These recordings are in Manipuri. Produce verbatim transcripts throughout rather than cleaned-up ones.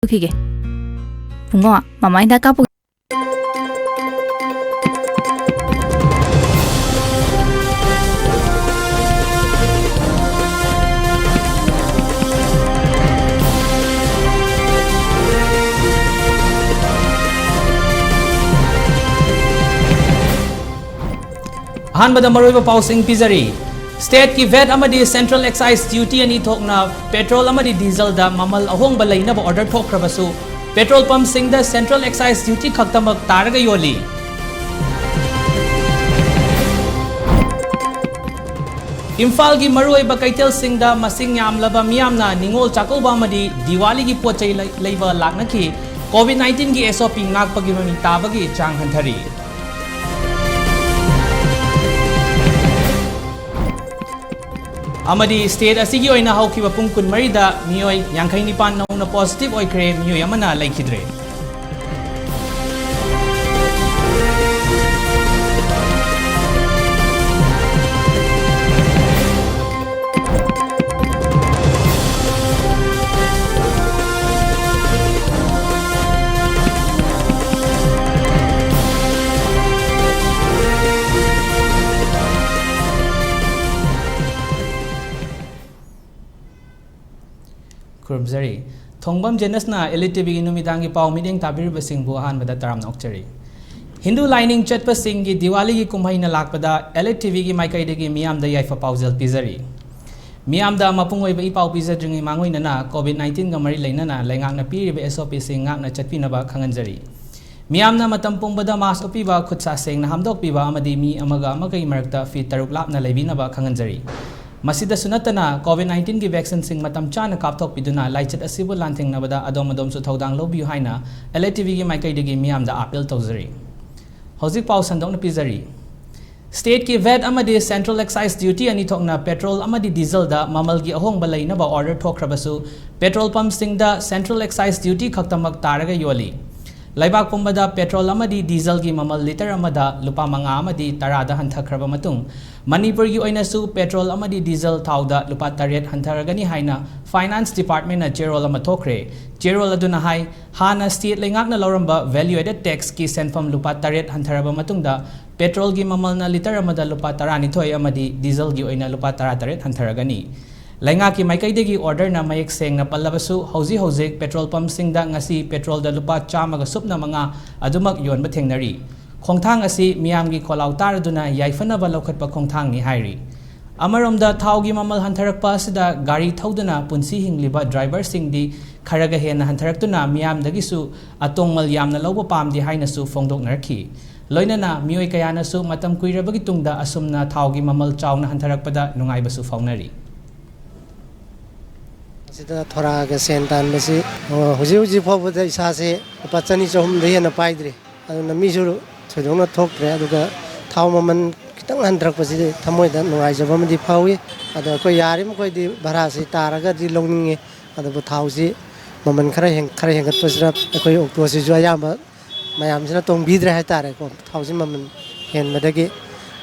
ꯄꯨꯈꯤꯒꯦ꯫ ꯕꯨꯡꯉꯣ, ꯃꯃꯥ ꯍꯤꯗꯥꯛ ꯀꯥꯞꯄꯨ꯫ ꯑꯍꯥꯟꯕꯗ ꯃꯔꯨꯑꯣꯏꯕ ꯄꯥꯎꯁꯤꯡ ꯄꯤꯖꯔꯤ꯫ Stateꯀꯤ vat ꯑꯃꯗꯤ Central Excise Duty ꯑꯅꯤ ꯊꯣꯛꯅ petrol ꯑꯃꯗꯤ dieselꯗ ꯃꯃꯜ ꯑꯍꯣꯡꯕ ꯂꯩꯅꯕ order ꯊꯣꯛꯈ꯭ꯔꯕꯁꯨ, petrol pumpꯁꯤꯡꯗ Central Excise Duty ꯈꯛꯇꯃꯛ ꯇꯥꯔꯒ ꯌꯣꯜꯂꯤ꯫ ꯏꯝꯐꯥꯜꯒꯤ ꯃꯔꯨꯑꯣꯏꯕ ꯀꯩꯊꯦꯜꯁꯤꯡꯗ ꯃꯁꯤꯡ ꯌꯥꯝꯂꯕ ꯃꯤꯌꯥꯝꯅ ꯅꯤꯉꯣꯜ ꯆꯥꯛꯀꯧꯕ ꯑꯃꯗꯤ ꯗꯤꯋꯥꯂꯤꯒꯤ ꯄꯣꯠ ꯆꯩ ꯂꯩ-, ꯂꯩꯕ ꯂꯥꯛꯅꯈꯤ꯫ COVID nineteenꯒꯤ SOP ꯉꯥꯛꯄꯒꯤ ꯃꯃꯤ ꯇꯥꯕꯒꯤ ꯆꯥꯡ ꯍꯟꯊꯔꯤ꯫ ꯑꯃꯗꯤ state ꯑꯁꯤꯒꯤ ꯑꯣꯏꯅ ꯍꯧꯈꯤꯕ ꯄꯨꯡ ꯀꯨꯟꯃꯔꯤꯗ ꯃꯤꯑꯣꯏ ꯌꯥꯡꯈꯩ ꯅꯤꯄꯥꯟ ꯅꯧꯅ positive ꯑꯣꯏꯈ꯭ꯔꯦ, ꯃꯤꯑꯣꯏ ꯑꯃꯅ ꯂꯩꯈꯤꯗ꯭ꯔꯦ꯫ ꯈꯨꯔꯨꯝꯖꯔꯤ꯫ ꯊꯣꯡꯕꯝ ꯖꯦꯅꯁꯅ Elite TVꯒꯤ ꯅꯨꯃꯤꯗꯥꯡꯒꯤ ꯄꯥꯎ ꯃꯤꯠꯌꯦꯡ ꯇꯥꯕꯤꯔꯤꯕꯁꯤꯡꯕꯨ ꯑꯍꯥꯟꯕꯗ ꯇꯔꯥꯝꯅ ꯑꯣꯛꯆꯔꯤ꯫ ꯍꯤꯟꯗꯨ ꯂꯥꯏꯅꯤꯡ ꯆꯠꯄꯁꯤꯡꯒꯤ ꯗꯤꯋꯥꯂꯤꯒꯤ ꯀꯨꯝꯍꯩꯅ ꯂꯥꯛꯄꯗ Elite TVꯒꯤ ꯃꯥꯏꯀꯩꯗꯒꯤ ꯃꯤꯌꯥꯝꯗ ꯌꯥꯏꯐ ꯄꯥꯎꯖꯦꯜ ꯄꯤꯖꯔꯤ꯫ ꯃꯤꯌꯥꯝꯗ ꯃꯄꯨꯡ ꯑꯣꯏꯕ ꯏ ꯄꯥꯎ ꯄꯤꯖꯗ꯭ꯔꯤꯉꯩ ꯃꯥꯡꯑꯣꯏꯅꯅ COVID nineteenꯒ ꯃꯔꯤ ꯂꯩꯅꯅ ꯂꯩꯉꯥꯛꯅ ꯄꯤꯔꯤꯕ SOPꯁꯤꯡ ꯉꯥꯛꯅ ꯆꯠꯄꯤꯅꯕ ꯈꯪꯍꯟꯖꯔꯤ꯫ ꯃꯤꯌꯥꯝꯅ ꯃꯇꯝ ꯄꯨꯝꯕꯗ mask ꯎꯞꯄꯤꯕ, ꯈꯨꯠ ꯁꯥ ꯁꯦꯡꯅ ꯍꯥꯝꯗꯣꯛꯄꯤꯕ ꯑꯃꯗꯤ ꯃꯤ ꯑꯃꯒ ꯑꯃꯒꯒꯤ ꯃꯔꯛꯇ feet ꯇꯔꯨꯛ ꯂꯥꯞꯅ ꯂꯩꯕꯤꯅꯕ ꯈꯪꯍꯟꯖꯔꯤ꯫ ꯃꯁꯤꯗꯁꯨ ꯅꯠꯇꯅ, COVID nineteenꯒꯤ vaccineꯁꯤꯡ ꯃꯇꯝ ꯆꯥꯅ ꯀꯥꯞꯊꯣꯛꯄꯤꯗꯨꯅ ꯂꯥꯏꯆꯠ ꯑꯁꯤꯕꯨ ꯂꯥꯟꯊꯦꯡꯅꯕꯗ ꯑꯗꯣꯝ ꯑꯗꯣꯝꯁꯨ ꯊꯧꯗꯥꯡ ꯂꯧꯕꯤꯌꯨ ꯍꯥꯏꯅ Elite TVꯒꯤ ꯃꯥꯏꯀꯩꯗꯒꯤ ꯃꯤꯌꯥꯝꯗ appeal ꯇꯧꯖꯔꯤ꯫ ꯍꯧꯖꯤꯛ ꯄꯥꯎ ꯁꯟꯗꯣꯛꯅ ꯄꯤꯖꯔꯤ꯫ Stateꯀꯤ vat ꯑꯃꯗꯤ Central Excise Duty ꯑꯅꯤ ꯊꯣꯛꯅ petrol ꯑꯃꯗꯤ dieselꯗ ꯃꯃꯜꯒꯤ ꯑꯍꯣꯡꯕ ꯂꯩꯅꯕ order ꯊꯣꯛꯈ꯭ꯔꯕꯁꯨ, petrol pumpꯁꯤꯡꯗ Central Excise Duty ꯈꯛꯇꯃꯛ ꯇꯥꯔꯒ ꯌꯣꯜꯂꯤ꯫ ꯂꯩꯕꯥꯛ ꯄꯨꯝꯕꯗ ꯄꯦꯇ꯭ꯔꯣꯜ ꯑꯃꯗꯤ ꯗꯤꯖꯜꯒꯤ ꯃꯃꯜ ꯂꯤꯇꯔ ꯑꯃꯗ ꯂꯨꯄꯥ ꯃꯉꯥ ꯑꯃꯗꯤ ꯇꯔꯥꯗ ꯍꯟꯊꯈ꯭ꯔꯕ ꯃꯇꯨꯡ, ꯃꯅꯤꯄꯨꯔꯒꯤ ꯑꯣꯏꯅꯁꯨ ꯄꯦꯇ꯭ꯔꯣꯜ ꯑꯃꯗꯤ ꯗꯤꯖꯜ ꯊꯥꯎꯗ ꯂꯨꯄꯥ ꯇꯔꯦꯠ ꯍꯟꯊꯔꯒꯅꯤ ꯍꯥꯏꯅ ꯐꯥꯏꯅꯥꯟꯁ ꯗꯤꯄꯥꯔꯠꯃꯦꯟꯅ ꯆꯦꯔꯣꯜ ꯑꯃ ꯊꯣꯛꯈ꯭ꯔꯦ꯫ ꯆꯦꯔꯣꯜ ꯑꯗꯨꯅ ꯍꯥꯏ, ꯍꯥꯟꯅ ꯁ꯭ꯇꯦꯠ ꯂꯩꯉꯥꯛꯅ ꯂꯧꯔꯝꯕ ꯚꯦꯂ꯭ꯌꯨ ꯑꯦꯗꯦꯗ ꯇꯦꯛꯁꯀꯤ ꯁꯦꯟꯐꯝ ꯂꯨꯄꯥ ꯇꯔꯦꯠ ꯍꯟꯊꯔꯕ ꯃꯇꯨꯡꯗ, ꯄꯦꯇ꯭ꯔꯣꯜꯒꯤ ꯃꯃꯜꯅ ꯂꯤꯇꯔ ꯑꯃꯗ ꯂꯨꯄꯥ ꯇꯔꯥꯅꯤꯊꯣꯏ ꯑꯃꯗꯤ ꯗꯤꯖꯜꯒꯤ ꯑꯣꯏꯅ ꯂꯨꯄꯥ ꯇꯔꯥꯇꯔꯦꯠ ꯍꯟꯊꯔꯒꯅꯤ꯫ ꯂꯩꯉꯥꯛꯀꯤ ꯃꯥꯏꯀꯩꯗꯒꯤ ꯑꯣꯔꯗꯔꯅ ꯃꯌꯦꯛ ꯁꯦꯡꯅ ꯄꯜꯂꯕꯁꯨ, ꯍꯧꯖꯤꯛ ꯍꯧꯖꯤꯛ ꯄꯦꯇ꯭ꯔꯣꯜ ꯄꯝꯁꯤꯡꯗ ꯉꯁꯤ ꯄꯦꯇ꯭ꯔꯣꯜꯗ ꯂꯨꯄꯥ ꯆꯥꯝꯃꯒ ꯁꯨꯞꯅ ꯃꯉꯥ ꯑꯗꯨꯃꯛ ꯌꯣꯟꯕ ꯊꯦꯡꯅꯔꯤ꯫ ꯈꯣꯡꯊꯥꯡ ꯑꯁꯤ ꯃꯤꯌꯥꯝꯒꯤ ꯈꯣꯜꯂꯥꯎ ꯇꯥꯔꯗꯨꯅ ꯌꯥꯏꯐꯅꯕ ꯂꯧꯈꯠꯄ ꯈꯣꯡꯊꯥꯡꯅꯤ ꯍꯥꯏꯔꯤ꯫ ꯑꯃꯔꯣꯝꯗ, ꯊꯥꯎꯒꯤ ꯃꯃꯜ ꯍꯟꯊꯔꯛꯄ ꯑꯁꯤꯗ ꯒꯥꯔꯤ ꯊꯧꯗꯨꯅ ꯄꯨꯟꯁꯤ ꯍꯤꯡꯂꯤꯕ ꯗ꯭ꯔꯥꯏꯚꯔꯁꯤꯡꯗꯤ ꯈꯔꯒ ꯍꯦꯟꯅ ꯍꯟꯊꯔꯛꯇꯨꯅ ꯃꯤꯌꯥꯝꯗꯒꯤꯁꯨ ꯑꯇꯣꯡꯃꯜ ꯌꯥꯝꯅ ꯂꯧꯕ ꯄꯥꯝꯗꯦ ꯍꯥꯏꯅꯁꯨ ꯐꯣꯡꯗꯣꯛꯅꯔꯛꯈꯤ꯫ ꯂꯣꯏꯅꯅ ꯃꯤꯑꯣꯏ ꯀꯌꯥꯅꯁꯨ ꯃꯇꯝ ꯀꯨꯏꯔꯕꯒꯤ ꯇꯨꯡꯗ ꯑꯁꯨꯝꯅ ꯊꯥꯎꯒꯤ ꯃꯃꯜ ꯆꯥꯎꯅ ꯍꯟꯊꯔꯛꯄꯗ ꯅꯨꯡꯉꯥꯏꯕꯁꯨ ꯐꯥꯎꯅꯔꯤ꯫ ꯑꯁꯤꯗ ꯊꯣꯔꯛꯑꯒ ꯁꯦꯟ ꯇꯥꯟꯕꯁꯤ, ꯑꯣ, ꯍꯧꯖꯤꯛ ꯍꯧꯖꯤꯛ ꯐꯥꯎꯕꯗ ꯏꯁꯥꯁꯦ ꯂꯨꯄꯥ ꯆꯅꯤ ꯆꯍꯨꯝꯗ ꯍꯦꯟꯅ ꯄꯥꯏꯗ꯭ꯔꯤ꯫ ꯑꯗꯨꯅ ꯃꯤꯁꯨ ꯊꯣꯏꯗꯣꯛꯅ ꯊꯣꯛꯇ꯭ꯔꯦ꯫ ꯑꯗꯨꯒ ꯊꯥꯎ ꯃꯃꯜ ꯈꯤꯇꯪ ꯍꯟꯊꯔꯛꯄꯁꯤꯗꯤ ꯊꯃꯣꯏꯗ ꯅꯨꯡꯉꯥꯏꯖꯕ ꯑꯃꯗꯤ ꯐꯥꯎꯏ꯫ ꯑꯗꯣ ꯑꯩꯈꯣꯏ ꯌꯥꯔꯤꯕ ꯃꯈꯩꯗꯤ ꯚꯔꯥꯁꯤ ꯇꯥꯔꯒꯗꯤ ꯂꯧꯅꯤꯡꯉꯤ꯫ ꯑꯗꯨꯕꯨ ꯊꯥꯎꯁꯤ ꯃꯃꯜ ꯈꯔ ꯍꯦꯟ-, ꯈꯔ ꯍꯦꯟꯒꯠꯄꯁꯤꯅ ꯑꯩꯈꯣꯏ ꯑꯣꯛꯇꯣꯁꯤꯁꯨ ꯑꯌꯥꯝꯕ ꯃꯌꯥꯝꯁꯤꯅ ꯇꯣꯡꯕꯤꯗ꯭ꯔꯦ ꯍꯥꯏꯇꯥꯔꯦꯀꯣ, ꯊꯥꯎꯁꯤ ꯃꯃꯜ ꯍꯦꯟꯕꯗꯒꯤ꯫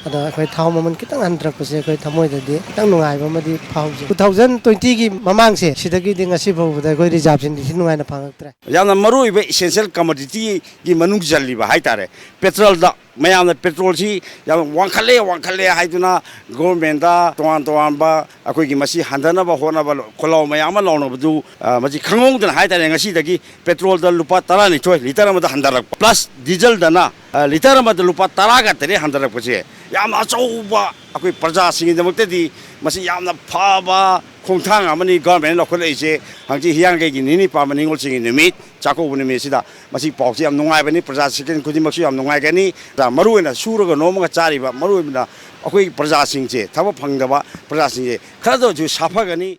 ꯑꯗꯣ ꯑꯩꯈꯣꯏ ꯊꯥꯎ ꯃꯃꯜ ꯈꯤꯇꯪ ꯍꯟꯊꯔꯛꯄꯁꯦ ꯑꯩꯈꯣꯏ ꯊꯃꯣꯏꯗꯗꯤ ꯈꯤꯇꯪ ꯅꯨꯡꯉꯥꯏꯕ ꯑꯃꯗꯤ ꯐꯥꯎꯖꯩ꯫ ꯇꯨ ꯊꯥꯎꯖꯟ ꯇ꯭ꯋꯦꯟꯇꯤꯒꯤ ꯃꯃꯥꯡꯁꯦ, ꯁꯤꯗꯒꯤꯗꯤ ꯉꯁꯤ ꯐꯥꯎꯕꯗ ꯑꯩꯈꯣꯏ ꯔꯤꯖꯥꯕꯁꯤ ꯅꯤꯡꯊꯤ ꯅꯨꯡꯉꯥꯏꯅ ꯐꯪꯉꯛꯇ꯭ꯔꯦ꯫ ꯌꯥꯝꯅ ꯃꯔꯨꯑꯣꯏꯕ essential commodityꯒꯤ ꯃꯅꯨꯡ ꯆꯜꯂꯤꯕ ꯍꯥꯏꯇꯥꯔꯦ, ꯄꯦꯇ꯭ꯔꯣꯜꯗ꯫ ꯃꯌꯥꯝꯅ ꯄꯦꯇ꯭ꯔꯣꯜꯁꯤ ꯌꯥꯝ ꯋꯥꯡꯈꯠꯂꯦ, ꯋꯥꯡꯈꯠꯂꯦ ꯍꯥꯏꯗꯨꯅ ꯒꯣꯔꯃꯦꯟꯗ ꯇꯣꯉꯥꯟ ꯇꯣꯉꯥꯟꯕ ꯑꯩꯈꯣꯏꯒꯤ ꯃꯁꯤ ꯍꯟꯊꯅꯕ ꯍꯣꯠꯅꯕ ꯈꯣꯜꯂꯥꯎ ꯃꯌꯥꯝ ꯑꯃ ꯂꯥꯎꯅꯕꯗꯨ, ꯑ, ꯃꯁꯤ ꯈꯪꯍꯧꯗꯅ ꯍꯥꯏꯇꯥꯔꯦ, ꯉꯁꯤꯗꯒꯤ ꯄꯦꯇ꯭ꯔꯣꯜꯗ ꯂꯨꯄꯥ ꯇꯔꯥꯅꯤꯊꯣꯏ ꯂꯤꯇꯔ ꯑꯃꯗ ꯍꯟꯊꯔꯛꯄ, ꯄ꯭ꯂꯁ ꯗꯤꯖꯜꯗꯅ, ꯑ, ꯂꯤꯇꯔ ꯑꯃꯗ ꯂꯨꯄꯥ ꯇꯔꯥꯒ ꯇꯔꯦꯠ ꯍꯟꯊꯔꯛꯄꯁꯦ ꯌꯥꯝꯅ ꯑꯆꯧꯕ ꯑꯩꯈꯣꯏ ꯄ꯭ꯔꯖꯥꯁꯤꯡꯒꯤꯗꯃꯛꯇꯗꯤ ꯃꯁꯤ ꯌꯥꯝꯅ ꯐꯕ ꯈꯣꯡꯊꯥꯡ ꯑꯃꯅꯤ ꯒꯣꯔꯃꯦꯟꯅ ꯂꯧꯈꯠꯂꯛꯏꯁꯦ꯫ ꯍꯪꯆꯤꯠ ꯍꯤꯌꯥꯡꯒꯩꯒꯤ ꯅꯤꯅꯤ ꯄꯥꯟꯕ ꯅꯤꯉꯣꯜꯁꯤꯡꯒꯤ ꯅꯨꯃꯤꯠ, ꯆꯥꯛꯀꯧꯕ ꯅꯨꯃꯤꯠꯁꯤꯗ ꯃꯁꯤ ꯄꯥꯎꯁꯤ ꯌꯥꯝ ꯅꯨꯡꯉꯥꯏꯕꯅꯤ, ꯄ꯭ꯔꯖꯥꯁꯤꯡ ꯈꯨꯗꯤꯡꯃꯛꯁꯨ ꯌꯥꯝ ꯅꯨꯡꯉꯥꯏꯒꯅꯤ꯫ ꯃꯔꯨꯑꯣꯏꯅ ꯁꯨꯔꯒ ꯅꯣꯝꯃꯒ ꯆꯥꯔꯤꯕ, ꯃꯔꯨꯑꯣꯏꯅ ꯑꯩꯈꯣꯏꯒꯤ ꯄ꯭ꯔꯖꯥꯁꯤꯡꯁꯦ, ꯊꯕꯛ ꯐꯪꯗꯕ ꯄ꯭ꯔꯖꯥꯁꯤꯡꯁꯦ ꯈꯔꯗ ꯑꯣꯏꯔꯁꯨ ꯁꯥꯐꯒꯅꯤ꯫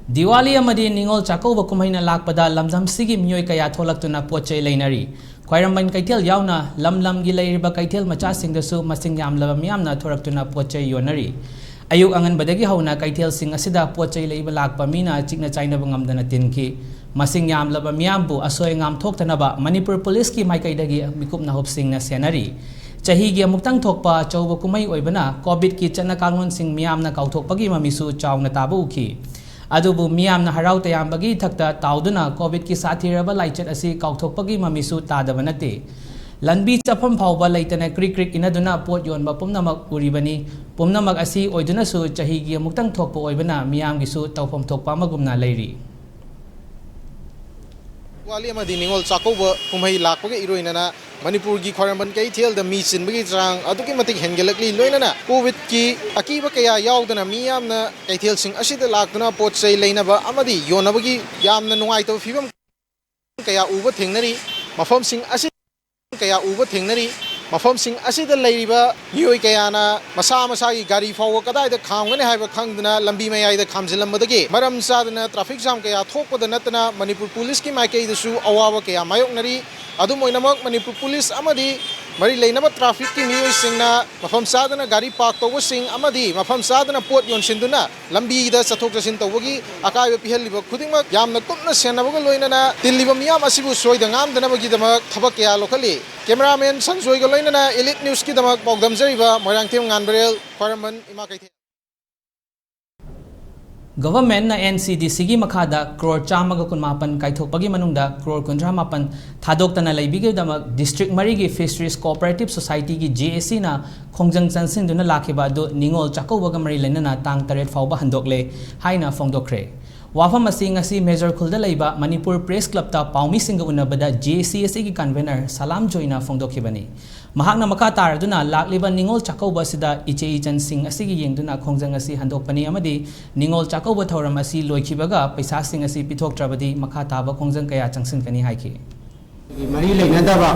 ꯗꯤꯋꯥꯂꯤ ꯑꯃꯗꯤ ꯅꯤꯉꯣꯜ ꯆꯥꯛꯀꯧꯕ ꯀꯨꯝꯍꯩꯅ ꯂꯥꯛꯄꯗ ꯂꯝꯗꯝꯁꯤꯒꯤ ꯃꯤꯑꯣꯏ ꯀꯌꯥ ꯊꯣꯛꯂꯛꯇꯨꯅ ꯄꯣꯠ ꯆꯩ ꯂꯩꯅꯔꯤ꯫ ꯈ꯭ꯋꯥꯏꯔꯝꯕꯟ ꯀꯩꯊꯦꯜ ꯌꯥꯎꯅ ꯂꯝ ꯂꯝꯒꯤ ꯂꯩꯔꯤꯕ ꯀꯩꯊꯦꯜ ꯃꯆꯥꯁꯤꯡꯗꯁꯨ ꯃꯁꯤꯡ ꯌꯥꯝꯂꯕ ꯃꯤꯌꯥꯝꯅ ꯊꯣꯔꯛꯇꯨꯅ ꯄꯣꯠ ꯆꯩ ꯌꯣꯟꯅꯔꯤ꯫ ꯑꯌꯨꯛ ꯑꯉꯟꯕꯗꯒꯤ ꯍꯧꯅ ꯀꯩꯊꯦꯜꯁꯤꯡ ꯑꯁꯤꯗ ꯄꯣꯠ ꯆꯩ ꯂꯩꯕ ꯂꯥꯛꯄ ꯃꯤꯅ ꯆꯤꯛꯅ ꯆꯥꯏꯅꯕ ꯉꯝꯗꯅ ꯇꯤꯟꯈꯤ꯫ ꯃꯁꯤꯡ ꯌꯥꯝꯂꯕ ꯃꯤꯌꯥꯝꯕꯨ ꯑꯁꯣꯏ ꯑꯉꯥꯝ ꯊꯣꯛꯇꯅꯕ ꯃꯅꯤꯄꯨꯔ ꯄꯨꯂꯤꯁꯀꯤ ꯃꯥꯏꯀꯩꯗꯒꯤ ꯃꯤꯀꯨꯞ ꯅꯥꯍꯨꯞꯁꯤꯡꯅ ꯁꯦꯟꯅꯔꯤ꯫ ꯆꯍꯤꯒꯤ ꯑꯃꯨꯛꯇꯪ ꯊꯣꯛꯄ ꯑꯆꯧꯕ ꯀꯨꯝꯍꯩ ꯑꯣꯏꯕꯅ ꯀꯣꯚꯤꯗꯀꯤ ꯆꯠꯅ ꯀꯥꯡꯂꯣꯟꯁꯤꯡ ꯃꯤꯌꯥꯝꯅ ꯀꯥꯎꯊꯣꯛꯄꯒꯤ ꯃꯃꯤꯁꯨ ꯆꯥꯎꯅ ꯇꯥꯕ ꯎꯈꯤ꯫ ꯑꯗꯨꯕꯨ ꯃꯤꯌꯥꯝꯅ ꯍꯔꯥꯎ ꯇꯌꯥꯝꯕꯒꯤ ꯏꯊꯛꯇ ꯇꯥꯎꯗꯨꯅ ꯀꯣꯚꯤꯗꯀꯤ ꯁꯥꯊꯤꯔꯕ ꯂꯥꯏꯆꯠ ꯑꯁꯤ ꯀꯥꯎꯊꯣꯛꯄꯒꯤ ꯃꯃꯤꯁꯨ ꯇꯥꯗꯕ ꯅꯠꯇꯦ꯫ ꯂꯝꯕꯤ ꯆꯠꯐꯝ ꯐꯥꯎꯕ ꯂꯩꯇꯅ ꯀ꯭ꯔꯤꯛ ꯀ꯭ꯔꯤꯛ ꯏꯟꯅꯗꯨꯅ ꯄꯣꯠ ꯌꯣꯟꯕ ꯄꯨꯝꯅꯃꯛ ꯎꯔꯤꯕꯅꯤ꯫ ꯄꯨꯝꯅꯃꯛ ꯑꯁꯤ ꯑꯣꯏꯗꯨꯅꯁꯨ ꯆꯍꯤꯒꯤ ꯑꯃꯨꯛꯇꯪ ꯊꯣꯛꯄ ꯑꯣꯏꯕꯅ ꯃꯤꯌꯥꯝꯒꯤꯁꯨ ꯇꯧꯐꯝ ꯊꯣꯛꯄ ꯑꯃꯒꯨꯝꯅ ꯂꯩꯔꯤ꯫ ꯗꯤꯋꯥꯂꯤ ꯑꯃꯗꯤ ꯅꯤꯉꯣꯜ ꯆꯥꯛꯀꯧꯕ ꯀꯨꯝꯍꯩ ꯂꯥꯛꯄꯒ ꯏꯔꯣꯏꯅꯅ ꯃꯅꯤꯄꯨꯔꯒꯤ ꯈ꯭ꯋꯥꯏꯔꯝꯕꯟ ꯀꯩꯊꯦꯜꯗ ꯃꯤ ꯆꯤꯟꯕꯒꯤ ꯆꯥꯡ ꯑꯗꯨꯛꯀꯤ ꯃꯇꯤꯛ ꯍꯦꯟꯒꯠꯂꯛꯂꯤ꯫ ꯂꯣꯏꯅꯅ ꯀꯣꯚꯤꯗꯀꯤ ꯑꯀꯤꯕ ꯀꯌꯥ ꯌꯥꯎꯗꯅ ꯃꯤꯌꯥꯝꯅ ꯀꯩꯊꯦꯜꯁꯤꯡ ꯑꯁꯤꯗ ꯂꯥꯛꯇꯨꯅ ꯄꯣꯠ ꯆꯩ ꯂꯩꯅꯕ ꯑꯃꯗꯤ ꯌꯣꯟꯅꯕꯒꯤ ꯌꯥꯝꯅ ꯅꯨꯡꯉꯥꯏꯇꯕ ꯐꯤꯕꯝ ꯀꯌꯥ ꯎꯕ ꯊꯦꯡꯅꯔꯤ꯫ ꯃꯐꯝꯁꯤꯡ ꯑꯁꯤ ꯀꯌꯥ ꯎꯕ ꯊꯦꯡꯅꯔꯤ꯫ ꯃꯐꯝꯁꯤꯡ ꯑꯁꯤꯗ ꯂꯩꯔꯤꯕ ꯃꯤꯑꯣꯏ ꯀꯌꯥꯅ ꯃꯁꯥ ꯃꯁꯥꯒꯤ ꯒꯥꯔꯤ ꯐꯥꯎꯕ ꯀꯗꯥꯏꯗ ꯈꯥꯝꯒꯅꯤ ꯍꯥꯏꯕ ꯈꯪꯗꯅ ꯂꯝꯕꯤ ꯃꯌꯥꯏꯗ ꯈꯥꯝꯖꯤꯜꯂꯝꯕꯗꯒꯤ ꯃꯔꯝ ꯆꯥꯗꯅ ꯇ꯭ꯔꯥꯐꯤꯛ ꯖꯥꯝ ꯀꯌꯥ ꯊꯣꯛꯄꯗ ꯅꯠꯇꯅ ꯃꯅꯤꯄꯨꯔ ꯄꯨꯂꯤꯁꯀꯤ ꯃꯥꯏꯀꯩꯗꯁꯨ ꯑꯋꯥꯕ ꯀꯌꯥ ꯃꯥꯌꯣꯛꯅꯔꯤ꯫ ꯑꯗꯨꯝ ꯑꯣꯏꯅꯃꯛ ꯃꯅꯤꯄꯨꯔ ꯄꯨꯂꯤꯁ ꯑꯃꯗꯤ ꯃꯔꯤ ꯂꯩꯅꯕ ꯇ꯭ꯔꯥꯐꯤꯛꯀꯤ ꯃꯤꯑꯣꯏꯁꯤꯡꯅ ꯃꯐꯝ ꯆꯥꯗꯅ ꯒꯥꯔꯤ ꯄꯥꯔꯛ ꯇꯧꯕꯁꯤꯡ ꯑꯃꯗꯤ ꯃꯐꯝ ꯆꯥꯗꯅ ꯄꯣꯠ ꯌꯣꯟꯁꯤꯟꯗꯨꯅ ꯂꯝꯕꯤꯗ ꯆꯠꯊꯣꯛ ꯆꯠꯁꯤꯟ ꯇꯧꯕꯒꯤ ꯑꯀꯥꯏꯕ ꯄꯤꯍꯜꯂꯤꯕ ꯈꯨꯗꯤꯡꯃꯛ ꯌꯥꯝꯅ ꯀꯨꯞꯅ ꯁꯦꯟꯅꯕꯒ ꯂꯣꯏꯅꯅ ꯇꯤꯜꯂꯤꯕ ꯃꯤꯌꯥꯝ ꯑꯁꯤꯕꯨ ꯁꯣꯏꯗ ꯉꯥꯝꯗꯅꯕꯒꯤꯗꯃꯛ ꯊꯕꯛ ꯀꯌꯥ ꯂꯧꯈꯠꯂꯤ꯫ ꯀꯦꯃꯦꯔꯥꯃꯦꯟ ꯁꯟꯖꯣꯏꯒ ꯂꯣꯏꯅꯅ ꯏꯂꯤꯠ ꯅ꯭ꯌꯨꯁꯀꯤꯗꯃꯛ ꯄꯥꯎꯗꯝꯖꯔꯤꯕ ꯃꯣꯏꯔꯥꯡꯊꯦꯝ ꯉꯥꯟꯕꯔꯦꯜ, ꯈ꯭ꯋꯥꯏꯔꯝꯕꯟ ꯏꯃꯥ ꯀꯩꯊꯦꯜ꯫ ꯒꯚꯔꯟꯃꯦꯟꯠꯅ ꯑꯦꯟ ꯁꯤ ꯗꯤ ꯁꯤꯒꯤ ꯃꯈꯥꯗ ꯀ꯭ꯔꯣꯔ ꯆꯥꯝꯃꯒ ꯀꯨꯟꯃꯥꯄꯟ ꯀꯥꯏꯊꯣꯛꯄꯒꯤ ꯃꯅꯨꯡꯗ ꯀ꯭ꯔꯣꯔ ꯀꯨꯟꯊ꯭ꯔꯥ ꯃꯥꯄꯟ ꯊꯥꯗꯣꯛꯇꯅ ꯂꯩꯕꯤꯒꯗꯕ ꯗꯤꯁꯇ꯭ꯔꯤꯛ ꯃꯔꯤꯒꯤ ꯐꯤꯁꯔꯤꯁ ꯀꯣꯑꯣꯄꯔꯦꯇꯤꯚ ꯁꯣꯁꯥꯏꯇꯤꯒꯤ ꯖꯦ ꯑꯦ ꯁꯤꯅ ꯈꯣꯡꯖꯪ ꯆꯪꯁꯤꯟꯗꯨꯅ ꯂꯥꯛꯈꯤꯕ ꯑꯗꯨ ꯅꯤꯉꯣꯜ ꯆꯥꯛꯀꯧꯕꯒ ꯃꯔꯤ ꯂꯩꯅꯅ ꯇꯥꯡ ꯇꯔꯦꯠ ꯐꯥꯎꯕ ꯍꯟꯗꯣꯛꯂꯦ ꯍꯥꯏꯅ ꯐꯣꯡꯗꯣꯛꯈ꯭ꯔꯦ꯫ ꯋꯥꯐꯝ ꯑꯁꯤ ꯉꯁꯤ ꯃꯦꯖꯔ ꯈꯨꯜꯗ ꯂꯩꯕ ꯃꯅꯤꯄꯨꯔ ꯄ꯭ꯔꯦꯁ ꯀ꯭ꯂꯕꯇ ꯄꯥꯎꯃꯤꯁꯤꯡꯒ ꯎꯅꯕꯗ ꯖꯦ ꯑꯦ ꯁꯤ ꯑꯁꯤꯒꯤ ꯀꯟꯚꯦꯅꯔ ꯁꯂꯥꯝ ꯖꯣꯏꯅ ꯐꯣꯡꯗꯣꯛꯈꯤꯕꯅꯤ꯫ ꯃꯍꯥꯛꯅ ꯃꯈꯥ ꯇꯥꯔꯗꯨꯅ ꯂꯥꯛꯂꯤꯕ ꯅꯤꯉꯣꯜ ꯆꯥꯛꯀꯧꯕ ꯑꯁꯤꯗ ꯏꯆꯦ ꯏꯆꯟꯁꯤꯡ ꯑꯁꯤꯒꯤ ꯌꯦꯡꯗꯨꯅ ꯈꯣꯡꯖꯪ ꯑꯁꯤ ꯍꯟꯗꯣꯛꯄꯅꯤ ꯑꯃꯗꯤ ꯅꯤꯉꯣꯜ ꯆꯥꯛꯀꯧꯕ ꯊꯧꯔꯝ ꯑꯁꯤ ꯂꯣꯏꯈꯤꯕꯒ ꯄꯩꯁꯥꯁꯤꯡ ꯑꯁꯤ ꯄꯤꯊꯣꯛꯇ꯭ꯔꯕꯗꯤ ꯃꯈꯥ ꯇꯥꯕ ꯈꯣꯡꯖꯪ ꯀꯌꯥ ꯆꯪꯁꯤꯟꯒꯅꯤ ꯍꯥꯏꯈꯤ꯫ ꯃꯔꯤ ꯂꯩꯅꯗꯕ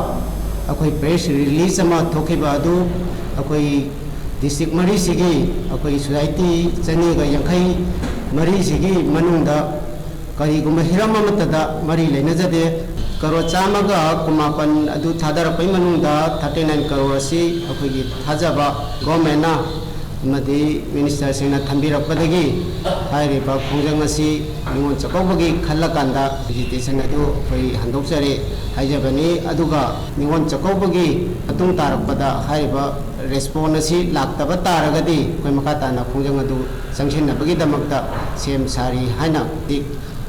ꯑꯩꯈꯣꯏ ꯄ꯭ꯔꯦꯁ ꯔꯤꯂꯤꯖ ꯑꯃ ꯊꯣꯛꯈꯤꯕ ꯑꯗꯨ ꯑꯩꯈꯣꯏ ꯗꯤꯁꯇ꯭ꯔꯤꯛ ꯃꯔꯤꯁꯤꯒꯤ ꯑꯩꯈꯣꯏ ꯁꯣꯁꯥꯏꯇꯤ ꯆꯅꯤꯒ ꯌꯥꯡꯈꯩ ꯃꯔꯤꯁꯤꯒꯤ ꯃꯅꯨꯡꯗ ꯀꯔꯤꯒꯨꯝꯕ ꯍꯤꯔꯝ ꯑꯃꯠꯇꯗ ꯃꯔꯤ ꯂꯩꯅꯖꯗꯦ꯫ ꯀꯔꯣꯔ ꯆꯥꯝꯃꯒ ꯀꯨꯟꯃꯥꯄꯟ ꯑꯗꯨ ꯊꯥꯗꯔꯛꯄꯒꯤ ꯃꯅꯨꯡꯗ ꯊꯥꯔꯇꯤ ꯅꯥꯏꯟ ꯀꯔꯣꯔ ꯑꯁꯤ ꯑꯩꯈꯣꯏꯒꯤ ꯊꯥꯖꯕ ꯒꯣꯔꯃꯦꯟꯅ ꯑꯃꯗꯤ ꯃꯤꯅꯤꯁꯇꯔꯁꯤꯡꯅ ꯊꯝꯕꯤꯔꯛꯄꯗꯒꯤ ꯍꯥꯏꯔꯤꯕ ꯈꯣꯡꯖꯪ ꯑꯁꯤ ꯅꯤꯉꯣꯜ ꯆꯥꯛꯀꯧꯕꯒꯤ ꯈꯜꯂꯀꯥꯟꯗ ꯚꯤꯖꯤꯇꯦꯁꯟ ꯑꯗꯨ ꯑꯩꯈꯣꯏ ꯍꯟꯗꯣꯛꯆꯔꯦ ꯍꯥꯏꯖꯕꯅꯤ꯫ ꯑꯗꯨꯒ ꯅꯤꯉꯣꯜ ꯆꯥꯛꯀꯧꯕꯒꯤ ꯃꯇꯨꯡ ꯇꯥꯔꯛꯄꯗ ꯍꯥꯏꯔꯤꯕ ꯔꯦꯁꯄꯣꯟ ꯑꯁꯤ ꯂꯥꯛꯇꯕ ꯇꯥꯔꯒꯗꯤ ꯑꯩꯈꯣꯏ ꯃꯈꯥ ꯇꯥꯅ ꯈꯣꯡꯖꯪ ꯑꯗꯨ ꯆꯪꯁꯤꯟꯅꯕꯒꯤꯗꯃꯛꯇ ꯁꯦꯝ ꯁꯥꯔꯤ ꯍꯥꯏꯅ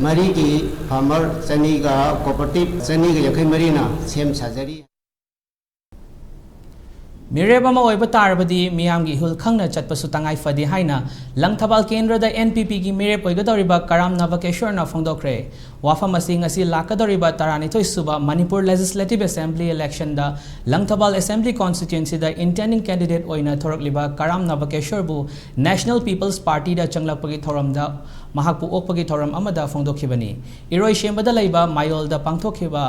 ꯃꯔꯤꯒꯤ ꯐꯥꯔꯃꯔ ꯆꯅꯤꯒ ꯀꯣꯑꯣꯄꯔꯦꯇꯤꯚ ꯆꯅꯤꯒ ꯌꯥꯡꯈꯩ ꯃꯔꯤꯅ ꯁꯦꯝ ꯁꯥꯖꯔꯤ꯫ ꯃꯤꯔꯦꯞ ꯑꯃ ꯑꯣꯏꯕ ꯇꯥꯔꯕꯗꯤ ꯃꯤꯌꯥꯝꯒꯤ ꯏꯍꯨꯜ ꯈꯪꯅ ꯆꯠꯄꯁꯨ ꯇꯉꯥꯏ ꯐꯗꯦ ꯍꯥꯏꯅ ꯂꯪꯊꯕꯥꯜ ꯀꯦꯟꯗ꯭ꯔꯗ ꯑꯦꯟ ꯄꯤ ꯄꯤꯒꯤ ꯃꯤꯔꯦꯞ ꯑꯣꯏꯒꯗꯧꯔꯤꯕ ꯀꯔꯥꯝ ꯅꯕꯀꯦꯁꯣꯔꯅ ꯐꯣꯡꯗꯣꯛꯈ꯭ꯔꯦ꯫ ꯋꯥꯐꯝ ꯑꯁꯤ ꯉꯁꯤ ꯂꯥꯛꯀꯗꯧꯔꯤꯕ ꯇꯔꯥꯅꯤꯊꯣꯏ ꯁꯨꯕ ꯃꯅꯤꯄꯨꯔ ꯂꯦꯖꯤꯁꯂꯦꯇꯤꯚ ꯑꯦꯁꯦꯝꯕ꯭ꯂꯤ ꯏꯂꯦꯛꯁꯟꯗ ꯂꯪꯊꯕꯥꯜ ꯑꯦꯁꯦꯝꯕ꯭ꯂꯤ ꯀꯣꯟꯁꯇꯤꯇ꯭ꯋꯦꯟꯁꯤꯗ ꯏꯟꯇꯦꯟꯗꯤꯡ ꯀꯦꯟꯗꯤꯗꯦꯠ ꯑꯣꯏꯅ ꯊꯣꯔꯛꯂꯤꯕ ꯀꯔꯥꯝ ꯅꯕꯀꯦꯁꯣꯔꯕꯨ ꯅꯦꯁꯅꯦꯜ ꯄꯤꯄꯜꯁ ꯄꯥꯔꯇꯤꯗ ꯆꯪꯂꯛꯄꯒꯤ ꯊꯧꯔꯝꯗ ꯃꯍꯥꯛꯄꯨ ꯑꯣꯛꯄꯒꯤ ꯊꯧꯔꯝ ꯑꯃꯗ ꯐꯣꯡꯗꯣꯛꯈꯤꯕꯅꯤ꯫ ꯏꯔꯣꯏꯁꯦꯝꯕꯗ ꯂꯩꯕ ꯃꯥꯌꯣꯜꯗ ꯄꯥꯡꯊꯣꯛꯈꯤꯕ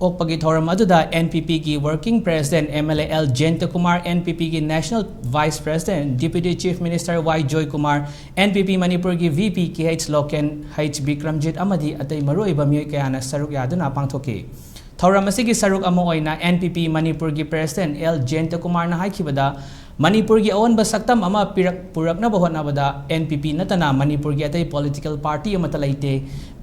ꯑꯣꯛꯄꯒꯤ ꯊꯧꯔꯝ ꯑꯗꯨꯗ ꯑꯦꯟ ꯄꯤ ꯄꯤꯒꯤ working president M L A L Jayantakumar, N P ꯄꯤꯒꯤ national vice president, deputy chief minister Y Joykumar, N P P ꯃꯅꯤꯄꯨꯔꯒꯤ V P K H Loken, H Bikramjit ꯑꯃꯗꯤ ꯑꯇꯩ ꯃꯔꯨꯑꯣꯏꯕ ꯃꯤꯑꯣꯏ ꯀꯌꯥꯅ ꯁꯔꯨꯛ ꯌꯥꯗꯨꯅ ꯄꯥꯡꯊꯣꯛꯈꯤ꯫ ꯊꯧꯔꯝ ꯑꯁꯤꯒꯤ ꯁꯔꯨꯛ ꯑꯃ ꯑꯣꯏꯅ ꯑꯦꯟ ꯄꯤ ꯄꯤ ꯃꯅꯤꯄꯨꯔꯒꯤ ꯄ꯭ꯔꯦꯁꯤꯗꯦꯟꯠ ꯑꯦꯜ ꯖꯌꯟꯇꯀꯨꯃꯥꯔꯅ ꯍꯥꯏꯈꯤꯕꯗ, ꯃꯅꯤꯄꯨꯔꯒꯤ ꯑꯑꯣꯟꯕ ꯁꯛꯇꯝ ꯑꯃ ꯄꯤꯔꯛ-, ꯄꯨꯔꯛꯅꯕ ꯍꯣꯠꯅꯕꯗ ꯑꯦꯟ ꯄꯤ ꯄꯤ ꯅꯠꯇꯅ ꯃꯅꯤꯄꯨꯔꯒꯤ ꯑꯇꯩ ꯄꯣꯂꯤꯇꯤꯀꯦꯜ ꯄꯥꯔꯇꯤ ꯑꯃꯠꯇ ꯂꯩꯇꯦ꯫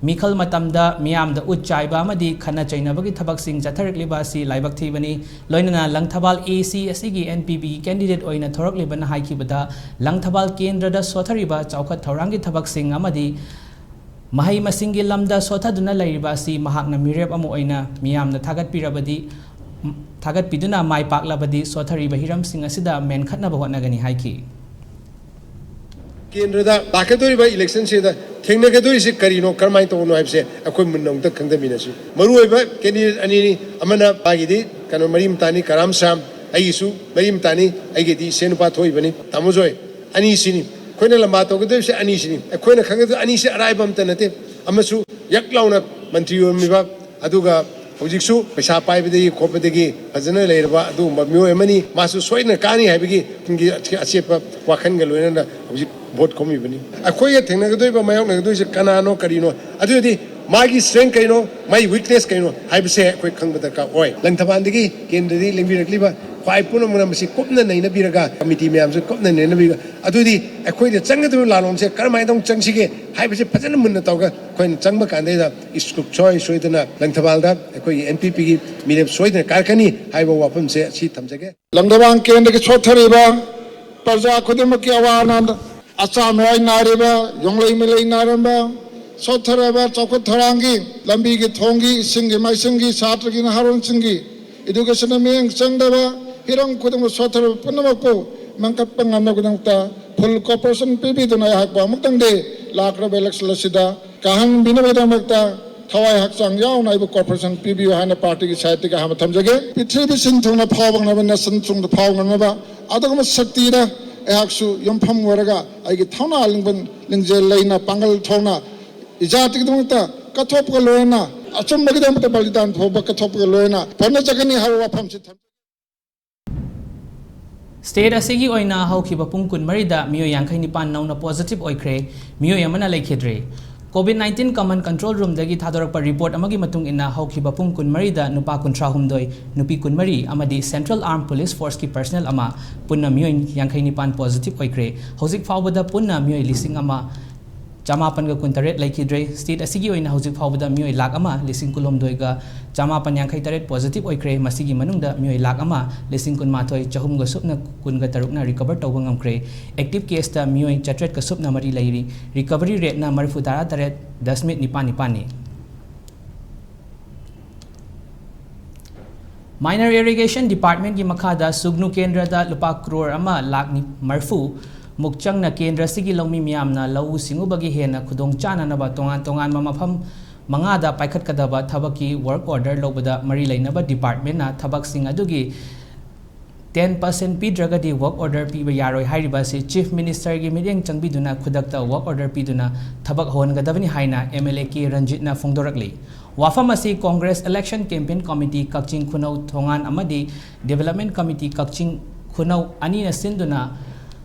ꯃꯤꯈꯜ ꯃꯇꯝꯗ ꯃꯤꯌꯥꯝꯗ ꯎꯠ ꯆꯥꯏꯕ ꯑꯃꯗꯤ ꯈꯠꯅ ꯆꯩꯅꯕꯒꯤ ꯊꯕꯛꯁꯤꯡ ꯆꯠꯊꯔꯛꯂꯤꯕ ꯑꯁꯤ ꯂꯥꯏꯕꯛ ꯊꯤꯕꯅꯤ꯫ ꯂꯣꯏꯅꯅ ꯂꯪꯊꯕꯥꯜ ꯑꯦ ꯁꯤ ꯑꯁꯤꯒꯤ ꯑꯦꯟ ꯄꯤ ꯄꯤꯒꯤ ꯀꯦꯟꯗꯤꯗꯦꯠ ꯑꯣꯏꯅ ꯊꯣꯔꯛꯂꯤꯕꯅ ꯍꯥꯏꯈꯤꯕꯗ, ꯂꯪꯊꯕꯥꯜ ꯀꯦꯟꯗ꯭ꯔꯗ ꯁꯣꯠꯊꯔꯤꯕ ꯆꯥꯎꯈꯠ ꯊꯧꯔꯥꯡꯒꯤ ꯊꯕꯛꯁꯤꯡ ꯑꯃꯗꯤ ꯃꯍꯩ ꯃꯁꯤꯡꯒꯤ ꯂꯝꯗ ꯁꯣꯠꯊꯗꯨꯅ ꯂꯩꯔꯤꯕ ꯑꯁꯤ ꯃꯍꯥꯛꯅ ꯃꯤꯔꯦꯞ ꯑꯃ ꯑꯣꯏꯅ ꯃꯤꯌꯥꯝꯅ ꯊꯥꯒꯠꯄꯤꯔꯕꯗꯤ, ꯊꯥꯒꯠꯄꯤꯗꯨꯅ ꯃꯥꯏ ꯄꯥꯛꯂꯕꯗꯤ ꯁꯣꯠꯊꯔꯤꯕ ꯍꯤꯔꯝꯁꯤꯡ ꯑꯁꯤꯗ ꯃꯦꯟꯈꯠꯅꯕ ꯍꯣꯠꯅꯒꯅꯤ ꯍꯥꯏꯈꯤ꯫ ꯀꯦꯟꯗ꯭ꯔꯗ ꯂꯥꯛꯀꯗꯧꯔꯤꯕ ꯏꯂꯦꯛꯁꯟꯁꯤꯗ ꯊꯦꯡꯅꯒꯗꯣꯔꯤꯁꯤ ꯀꯔꯤꯅꯣ, ꯀꯔꯝꯍꯥꯏꯅ ꯇꯧꯕꯅꯣ ꯍꯥꯏꯕꯁꯦ ꯑꯩꯈꯣꯏ ꯃꯨꯟꯅ ꯑꯃꯨꯛꯇ ꯈꯪꯊꯃꯤꯟꯅꯁꯤ꯫ ꯃꯔꯨꯑꯣꯏꯕ ꯀꯦꯟꯗꯤꯗꯦꯠ ꯑꯅꯤꯅꯤ, ꯑꯃꯅ ꯃꯥꯒꯤꯗꯤ ꯀꯩꯅꯣ ꯃꯔꯤ ꯃꯇꯥꯅꯤ, ꯀꯔꯥꯝ ꯁ꯭ꯌꯥꯝ, ꯑꯩꯒꯤꯁꯨ ꯃꯔꯤ ꯃꯇꯥꯅꯤ, ꯑꯩꯒꯤꯗꯤ ꯏꯆꯦ ꯅꯨꯄꯥ ꯊꯣꯛꯏꯕꯅꯤ, ꯇꯥꯃꯣ ꯖꯣꯏ꯫ ꯑꯅꯤꯁꯤꯅꯤ ꯑꯩꯈꯣꯏꯅ ꯂꯝꯕꯥ ꯇꯧꯒꯗꯧꯔꯤꯕꯁꯦ, ꯑꯅꯤꯁꯤꯅꯤ꯫ ꯑꯩꯈꯣꯏꯅ ꯈꯪꯒꯗꯕ ꯑꯅꯤꯁꯤ ꯑꯔꯥꯏꯕ ꯑꯝꯇ ꯅꯠꯇꯦ꯫ ꯑꯃꯁꯨ ꯌꯛ ꯂꯥꯎꯅ ꯃꯟꯇ꯭ꯔꯤ ꯑꯣꯏꯔꯝꯃꯤꯕ, ꯑꯗꯨꯒ ꯍꯧꯖꯤꯛꯁꯨ ꯄꯩꯁꯥ ꯄꯥꯏꯕꯗꯒꯤ ꯈꯣꯠꯄꯗꯒꯤ ꯐꯖꯅ ꯂꯩꯔꯕ ꯑꯗꯨꯒꯨꯝꯕ ꯃꯤꯑꯣꯏ ꯑꯃꯅꯤ꯫ ꯃꯥꯁꯨ ꯁꯣꯏꯗꯅ ꯀꯥꯅꯤ ꯍꯥꯏꯕꯒꯤ ꯇꯨꯡꯒꯤ ꯑꯆꯦꯠꯄ ꯋꯥꯈꯜꯒ ꯂꯣꯏꯅꯅ ꯍꯧꯖꯤꯛ ꯚꯣꯠ ꯈꯣꯝꯃꯤꯕꯅꯤ꯫ ꯑꯩꯈꯣꯏꯒ ꯊꯦꯡꯅꯒꯗꯣꯏꯕ, ꯃꯥꯌꯣꯛꯅꯒꯗꯣꯏꯁꯦ ꯀꯅꯥꯅꯣ, ꯀꯔꯤꯅꯣ, ꯑꯗꯨꯗꯤ ꯃꯥꯒꯤ ꯁ꯭ꯇꯔꯦꯡ ꯀꯩꯅꯣ, ꯃꯥꯒꯤ ꯋꯤꯛꯅꯦꯁ ꯀꯩꯅꯣ ꯍꯥꯏꯕꯁꯦ ꯑꯩꯈꯣꯏ ꯈꯪꯕ ꯗꯔꯀꯥꯔ ꯑꯣꯏ꯫ ꯂꯪꯊꯕꯥꯜꯗꯒꯤ ꯀꯦꯟꯗ꯭ꯔꯗꯒꯤ ꯂꯦꯡꯕꯤꯔꯛꯂꯤꯕ ꯄꯥꯏ ꯄꯨꯝꯅꯃꯛꯅ ꯃꯁꯤ ꯀꯨꯞꯅ ꯅꯩꯅꯕꯤꯔꯒ, ꯀꯃꯤꯇꯤ ꯃꯌꯥꯝꯁꯨ ꯀꯨꯞꯅ ꯅꯩꯅꯕꯤꯔꯒ, ꯑꯗꯨꯗꯤ ꯑꯩꯈꯣꯏꯅ ꯆꯪꯒꯗꯧꯔꯤꯕ ꯂꯥꯂꯣꯡꯁꯦ ꯀꯔꯝꯍꯥꯏꯅ ꯑꯃꯨꯛ ꯆꯪꯁꯤꯒꯦ ꯍꯥꯏꯕꯁꯤ ꯐꯖꯅ ꯃꯨꯟꯅ ꯇꯧꯔꯒ ꯑꯩꯈꯣꯏꯅ ꯆꯪꯕ ꯀꯥꯟꯗꯩꯗ ꯁꯨꯡꯁꯣꯏ ꯁꯣꯏꯗꯅ ꯂꯪꯊꯕꯥꯜꯗ ꯑꯩꯈꯣꯏꯒꯤ ꯑꯦꯟ ꯄꯤ ꯄꯤꯒꯤ ꯃꯤꯔꯦꯞ ꯁꯣꯏꯗꯅ ꯀꯥꯔꯛꯀꯅꯤ ꯍꯥꯏꯕ ꯋꯥꯐꯝꯁꯦ ꯑꯁꯤ ꯊꯝꯖꯒꯦ꯫ ꯂꯪꯊꯕꯥꯜ ꯀꯦꯟꯗ꯭ꯔꯒꯤ ꯁꯣꯠꯊꯔꯤꯕ ꯄ꯭ꯔꯖꯥ ꯈꯨꯗꯤꯡꯃꯛꯀꯤ ꯑꯋꯥ ꯑꯅꯥ, ꯑꯆꯥ ꯃꯤꯋꯥꯏ ꯅꯥꯔꯤꯕ, ꯌꯣꯡꯂꯩ ꯃꯩꯂꯩ ꯅꯥꯔꯝꯕ, ꯁꯣꯠꯊꯔꯕ ꯆꯥꯎꯈꯠ ꯊꯧꯔꯥꯡꯒꯤ, ꯂꯝꯕꯤꯒꯤ ꯊꯣꯡꯒꯤ, ꯏꯁꯤꯡꯒꯤ ꯃꯥꯏꯁꯤꯡꯒꯤ, ꯁꯥꯇ꯭ꯔꯒꯤ ꯅꯍꯥꯔꯣꯜꯁꯤꯡꯒꯤ, educationꯗ ꯃꯤꯠꯌꯦꯡ ꯆꯪꯗꯕ, ꯍꯤꯔꯝ ꯈꯨꯗꯤꯡꯃꯛ ꯁꯣꯠꯊꯔꯕ ꯄꯨꯝꯅꯃꯛꯄꯨ ꯃꯦꯟꯈꯠꯄ ꯉꯝꯅꯕꯒꯤꯗꯃꯛꯇ full cooperation ꯄꯤꯕꯤꯗꯨꯅ ꯑꯩꯍꯥꯛꯄꯨ ꯑꯃꯨꯛꯇꯪꯗꯤ ꯂꯥꯛꯂꯤꯕ election ꯑꯁꯤꯗ ꯀꯥꯍꯟꯕꯤꯅꯕꯒꯤꯗꯃꯛꯇ ꯊꯋꯥꯏ ꯍꯛꯆꯥꯡ ꯌꯥꯎꯅ ꯑꯩꯕꯨ cooperation ꯄꯤꯕꯤꯌꯨ ꯍꯥꯏꯅ partyꯒꯤ sideꯇꯒꯤ ꯑꯍꯥꯟꯕ ꯊꯝꯖꯒꯦ꯫ ꯄ꯭ꯔꯤꯊꯤꯕꯤ ꯁꯤꯟ ꯊꯨꯡꯅ ꯐꯥꯎꯕ ꯉꯝꯅꯕ, ꯅꯁꯟ ꯊꯨꯡꯅ ꯐꯥꯎꯕ ꯉꯝꯅꯕ ꯑꯗꯨꯒꯨꯝꯕ ꯁꯛꯇꯤꯗ ꯑꯩꯍꯥꯛꯁꯨ ꯌꯨꯝꯐꯝ ꯑꯣꯏꯔꯒ ꯑꯩꯒꯤ ꯊꯧꯅꯥ ꯂꯤꯡꯕ, ꯂꯤꯡꯖꯦꯜ ꯂꯩꯅ, ꯄꯥꯡꯒꯜ ꯊꯣꯛꯅ ꯏꯖꯥꯇꯤꯒꯤꯗꯃꯛꯇ ꯀꯠꯊꯣꯛꯄꯒ ꯂꯣꯏꯅ, ꯑꯆꯨꯝꯕꯒꯤꯗꯃꯛꯇ ꯕꯂꯤꯗꯥꯟ ꯐꯥꯎꯕ ꯀꯠꯊꯣꯛꯄꯒ ꯂꯣꯏꯅ ꯍꯣꯠꯅꯖꯒꯅꯤ ꯍꯥꯏꯕ ꯋꯥꯐꯝꯁꯤ ꯊꯝꯖꯒꯦ꯫ State ꯑꯁꯤꯒꯤ ꯑꯣꯏꯅ ꯍꯧꯈꯤꯕ ꯄꯨꯡ ꯀꯨꯟꯃꯔꯤꯗ ꯃꯤꯑꯣꯏ ꯌꯥꯡꯈꯩ ꯅꯤꯄꯥꯟ ꯅꯧꯅ positive ꯑꯣꯏꯈ꯭ꯔꯦ, ꯃꯤꯑꯣꯏ ꯑꯃꯅ ꯂꯩꯈꯤꯗ꯭ꯔꯦ꯫ COVID nineteen common control roomꯗꯒꯤ ꯊꯥꯗꯣꯔꯛꯄ report ꯑꯃꯒꯤ ꯃꯇꯨꯡ ꯏꯟꯅ, ꯍꯧꯈꯤꯕ ꯄꯨꯡ ꯀꯨꯟꯃꯔꯤꯗ ꯅꯨꯄꯥ ꯀꯨꯟꯊ꯭ꯔꯥ ꯍꯨꯝꯗꯣꯏ, ꯅꯨꯄꯤ ꯀꯨꯟꯃꯔꯤ ꯑꯃꯗꯤ Central Armed Police Forceꯀꯤ personnel ꯑꯃ, ꯄꯨꯟꯅ ꯃꯤꯑꯣꯏ ꯌꯥꯡꯈꯩ ꯅꯤꯄꯥꯟ positive ꯑꯣꯏꯈ꯭ꯔꯦ꯫ ꯍꯧꯖꯤꯛ ꯐꯥꯎꯕꯗ ꯄꯨꯟꯅ ꯃꯤꯑꯣꯏ ꯂꯤꯁꯤꯡ ꯑꯃ ꯆꯃꯥꯄꯟꯒ ꯀꯨꯟꯇꯔꯦꯠ ꯂꯩꯈꯤꯗ꯭ꯔꯦ꯫ State ꯑꯁꯤꯒꯤ ꯑꯣꯏꯅ ꯍꯧꯖꯤꯛ ꯐꯥꯎꯕꯗ ꯃꯤꯑꯣꯏ ꯂꯥꯈ ꯑꯃ ꯂꯤꯁꯤꯡ ꯀꯨꯟꯍꯨꯝꯗꯣꯏꯒ ꯆꯃꯥꯄꯟ ꯌꯥꯡꯈꯩ ꯇꯔꯦꯠ positive ꯑꯣꯏꯈ꯭ꯔꯦ꯫ ꯃꯁꯤꯒꯤ ꯃꯅꯨꯡꯗ ꯃꯤꯑꯣꯏ ꯂꯥꯈ ꯑꯃ ꯂꯤꯁꯤꯡ ꯀꯨꯟꯃꯥꯊꯣꯏ ꯆꯍꯨꯝꯒ ꯁꯨꯞꯅ ꯀꯨꯟꯒ ꯇꯔꯨꯛꯅ recover ꯇꯧꯕ ꯉꯝꯈ꯭ꯔꯦ꯫ Active caseꯇ ꯃꯤꯑꯣꯏ ꯆꯥꯇ꯭ꯔꯦꯠꯀ ꯁꯨꯞꯅ ꯃꯔꯤ ꯂꯩꯔꯤ꯫ Recovery rateꯅ ꯃꯔꯤꯐꯨ ꯇꯔꯥ ꯇꯔꯦꯠ ꯗꯁꯃꯤꯛ ꯅꯤꯄꯥꯟ ꯅꯤꯄꯥꯟꯅꯤ꯫ Minor Irrigation Departmentꯀꯤ ꯃꯈꯥꯗ ꯁꯨꯒꯅꯨ ꯀꯦꯟꯗ꯭ꯔꯗ ꯂꯨꯄꯥ ꯀ꯭ꯔꯣꯔ ꯑꯃ ꯂꯥꯈ ꯃꯔꯤꯐꯨ ꯃꯨꯛ ꯆꯪꯅ ꯀꯦꯟꯗ꯭ꯔ ꯑꯁꯤꯒꯤ ꯂꯧꯃꯤ ꯃꯤꯌꯥꯝꯅ ꯂꯧꯎ ꯁꯤꯡꯎꯕꯒꯤ ꯍꯦꯟꯅ ꯈꯨꯗꯣꯡ ꯆꯥꯅꯅꯕ ꯇꯣꯉꯥꯟ ꯇꯣꯉꯥꯟꯕ ꯃꯐꯝ ꯃꯉꯥꯗ ꯄꯥꯏꯈꯠꯀꯗꯕ ꯊꯕꯛꯀꯤ work order ꯂꯧꯕꯗ ꯃꯔꯤ ꯂꯩꯅꯕ departmentꯅ ꯊꯕꯛꯁꯤꯡ ꯑꯗꯨꯒꯤ ten percent ꯄꯤꯗ꯭ꯔꯒꯗꯤ work order ꯄꯤꯕ ꯌꯥꯔꯣꯏ ꯍꯥꯏꯔꯤꯕ ꯑꯁꯤ Chief Ministerꯒꯤ ꯃꯤꯠꯌꯦꯡ ꯆꯪꯕꯤꯗꯨꯅ ꯈꯨꯗꯛꯇ work order ꯄꯤꯗꯨꯅ ꯊꯕꯛ ꯍꯧꯍꯟꯒꯗꯕꯅꯤ ꯍꯥꯏꯅ MLA ꯀꯦ ꯔꯟꯖꯤꯠꯅ ꯐꯣꯡꯗꯣꯔꯛꯂꯤ꯫ ꯋꯥꯐꯝ ꯑꯁꯤ Congress Election Campaign Committee ꯀꯛꯆꯤꯡ ꯈꯨꯅꯧ ꯊꯣꯡꯒꯥꯟ ꯑꯃꯗꯤ Development Committee ꯀꯛꯆꯤꯡ ꯈꯨꯅꯧ ꯑꯅꯤꯅ ꯁꯤꯟꯗꯨꯅ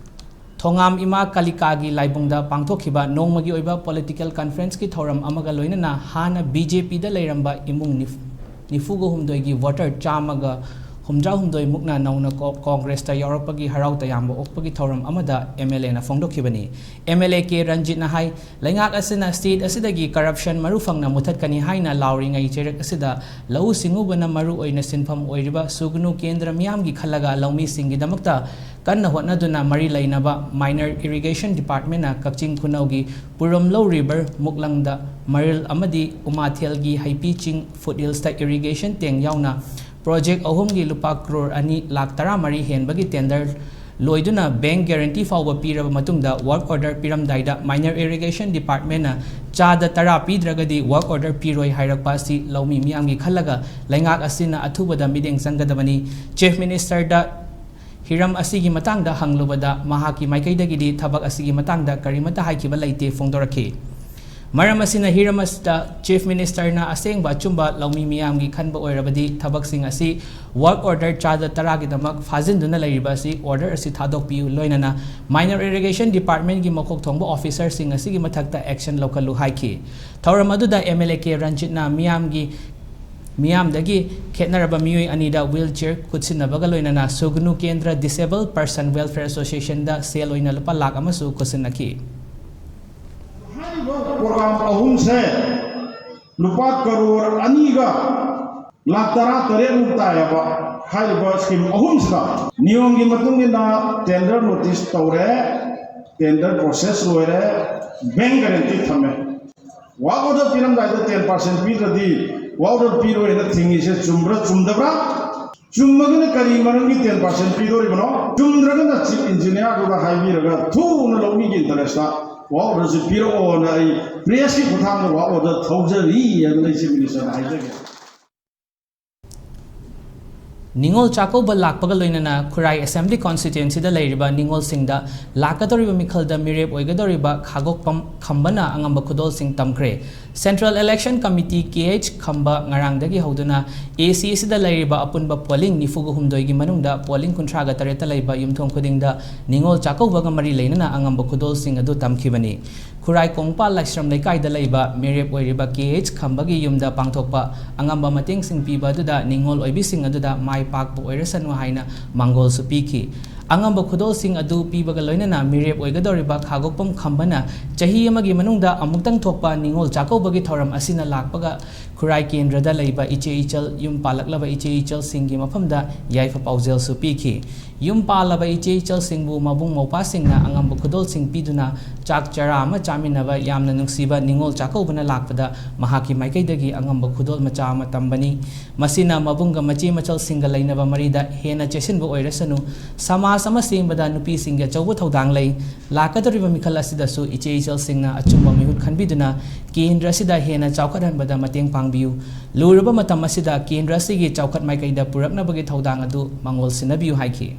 ꯊꯣꯉꯥꯝ ꯏꯃꯥ ꯀꯥꯂꯤꯀꯥꯒꯤ ꯂꯥꯏꯕꯨꯡꯗ ꯄꯥꯡꯊꯣꯛꯈꯤꯕ ꯅꯣꯡꯃꯒꯤ ꯑꯣꯏꯕ political conferenceꯀꯤ ꯊꯧꯔꯝ ꯑꯃꯒ ꯂꯣꯏꯅꯅ ꯍꯥꯟꯅ BJPꯗ ꯂꯩꯔꯝꯕ ꯏꯃꯨꯡ ꯅꯤꯐꯨ, ꯅꯤꯐꯨꯒ ꯍꯨꯝꯗꯣꯏꯒꯤ voter ꯆꯥꯝꯃꯒ ꯍꯨꯝꯗ꯭ꯔꯥ ꯍꯨꯝꯗꯣꯏ ꯃꯨꯛꯅ ꯅꯧꯅ ꯀꯣ-, ꯀꯣꯡꯒ꯭ꯔꯦꯁꯇ ꯌꯥꯎꯔꯛꯄꯒꯤ ꯍꯔꯥꯎ ꯇꯌꯥꯝꯕ ꯑꯣꯛꯄꯒꯤ ꯊꯧꯔꯝ ꯑꯃꯗ ꯑꯦꯝ ꯑꯦꯜ ꯑꯦꯅ ꯐꯣꯡꯗꯣꯛꯈꯤꯕꯅꯤ꯫ ꯑꯦꯝ ꯑꯦꯜ ꯑꯦ ꯀꯦ ꯔꯟꯖꯤꯠꯅ ꯍꯥꯏ, ꯂꯩꯉꯥꯛ ꯑꯁꯤꯅ ꯁ꯭ꯇꯦꯠ ꯑꯁꯤꯗꯒꯤ ꯀꯔꯞꯁꯟ ꯃꯔꯨ ꯐꯪꯅ ꯃꯨꯊꯠꯀꯅꯤ ꯍꯥꯏꯅ ꯂꯥꯎꯔꯤꯉꯩ ꯆꯩꯔꯛ ꯑꯁꯤꯗ ꯂꯧꯎ ꯁꯤꯡꯎꯕꯅ ꯃꯔꯨ ꯑꯣꯏꯅ ꯁꯤꯟꯐꯝ ꯑꯣꯏꯔꯤꯕ ꯁꯨꯒꯅꯨ ꯀꯦꯟꯗ꯭ꯔ ꯃꯤꯌꯥꯝꯒꯤ ꯈꯜꯂꯒ ꯂꯧꯃꯤꯁꯤꯡꯒꯤꯗꯃꯛꯇ ꯀꯟꯅ ꯍꯣꯠꯅꯗꯨꯅ ꯃꯔꯤ ꯂꯩꯅꯕ ꯃꯥꯏꯅꯔ ꯏꯔꯤꯒꯦꯁꯟ ꯗꯤꯄꯥꯔꯠꯃꯦꯟꯅ ꯀꯛꯆꯤꯡ ꯈꯨꯅꯧꯒꯤ ꯄꯨꯔꯝꯂꯧ ꯔꯤꯚꯔ, ꯃꯨꯛꯂꯪꯗ ꯃꯔꯤꯜ ꯑꯃꯗꯤ ꯎꯃꯥꯊꯦꯜꯒꯤ ꯍꯩꯄꯤ ꯆꯤꯡ ꯐꯨꯠꯍꯤꯜꯁꯇ ꯏꯔꯤꯒꯦꯁꯟ ꯇꯦꯡ ꯌꯥꯎꯅ ꯄ꯭ꯔꯣꯖꯦꯛ ꯑꯍꯨꯝꯒꯤ ꯂꯨꯄꯥ ꯀ꯭ꯔꯣꯔ ꯑꯅꯤ ꯂꯥꯈ ꯇꯔꯥꯃꯔꯤ ꯍꯦꯟꯕꯒꯤ ꯇꯦꯟꯗꯔ ꯂꯣꯏꯗꯨꯅ ꯕꯦꯡꯛ ꯒꯦꯔꯦꯟꯇꯤ ꯐꯥꯎꯕ ꯄꯤꯔꯕ ꯃꯇꯨꯡꯗ ꯋꯥꯔꯛ ꯑꯣꯔꯗꯔ ꯄꯤꯔꯝꯗꯥꯏꯗ ꯃꯥꯏꯅꯔ ꯏꯔꯤꯒꯦꯁꯟ ꯗꯤꯄꯥꯔꯠꯃꯦꯟꯅ ꯆꯥꯗ ꯇꯔꯥ ꯄꯤꯗ꯭ꯔꯒꯗꯤ ꯋꯥꯔꯛ ꯑꯣꯔꯗꯔ ꯄꯤꯔꯣꯏ ꯍꯥꯏꯔꯛꯄ ꯑꯁꯤ ꯂꯧꯃꯤ ꯃꯤꯌꯥꯝꯒꯤ ꯈꯜꯂꯒ ꯂꯩꯉꯥꯛ ꯑꯁꯤꯅ ꯑꯊꯨꯕꯗ ꯃꯤꯠꯌꯦꯡ ꯆꯪꯒꯗꯕꯅꯤ꯫ ꯆꯤꯐ ꯃꯤꯅꯤꯁꯇꯔꯗ ꯍꯤꯔꯝ ꯑꯁꯤꯒꯤ ꯃꯇꯥꯡꯗ ꯍꯪꯂꯨꯕꯗ ꯃꯍꯥꯛꯀꯤ ꯃꯥꯏꯀꯩꯗꯒꯤꯗꯤ ꯊꯕꯛ ꯑꯁꯤꯒꯤ ꯃꯇꯥꯡꯗ ꯀꯔꯤꯃꯠꯇ ꯍꯥꯏꯈꯤꯕ ꯂꯩꯇꯦ ꯐꯣꯡꯗꯣꯔꯛꯈꯤ꯫ ꯃꯔꯝ ꯑꯁꯤꯅ ꯍꯤꯔꯝ ꯑꯁꯤꯗ ꯆꯤꯐ ꯃꯤꯅꯤꯁꯇꯔꯅ ꯑꯁꯦꯡꯕ ꯑꯆꯨꯝꯕ ꯂꯧꯃꯤ ꯃꯤꯌꯥꯝꯒꯤ ꯈꯟꯕ ꯑꯣꯏꯔꯕꯗꯤ ꯊꯕꯛꯁꯤꯡ ꯑꯁꯤ ꯋꯥꯔꯛ ꯑꯣꯔꯗꯔ ꯆꯥꯗ ꯇꯔꯥꯒꯤꯗꯃꯛ ꯐꯥꯖꯤꯟꯗꯨꯅ ꯂꯩꯔꯤꯕ ꯑꯁꯤ ꯑꯣꯔꯗꯔ ꯑꯁꯤ ꯊꯥꯗꯣꯛꯄꯤꯌꯨ, ꯂꯣꯏꯅꯅ ꯃꯥꯏꯅꯔ ꯏꯔꯤꯒꯦꯁꯟ ꯗꯤꯄꯥꯔꯠꯃꯦꯟꯒꯤ ꯃꯀꯣꯛ ꯊꯣꯡꯕ ꯑꯣꯐꯤꯁꯔꯁꯤꯡ ꯑꯁꯤꯒꯤ ꯃꯊꯛꯇ ꯑꯦꯛꯁꯟ ꯂꯧꯈꯠꯂꯨ ꯍꯥꯏꯈꯤ꯫ ꯊꯧꯔꯝ ꯑꯗꯨꯗ ꯑꯦꯝ ꯑꯦꯜ ꯑꯦ ꯀꯦ ꯔꯟꯖꯤꯠꯅ ꯃꯤꯌꯥꯝꯒꯤ, ꯃꯤꯌꯥꯝꯗꯒꯤ ꯈꯦꯠꯅꯔꯕ ꯃꯤꯑꯣꯏ ꯑꯅꯤꯗ ꯋꯤꯜ ꯆꯤꯌꯔ ꯈꯨꯠꯁꯤꯟꯅꯕꯒ ꯂꯣꯏꯅꯅ ꯁꯨꯒꯅꯨ ꯀꯦꯟꯗ꯭ꯔ ꯗꯤꯁꯦꯕꯜ ꯄꯔꯁꯟ ꯋꯦꯜꯐꯤꯌꯔ ꯑꯦꯁꯣꯁꯤꯌꯦꯁꯟꯗ ꯁꯦꯜ ꯑꯣꯏꯅ ꯂꯨꯄꯥ ꯂꯥꯈ ꯑꯃꯁꯨ ꯈꯨꯠꯁꯤꯟꯅꯈꯤ꯫ ꯍꯥꯏꯔꯤꯕ ꯄ꯭ꯔꯣꯒ꯭ꯔꯥꯝ ꯑꯍꯨꯝꯁꯦ ꯂꯨꯄꯥ ꯀꯔꯣꯔ ꯑꯅꯤꯒ ꯂꯥꯈ ꯇꯔꯥ ꯇꯔꯦꯠ ꯃꯨꯛ ꯇꯥꯏꯌꯦꯕ꯫ ꯍꯥꯏꯔꯤꯕ ꯁ꯭ꯀꯤꯝ ꯑꯍꯨꯝꯁꯤꯗ ꯅꯤꯌꯣꯝꯒꯤ ꯃꯇꯨꯡ ꯏꯟꯅ ꯇꯦꯟꯗꯔ ꯅꯣꯇꯤꯁ ꯇꯧꯔꯦ, ꯇꯦꯟꯗꯔ ꯄ꯭ꯔꯣꯁꯦꯁ ꯂꯣꯏꯔꯦ, ꯕꯦꯡꯛ ꯒꯥꯔꯦꯟꯇꯤ ꯊꯝꯃꯦ꯫ ꯋꯥꯔꯛ ꯑꯣꯔꯗꯔ ꯄꯤꯔꯝꯗꯥꯏꯗ ꯇꯦꯟ ꯄꯥꯔꯁꯦꯟ ꯄꯤꯗ꯭ꯔꯗꯤ ꯋꯥꯔꯛ ꯑꯣꯔꯗꯔ ꯄꯤꯔꯣꯏꯅ ꯊꯤꯡꯉꯤꯁꯦ ꯆꯨꯝꯕ꯭ꯔꯥ ꯆꯨꯝꯗꯕ꯭ꯔꯥ? ꯆꯨꯝꯃꯒꯅ ꯀꯔꯤ ꯃꯔꯝꯒꯤ ꯇꯦꯟ ꯄꯥꯔꯁꯦꯟ ꯄꯤꯗꯣꯔꯤꯕꯅꯣ? ꯆꯨꯝꯗ꯭ꯔꯒꯅ ꯆꯤꯐ ꯏꯟꯖꯤꯅꯤꯌꯥꯔꯗꯨꯗ ꯍꯥꯏꯕꯤꯔꯒ ꯊꯨꯅ ꯂꯧꯃꯤꯒꯤ ꯏꯟꯇꯔꯦꯁꯇ ꯋꯥꯔꯛ ꯑꯣꯔꯗꯔꯁꯤ ꯄꯤꯔꯛꯑꯣꯅ ꯑꯩ ꯄ꯭ꯔꯦꯁꯀꯤ ꯈꯨꯠꯊꯥꯡꯗ ꯋꯥꯔꯛ ꯑꯣꯔꯗꯔ ꯊꯧꯖꯔꯤ ꯍꯥꯏꯗꯅ ꯑꯩ ꯆꯤꯐ ꯃꯤꯅꯤꯁꯇꯔꯗ ꯍꯥꯏꯖꯒꯦ꯫ ꯅꯤꯉꯣꯜ ꯆꯥꯛꯀꯧꯕ ꯂꯥꯛꯄꯒ ꯂꯣꯏꯅꯅ ꯈꯨꯔꯥꯏ ꯑꯦꯁꯦꯝꯕ꯭ꯂꯤ ꯀꯣꯟꯁꯇꯤꯇ꯭ꯋꯦꯟꯁꯤꯗ ꯂꯩꯔꯤꯕ ꯅꯤꯉꯣꯜꯁꯤꯡꯗ ꯂꯥꯛꯀꯗꯧꯔꯤꯕ ꯃꯤꯈꯜꯗ ꯃꯤꯔꯦꯞ ꯑꯣꯏꯒꯗꯧꯔꯤꯕ ꯈꯥꯒꯣꯛꯄꯝ ꯈꯝꯕꯅ ꯑꯉꯝꯕ ꯈꯨꯗꯣꯜꯁꯤꯡ ꯇꯝꯈ꯭ꯔꯦ꯫ ꯁꯦꯟꯇ꯭ꯔꯦꯜ ꯏꯂꯦꯛꯁꯟ ꯀꯃꯤꯇꯤ ꯀꯦ ꯑꯩꯆ ꯈꯝꯕ ꯉꯔꯥꯡꯗꯒꯤ ꯍꯧꯗꯨꯅ ꯑꯦ ꯁꯤ ꯑꯁꯤꯗ ꯂꯩꯔꯤꯕ ꯑꯄꯨꯟꯕ ꯄꯣꯂꯤꯡ ꯅꯤꯐꯨꯒ ꯍꯨꯝꯗꯣꯏꯒꯤ ꯃꯅꯨꯡꯗ ꯄꯣꯂꯤꯡ ꯀꯨꯟꯊ꯭ꯔꯥꯒ ꯇꯔꯦꯠꯇ ꯂꯩꯕ ꯌꯨꯝꯊꯣꯡ ꯈꯨꯗꯤꯡꯗ ꯅꯤꯉꯣꯜ ꯆꯥꯛꯀꯧꯕꯒ ꯃꯔꯤ ꯂꯩꯅꯅ ꯑꯉꯝꯕ ꯈꯨꯗꯣꯜꯁꯤꯡ ꯑꯗꯨ ꯇꯝꯈꯤꯕꯅꯤ꯫ ꯈꯨꯔꯥꯏ ꯀꯣꯡꯄꯥꯜ ꯂꯥꯏꯁ꯭ꯔꯝ ꯂꯩꯀꯥꯏꯗ ꯂꯩꯕ ꯃꯤꯔꯦꯞ ꯑꯣꯏꯔꯤꯕ ꯀꯦ ꯑꯩꯆ ꯈꯝꯕꯒꯤ ꯌꯨꯝꯗ ꯄꯥꯡꯊꯣꯛꯄ ꯑꯉꯝꯕ ꯃꯇꯦꯡꯁꯤꯡ ꯄꯤꯕ ꯑꯗꯨꯗ ꯅꯤꯉꯣꯜ ꯑꯣꯏꯕꯤꯁꯤꯡ ꯑꯗꯨꯗ ꯃꯥꯏ ꯄꯥꯛꯄ ꯑꯣꯏꯔꯁꯅꯨ ꯍꯥꯏꯅ ꯃꯥꯡꯒꯣꯜꯁꯨ ꯄꯤꯈꯤ꯫ ꯑꯉꯝꯕ ꯈꯨꯗꯣꯜꯁꯤꯡ ꯑꯗꯨ ꯄꯤꯕꯒ ꯂꯣꯏꯅꯅ ꯃꯤꯔꯦꯞ ꯑꯣꯏꯒꯗꯧꯔꯤꯕ ꯈꯥꯒꯣꯛꯄꯝ ꯈꯝꯕꯅ ꯆꯍꯤ ꯑꯃꯒꯤ ꯃꯅꯨꯡꯗ ꯑꯃꯨꯛꯇꯪ ꯊꯣꯛꯄ ꯅꯤꯉꯣꯜ ꯆꯥꯛꯀꯧꯕꯒꯤ ꯊꯧꯔꯝ ꯑꯁꯤꯅ ꯂꯥꯛꯄꯒ ꯈꯨꯔꯥꯏ ꯀꯦꯟꯗ꯭ꯔꯗ ꯂꯩꯕ ꯏꯆꯦ ꯏꯆꯜ, ꯌꯨꯝ ꯄꯥꯜꯂꯛꯂꯕ ꯏꯆꯦ ꯏꯆꯜꯁꯤꯡꯒꯤ ꯃꯐꯝꯗ ꯌꯥꯏꯐ ꯄꯥꯎꯖꯦꯜꯁꯨ ꯄꯤꯈꯤ꯫ ꯌꯨꯝ ꯄꯥꯜꯂꯕ ꯏꯆꯦ ꯏꯆꯜꯁꯤꯡꯕꯨ ꯃꯕꯨꯡ ꯃꯧꯄ꯭ꯋꯥꯁꯤꯡꯅ ꯑꯉꯝꯕ ꯈꯨꯗꯣꯜꯁꯤꯡ ꯄꯤꯗꯨꯅ ꯆꯥꯛ ꯆꯔꯥ ꯑꯃ ꯆꯥꯃꯤꯟꯅꯕ ꯌꯥꯝꯅ ꯅꯨꯡꯁꯤꯕ ꯅꯤꯉꯣꯜ ꯆꯥꯛꯀꯧꯕꯅ ꯂꯥꯛꯄꯗ ꯃꯍꯥꯛꯀꯤ ꯃꯥꯏꯀꯩꯗꯒꯤ ꯑꯉꯝꯕ ꯈꯨꯗꯣꯜ ꯃꯆꯥ ꯑꯃ ꯇꯝꯕꯅꯤ꯫ ꯃꯁꯤꯅ ꯃꯕꯨꯡꯒ ꯃꯆꯦ ꯃꯆꯜꯁꯤꯡꯒ ꯂꯩꯅꯕ ꯃꯔꯤꯗ ꯍꯦꯟꯅ ꯆꯦꯠꯁꯤꯟꯕ ꯑꯣꯏꯔꯁꯅꯨ꯫ ꯁꯃꯥꯖ ꯑꯃ ꯁꯦꯝꯕꯗ ꯅꯨꯄꯤꯁꯤꯡꯒꯤ ꯑꯆꯧꯕ ꯊꯧꯗꯥꯡ ꯂꯩ꯫ ꯂꯥꯛꯀꯗꯧꯔꯤꯕ ꯃꯤꯈꯜ ꯑꯁꯤꯗꯁꯨ ꯏꯆꯦ ꯏꯆꯜꯁꯤꯡꯅ ꯑꯆꯨꯝꯕ ꯃꯤꯍꯨꯠ ꯈꯟꯕꯤꯗꯨꯅ ꯀꯦꯟꯗ꯭ꯔ ꯑꯁꯤꯗ ꯍꯦꯟꯅ ꯆꯥꯎꯈꯠꯍꯟꯕꯗ ꯃꯇꯦꯡ ꯄꯥꯡꯕꯤꯌꯨ꯫ ꯂꯨꯔꯕ ꯃꯇꯝ ꯑꯁꯤꯗ ꯀꯦꯟꯗ꯭ꯔ ꯑꯁꯤꯒꯤ ꯆꯥꯎꯈꯠ ꯃꯥꯏꯀꯩꯗ ꯄꯨꯔꯛꯅꯕꯒꯤ ꯊꯧꯗꯥꯡ ꯑꯗꯨ ꯃꯥꯡꯒꯣꯜ ꯁꯤꯟꯅꯕꯤꯌꯨ ꯍꯥꯏꯈꯤ꯫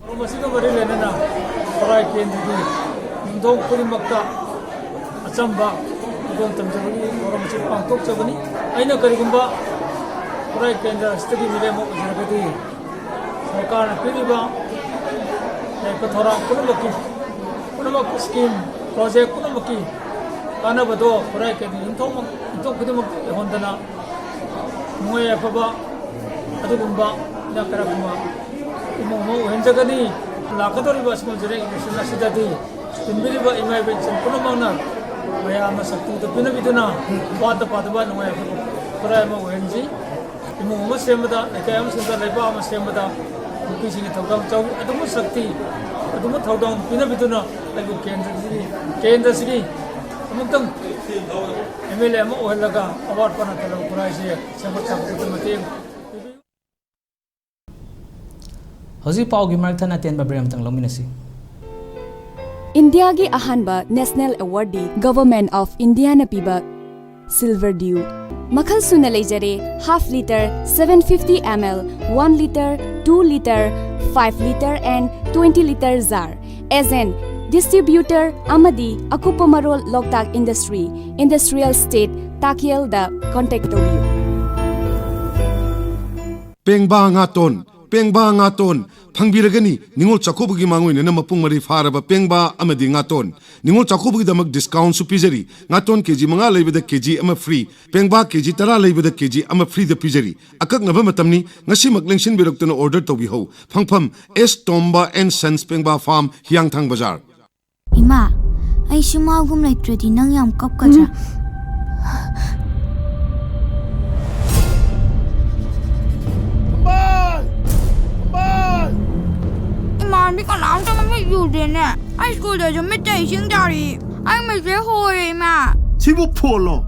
ꯊꯧꯔꯝ ꯑꯁꯤꯒ ꯃꯔꯤ ꯂꯩꯅꯅ ꯈꯨꯔꯥꯏ ꯀꯦꯟꯗ꯭ꯔꯒꯤ ꯌꯨꯝꯊꯣꯡ ꯈꯨꯗꯤꯡꯃꯛꯇ ꯑꯆꯝꯕ ꯈꯨꯗꯣꯜ ꯇꯝꯖꯕꯒꯤ ꯊꯧꯔꯝ ꯑꯁꯤ ꯄꯥꯡꯊꯣꯛꯆꯕꯅꯤ꯫ ꯑꯩꯅ ꯀꯔꯤꯒꯨꯝꯕ ꯈꯨꯔꯥꯏ ꯀꯦꯟꯗ꯭ꯔ ꯑꯁꯤꯗꯒꯤ ꯃꯤꯔꯦꯞ ꯑꯃ ꯑꯣꯏꯖꯔꯒꯗꯤ, ꯁꯔꯀꯥꯔꯅ ꯄꯤꯔꯤꯕ ꯌꯥꯏꯐ ꯊꯧꯔꯥꯡ ꯄꯨꯝꯅꯃꯛꯀꯤ, ꯄꯨꯝꯅꯃꯛ ꯁ꯭ꯀꯤꯝ, ꯄ꯭ꯔꯣꯖꯦꯛ ꯄꯨꯝꯅꯃꯛꯀꯤ ꯀꯥꯟꯅꯕꯗꯣ ꯈꯨꯔꯥꯏ ꯀꯦꯟꯗ꯭ꯔ ꯌꯨꯝꯊꯣꯡꯃꯛ, ꯌꯨꯝꯊꯣꯡ ꯈꯨꯗꯤꯡꯃꯛꯇ ꯌꯧꯍꯟꯗꯅ ꯅꯨꯡꯉꯥꯏ ꯌꯥꯏꯐꯕ ꯑꯗꯨꯒꯨꯝꯕ ꯏꯅꯥꯛ ꯀꯥꯏꯔꯥꯛꯄ ꯏꯃꯨꯡ ꯑꯃ ꯑꯣꯏꯍꯟꯖꯒꯅꯤ꯫ ꯂꯥꯛꯀꯗꯧꯔꯤꯕ ꯑꯁꯤꯒꯨꯝꯕ ꯖꯦꯅꯔꯦꯜ ꯏꯂꯦꯛꯁꯟ ꯑꯁꯤꯗꯗꯤ ꯇꯤꯟꯕꯤꯔꯤꯕ ꯏꯃꯥ ꯏꯕꯦꯟꯁꯤꯡ ꯄꯨꯝꯅꯃꯛꯅ ꯃꯌꯥꯝꯅ ꯁꯛꯇꯤꯗ ꯄꯤꯅꯕꯤꯗꯨꯅ ꯋꯥꯠꯇ ꯄꯥꯗꯕ ꯅꯨꯡꯉꯥꯏ ꯌꯥꯏꯐꯕ ꯈꯨꯔꯥꯏ ꯑꯃ ꯑꯣꯏꯍꯟꯁꯤ꯫ ꯏꯃꯨꯡ ꯑꯃ ꯁꯦꯝꯕꯗ, ꯂꯩꯀꯥꯏ ꯑꯃ ꯁꯦꯝꯕꯗ, ꯂꯩꯕꯥꯛ ꯑꯃ ꯁꯦꯝꯕꯗ ꯅꯨꯄꯤꯁꯤꯡꯒꯤ ꯊꯧꯗꯥꯡ ꯆꯥꯎꯏ꯫ ꯑꯗꯨꯒꯨꯝꯕ ꯁꯛꯇꯤ, ꯑꯗꯨꯒꯨꯝꯕ ꯊꯧꯗꯥꯡ ꯄꯤꯅꯕꯤꯗꯨꯅ ꯑꯩꯕꯨ ꯀꯦꯟꯗ꯭ꯔꯁꯤꯒꯤ, ꯀꯦꯟꯗ꯭ꯔꯁꯤꯒꯤ ꯑꯃꯨꯛꯇꯪ ꯑꯦꯝ ꯑꯦꯜ ꯑꯦ ꯑꯃ ꯑꯣꯏꯍꯜꯂꯒ ꯑꯋꯥꯠ ꯑꯄꯥ ꯅꯠꯇꯅ ꯈꯨꯔꯥꯏꯁꯦ ꯁꯦꯝꯒꯠ ꯁꯥꯒꯠꯄꯗ ꯃꯇꯦꯡ ꯄꯤꯕꯤꯌꯨ꯫ ꯍꯧꯖꯤꯛ ꯄꯥꯎꯒꯤ ꯃꯔꯛ ꯊꯠꯅ ꯑꯇꯦꯟꯕ ꯕ꯭ꯔꯦꯛ ꯑꯃꯇꯪ ꯂꯧꯃꯤꯟꯅꯁꯤ꯫ ꯏꯟꯗꯤꯌꯥꯒꯤ ꯑꯍꯥꯟꯕ ꯅꯦꯁꯅꯦꯜ ꯑꯦꯋꯥꯔꯗꯤ ꯒꯚꯔꯟꯃꯦꯟꯠ ꯑꯣꯐ ꯏꯟꯗꯤꯌꯥꯅ ꯄꯤꯕ ꯁꯤꯜꯚꯔ ꯗ꯭ꯌꯨ ꯃꯈꯜ ꯁꯨꯅ ꯂꯩꯖꯔꯦ, half litre, seven fifty ml, one litre, two litre, five litre and twenty litre jar꯫ Agent, distributor ꯑꯃꯗꯤ ꯑꯀꯨꯞꯄ ꯃꯔꯣꯜ ꯂꯣꯛꯇꯥꯛ ꯏꯟꯗꯁꯇ꯭ꯔꯤ, ꯏꯟꯗꯁꯇ꯭ꯔꯤꯌꯦꯜ ꯁ꯭ꯇꯦꯠ, ꯇꯥꯀꯦꯜꯗ ꯀꯣꯟꯇꯦꯛ ꯇꯧꯕꯤꯌꯨ꯫ ꯄꯦꯡꯕꯥ ꯉꯥꯇꯣꯟ, ꯄꯦꯡꯕꯥ ꯉꯥꯇꯣꯟ ꯐꯪꯕꯤꯔꯒꯅꯤ꯫ ꯅꯤꯉꯣꯜ ꯆꯥꯛꯀꯧꯕꯒꯤ ꯃꯥꯡꯑꯣꯏꯅꯅ ꯃꯄꯨꯡ ꯃꯔꯩ ꯐꯥꯔꯕ ꯄꯦꯡꯕꯥ ꯑꯃꯗꯤ ꯉꯥꯇꯣꯟ꯫ ꯅꯤꯉꯣꯜ ꯆꯥꯛꯀꯧꯕꯒꯤꯗꯃꯛ discountꯁꯨ ꯄꯤꯖꯔꯤ꯫ ꯉꯥꯇꯣꯟ ꯀꯦ ꯖꯤ ꯃꯉꯥ ꯂꯩꯕꯗ ꯀꯦ ꯖꯤ ꯑꯃ free, ꯄꯦꯡꯕꯥ ꯀꯦ ꯖꯤ ꯇꯔꯥ ꯂꯩꯕꯗ ꯀꯦ ꯖꯤ ꯑꯃ freeꯗ ꯄꯤꯖꯔꯤ꯫ ꯑꯀꯛꯅꯕ ꯃꯇꯝꯅꯤ, ꯉꯁꯤꯃꯛ ꯂꯦꯡꯁꯤꯟꯕꯤꯔꯛꯇꯨꯅ order ꯇꯧꯕꯤꯍꯧ꯫ ꯐꯪꯐꯝ, S Tomba and Sons, ꯄꯦꯡꯕꯥ farm, ꯍꯤꯌꯥꯡꯊꯥꯡ ꯕꯖꯥꯔ꯫ ꯏꯃꯥ, ꯑꯩꯁꯨ ꯃꯥꯒꯨꯝ ꯂꯩꯇ꯭ꯔꯗꯤ ꯅꯪ ꯌꯥꯝ ꯀꯞꯀꯗ꯭ꯔꯥ? ꯏꯃꯥꯟꯕꯤ ꯀꯅꯥꯝꯇ ꯃꯃꯤꯠ ꯎꯗꯦꯅꯦ꯫ ꯑꯩ ꯁ꯭ꯀꯨꯜꯗꯁꯨ ꯃꯤꯠꯇ ꯏꯁꯤꯡ ꯇꯥꯔꯤ꯫ ꯑꯩ ꯃꯤꯠꯁꯦ ꯍꯣꯔꯦ, ꯏꯃꯥ꯫ ꯁꯤꯕꯨ ꯐꯣꯟꯂꯣ?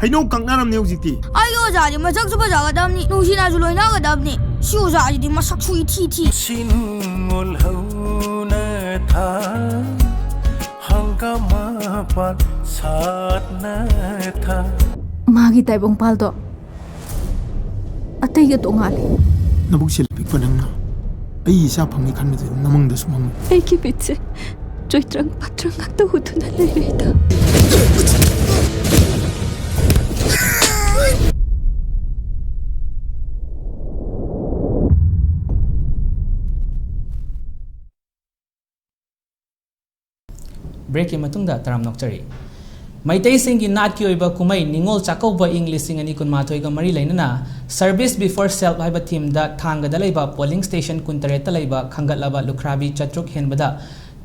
ꯍꯩꯅꯧ ꯀꯛꯅꯔꯝꯅꯦ ꯍꯧꯖꯤꯛꯇꯤ꯫ ꯑꯩꯒꯤ ꯑꯣꯖꯥꯗꯤ ꯃꯁꯛꯁꯨ ꯐꯖꯒꯗꯕꯅꯤ, ꯅꯨꯡꯁꯤꯅꯁꯨ ꯂꯣꯏꯅꯒꯗꯕꯅꯤ꯫ ꯁꯤ ꯑꯣꯖꯥꯁꯤꯗꯤ ꯃꯁꯛꯁꯨ ꯏꯊꯤ ꯊꯤ꯫ ꯁꯤꯟ ꯃꯨꯜꯍꯧꯅ ꯊꯥ, ꯍꯪꯒꯥꯝ ꯃꯄꯥꯟ ꯁꯥꯠꯅ ꯊꯥ꯫ ꯃꯥꯒꯤ ꯇꯥꯏꯕꯪꯄꯥꯜꯗꯣ ꯑꯇꯩꯒ ꯇꯣꯉꯥꯜꯂꯤ꯫ ꯅꯕꯨꯛꯁꯦ ꯄꯤꯛꯄ ꯅꯪꯅ ꯑꯩ ꯏꯆꯥ ꯐꯪꯅꯤ ꯈꯟꯕꯗꯨ ꯅꯃꯪꯗꯁꯨ ꯃꯪꯉꯤ꯫ ꯑꯩꯒꯤ ꯃꯤꯠꯁꯦ ꯆꯣꯏꯇ꯭ꯔꯪ ꯄꯥꯇ꯭ꯔꯪ ꯉꯥꯛꯇ ꯎꯗꯨꯅ ꯂꯩꯔꯦꯗ꯫ Breakꯀꯤ ꯃꯇꯨꯡꯗ ꯇꯔꯥꯝ ꯅꯣꯛꯆꯔꯤ꯫ ꯃꯩꯇꯩꯁꯤꯡꯒꯤ ꯅꯥꯠꯀꯤ ꯑꯣꯏꯕ ꯀꯨꯝꯍꯩ ꯅꯤꯉꯣꯜ ꯆꯥꯛꯀꯧꯕ ꯏꯪ ꯂꯤꯁꯤꯡ ꯑꯅꯤ ꯀꯨꯟꯃꯥꯊꯣꯏꯒ ꯃꯔꯤ ꯂꯩꯅꯅ Service Before Self ꯍꯥꯏꯕ themeꯗ ꯊꯥꯡꯒꯗ ꯂꯩꯕ polling station ꯀꯨꯟꯇꯔꯦꯠꯇ ꯂꯩꯕ ꯈꯟꯒꯠꯂꯕ ꯂꯨꯈ꯭ꯔꯥꯕꯤ ꯆꯥꯇ꯭ꯔꯨꯛ ꯍꯦꯟꯕꯗ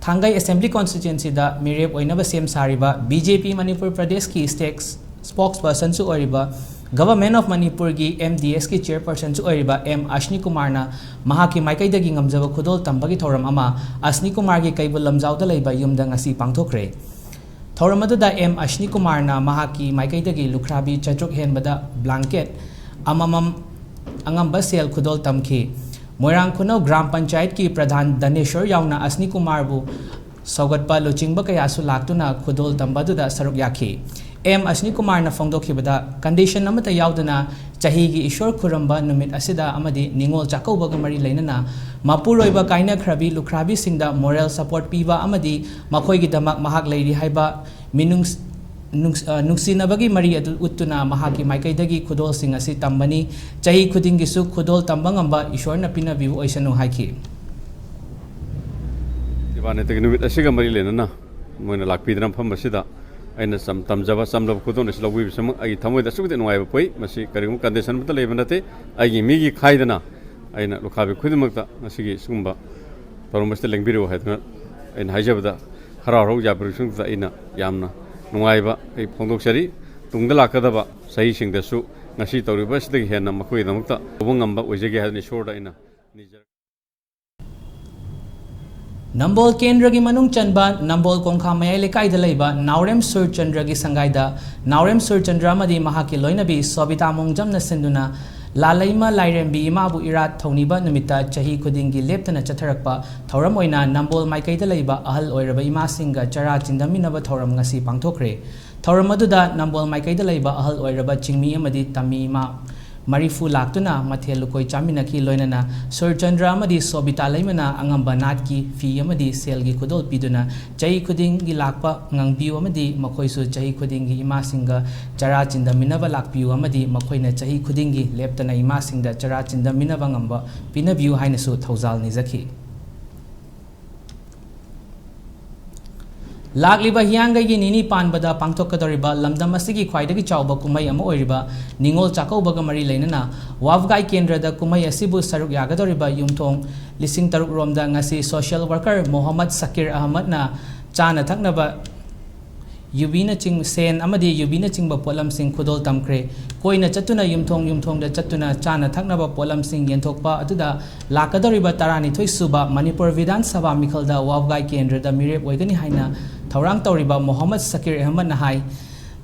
ꯊꯥꯡꯒꯩ Assembly Constituencyꯗ ꯃꯤꯔꯦꯞ ꯑꯣꯏꯅꯕ ꯁꯦꯝ ꯁꯥꯔꯤꯕ BJP ꯃꯅꯤꯄꯨꯔ ꯄ꯭ꯔꯗꯦꯁꯀꯤ state spokespersonꯁꯨ ꯑꯣꯏꯔꯤꯕ Government of Manipureꯒꯤ MDSꯀꯤ chairpersonꯁꯨ ꯑꯣꯏꯔꯤꯕ M ꯑꯁꯅꯤ ꯀꯨꯃꯥꯔꯅ ꯃꯍꯥꯛꯀꯤ ꯃꯥꯏꯀꯩꯗꯒꯤ ꯉꯝꯖꯕ ꯈꯨꯗꯣꯜ ꯇꯝꯕꯒꯤ ꯊꯧꯔꯝ ꯑꯃ ꯑꯁꯅꯤ ꯀꯨꯃꯥꯔꯒꯤ ꯀꯩꯕꯨꯜ ꯂꯝꯖꯥꯎꯗ ꯂꯩꯕ ꯌꯨꯝꯗ ꯉꯁꯤ ꯄꯥꯡꯊꯣꯛꯈ꯭ꯔꯦ꯫ ꯊꯧꯔꯝ ꯑꯗꯨꯗ M ꯑꯁꯅꯤ ꯀꯨꯃꯥꯔꯅ ꯃꯍꯥꯛꯀꯤ ꯃꯥꯏꯀꯩꯗꯒꯤ ꯂꯨꯈ꯭ꯔꯥꯕꯤ ꯆꯥꯇ꯭ꯔꯨꯛ ꯍꯦꯟꯕꯗ blanket ꯑꯃꯃꯝ ꯑꯉꯝꯕ ꯁꯦꯜ ꯈꯨꯗꯣꯜ ꯇꯝꯈꯤ꯫ ꯃꯣꯏꯔꯥꯡ ꯈꯨꯅꯧ ꯒ꯭ꯔꯥꯝ ꯄꯟꯆꯥꯌꯠꯀꯤ ꯄ꯭ꯔꯙꯥꯟ ꯙꯅꯦꯁꯣꯔ ꯌꯥꯎꯅ ꯑꯁꯅꯤ ꯀꯨꯃꯥꯔꯕꯨ ꯁꯧꯒꯠꯄ ꯂꯨꯆꯤꯡꯕ ꯀꯌꯥꯁꯨ ꯂꯥꯛꯇꯨꯅ ꯈꯨꯗꯣꯜ ꯇꯝꯕ ꯑꯗꯨꯗ ꯁꯔꯨꯛ ꯌꯥꯈꯤ꯫ M ꯑꯁꯅꯤ ꯀꯨꯃꯥꯔꯅ ꯐꯣꯡꯗꯣꯛꯈꯤꯕꯗ, condition ꯑꯃꯠꯇ ꯌꯥꯎꯗꯅ ꯆꯍꯤꯒꯤ ꯏꯁꯣꯔ ꯈꯨꯔꯨꯝꯕ ꯅꯨꯃꯤꯠ ꯑꯁꯤꯗ ꯑꯃꯗꯤ ꯅꯤꯉꯣꯜ ꯆꯥꯛꯀꯧꯕꯒ ꯃꯔꯤ ꯂꯩꯅꯅ ꯃꯄꯨꯔꯣꯏꯕ ꯀꯥꯏꯅꯈ꯭ꯔꯕꯤ ꯂꯨꯈ꯭ꯔꯥꯕꯤꯁꯤꯡꯗ moral support ꯄꯤꯕ ꯑꯃꯗꯤ ꯃꯈꯣꯏꯒꯤꯗꯃꯛ ꯃꯍꯥꯛ ꯂꯩꯔꯤ ꯍꯥꯏꯕ ꯃꯤꯅꯨꯡꯁ-, ꯅꯨꯡꯁꯤꯅꯕꯒꯤ ꯃꯔꯤ ꯑꯗꯨ ꯎꯠꯇꯨꯅ ꯃꯍꯥꯛꯀꯤ ꯃꯥꯏꯀꯩꯗꯒꯤ ꯈꯨꯗꯣꯜꯁꯤꯡ ꯑꯁꯤ ꯇꯝꯕꯅꯤ꯫ ꯆꯍꯤ ꯈꯨꯗꯤꯡꯒꯤꯁꯨ ꯈꯨꯗꯣꯜ ꯇꯝꯕ ꯉꯝꯕ ꯏꯁꯣꯔꯅ ꯄꯤꯅꯕꯤꯕ ꯑꯣꯏꯁꯅꯨ ꯍꯥꯏꯈꯤ꯫ ꯏꯕꯥꯅꯤꯇꯒꯤ ꯅꯨꯃꯤꯠ ꯑꯁꯤꯒ ꯃꯔꯤ ꯂꯩꯅꯅ ꯃꯣꯏꯅ ꯂꯥꯛꯄꯤꯗꯅ ꯃꯐꯝ ꯑꯁꯤꯗ ꯑꯩꯅ ꯆꯝ-, ꯇꯝꯖꯕ ꯆꯝꯂꯕ ꯈꯨꯗꯣꯜ ꯑꯁꯤ ꯂꯧꯕꯤꯕꯁꯤꯃꯛ ꯑꯩꯒꯤ ꯊꯃꯣꯏꯗ ꯑꯁꯨꯛꯀꯤ ꯃꯇꯤꯛ ꯅꯨꯡꯉꯥꯏꯕ ꯄꯣꯛꯏ꯫ ꯃꯁꯤ ꯀꯔꯤꯒꯨꯝꯕ condition ꯑꯃꯠꯇ ꯂꯩꯕ ꯅꯠꯇꯦ꯫ ꯑꯩꯒꯤ ꯃꯤꯒꯤ ꯈꯥꯏꯗꯅ ꯑꯩꯅ ꯂꯨꯈꯥꯕꯤ ꯈꯨꯗꯤꯡꯃꯛꯇ ꯉꯁꯤꯒꯤ ꯁꯤꯒꯨꯝꯕ ꯊꯧꯔꯝ ꯑꯁꯤꯗ ꯂꯦꯡꯕꯤꯔꯛꯎ ꯍꯥꯏꯗꯨꯅ ꯑꯩꯅ ꯍꯥꯏꯖꯕꯗ ꯍꯔꯥꯎ ꯍꯔꯥꯎ ꯌꯥꯕꯤꯔꯛꯄꯁꯤꯡꯗꯨꯗ ꯑꯩꯅ ꯌꯥꯝꯅ ꯅꯨꯡꯉꯥꯏꯕ ꯑꯩ ꯐꯣꯡꯗꯣꯛꯆꯔꯤ꯫ ꯇꯨꯡꯗ ꯂꯥꯛꯀꯗꯕ ꯆꯍꯤꯁꯤꯡꯗꯁꯨ ꯉꯁꯤ ꯇꯧꯔꯤꯕ ꯑꯁꯤꯗꯒꯤ ꯍꯦꯟꯅ ꯃꯈꯣꯏꯒꯤꯗꯃꯛꯇ ꯇꯧꯕ ꯉꯝꯕ ꯑꯣꯏꯖꯒꯦ ꯍꯥꯏꯗꯨꯅ ꯏꯁꯣꯔꯗ ꯑꯩꯅ ꯅꯤꯖꯔꯤ꯫ ꯅꯝꯕꯣꯜ ꯀꯦꯟꯗ꯭ꯔꯒꯤ ꯃꯅꯨꯡ ꯆꯟꯕ ꯅꯝꯕꯣꯜ ꯀꯣꯡꯈꯥ ꯃꯌꯥꯏ ꯂꯩꯀꯥꯏꯗ ꯂꯩꯕ ꯅꯥꯎꯔꯦꯝ ꯁꯨꯔꯆꯟꯗ꯭ꯔꯒꯤ ꯁꯪꯒꯥꯏꯗ ꯅꯥꯎꯔꯦꯝ ꯁꯨꯔꯆꯟꯗ꯭ꯔ ꯑꯃꯗꯤ ꯃꯍꯥꯛꯀꯤ ꯂꯣꯏꯅꯕꯤ ꯁꯣꯕꯤꯇꯥ ꯃꯣꯡꯖꯝꯅ ꯁꯤꯟꯗꯨꯅ ꯂꯥꯂꯩꯃ ꯂꯥꯏꯔꯦꯝꯕꯤ ꯏꯃꯥꯕꯨ ꯏꯔꯥꯠ ꯊꯧꯅꯤꯕ ꯅꯨꯃꯤꯠꯇ ꯆꯍꯤ ꯈꯨꯗꯤꯡꯒꯤ ꯂꯦꯞꯇꯅ ꯆꯠꯊꯔꯛꯄ ꯊꯧꯔꯝ ꯑꯣꯏꯅ ꯅꯝꯕꯣꯜ ꯃꯥꯏꯀꯩꯗ ꯂꯩꯕ ꯑꯍꯜ ꯑꯣꯏꯔꯕ ꯏꯃꯥꯁꯤꯡꯒ ꯆꯔꯥ ꯆꯤꯟꯗꯃꯤꯟꯅꯕ ꯊꯧꯔꯝ ꯉꯁꯤ ꯄꯥꯡꯊꯣꯛꯈ꯭ꯔꯦ꯫ ꯊꯧꯔꯝ ꯑꯗꯨꯗ ꯅꯝꯕꯣꯜ ꯃꯥꯏꯀꯩꯗ ꯂꯩꯕ ꯑꯍꯜ ꯑꯣꯏꯔꯕ ꯆꯤꯡꯃꯤ ꯑꯃꯗꯤ ꯇꯝꯃꯤ ꯏꯃꯥ ꯃꯔꯤꯐꯨ ꯂꯥꯛꯇꯨꯅ ꯃꯊꯦꯜ ꯂꯨꯀꯣꯏ ꯆꯥꯃꯤꯟꯅꯈꯤ꯫ ꯂꯣꯏꯅꯅ ꯁꯨꯔꯆꯟꯗ꯭ꯔ ꯑꯃꯗꯤ ꯁꯣꯕꯤꯇꯥ ꯂꯩꯃꯅ ꯑꯉꯝꯕ ꯅꯥꯠꯀꯤ ꯐꯤ ꯑꯃꯗꯤ ꯁꯦꯜꯒꯤ ꯈꯨꯗꯣꯜ ꯄꯤꯗꯨꯅ ꯆꯍꯤ ꯈꯨꯗꯤꯡꯒꯤ ꯂꯥꯛꯄ ꯉꯥꯡꯕꯤꯌꯨ ꯑꯃꯗꯤ ꯃꯈꯣꯏꯁꯨ ꯆꯍꯤ ꯈꯨꯗꯤꯡꯒꯤ ꯏꯃꯥꯁꯤꯡꯒ ꯆꯔꯥ ꯆꯤꯟꯗꯃꯤꯟꯅꯕ ꯂꯥꯛꯄꯤꯌꯨ ꯑꯃꯗꯤ ꯃꯈꯣꯏꯅ ꯆꯍꯤ ꯈꯨꯗꯤꯡꯒꯤ ꯂꯦꯞꯇꯅ ꯏꯃꯥꯁꯤꯡꯗ ꯆꯔꯥ ꯆꯤꯟꯗꯃꯤꯟꯅꯕ ꯉꯝꯕ ꯄꯤꯅꯕꯤꯌꯨ ꯍꯥꯏꯅꯁꯨ ꯊꯧꯖꯥꯜ ꯅꯤꯖꯈꯤ꯫ ꯂꯥꯛꯂꯤꯕ ꯍꯤꯌꯥꯡꯒꯩꯒꯤ ꯅꯤꯅꯤ ꯄꯥꯟꯕꯗ ꯄꯥꯡꯊꯣꯛꯀꯗꯧꯔꯤꯕ ꯂꯝꯗꯝ ꯑꯁꯤꯒꯤ ꯈ꯭ꯋꯥꯏꯗꯒꯤ ꯆꯥꯎꯕ ꯀꯨꯝꯍꯩ ꯑꯃ ꯑꯣꯏꯔꯤꯕ ꯅꯤꯉꯣꯜ ꯆꯥꯛꯀꯧꯕꯒ ꯃꯔꯤ ꯂꯩꯅꯅ ꯋꯥꯕꯒꯥꯏ ꯀꯦꯟꯗ꯭ꯔꯗ ꯀꯨꯝꯍꯩ ꯑꯁꯤꯕꯨ ꯁꯔꯨꯛ ꯌꯥꯒꯗꯧꯔꯤꯕ ꯌꯨꯝꯊꯣꯡ ꯂꯤꯁꯤꯡ ꯇꯔꯨꯛ ꯔꯣꯝꯗ ꯉꯁꯤ social worker ꯃꯣꯍꯝꯃꯗ ꯁꯀꯤꯔ ꯑꯍꯃꯗꯅ ꯆꯥꯅ ꯊꯛꯅꯕ ꯌꯨꯕꯤꯅꯆꯤꯡ-, ꯁꯦꯟ ꯑꯃꯗꯤ ꯌꯨꯕꯤꯅꯆꯤꯡꯕ ꯄꯣꯠꯂꯝꯁꯤꯡ ꯈꯨꯗꯣꯜ ꯇꯝꯈ꯭ꯔꯦ꯫ ꯀꯣꯏꯅ ꯆꯠꯇꯨꯅ ꯌꯨꯝꯊꯣꯡ ꯌꯨꯝꯊꯣꯡꯗ ꯆꯠꯇꯨꯅ ꯆꯥꯅ ꯊꯛꯅꯕ ꯄꯣꯠꯂꯝꯁꯤꯡ ꯌꯦꯟꯊꯣꯛꯄ ꯑꯗꯨꯗ ꯂꯥꯛꯀꯗꯧꯔꯤꯕ ꯇꯔꯥꯅꯤꯊꯣꯏ ꯁꯨꯕ ꯃꯅꯤꯄꯨꯔ ꯕꯤꯙꯥꯟ ꯁꯚꯥ ꯃꯤꯈꯜꯗ ꯋꯥꯕꯒꯥꯏ ꯀꯦꯟꯗ꯭ꯔꯗ ꯃꯤꯔꯦꯞ ꯑꯣꯏꯒꯅꯤ ꯍꯥꯏꯅ ꯊꯧꯔꯥꯡ ꯇꯧꯔꯤꯕ ꯃꯣꯍꯝꯃꯗ ꯁꯀꯤꯔ ꯑꯍꯃꯗꯅ ꯍꯥꯏ,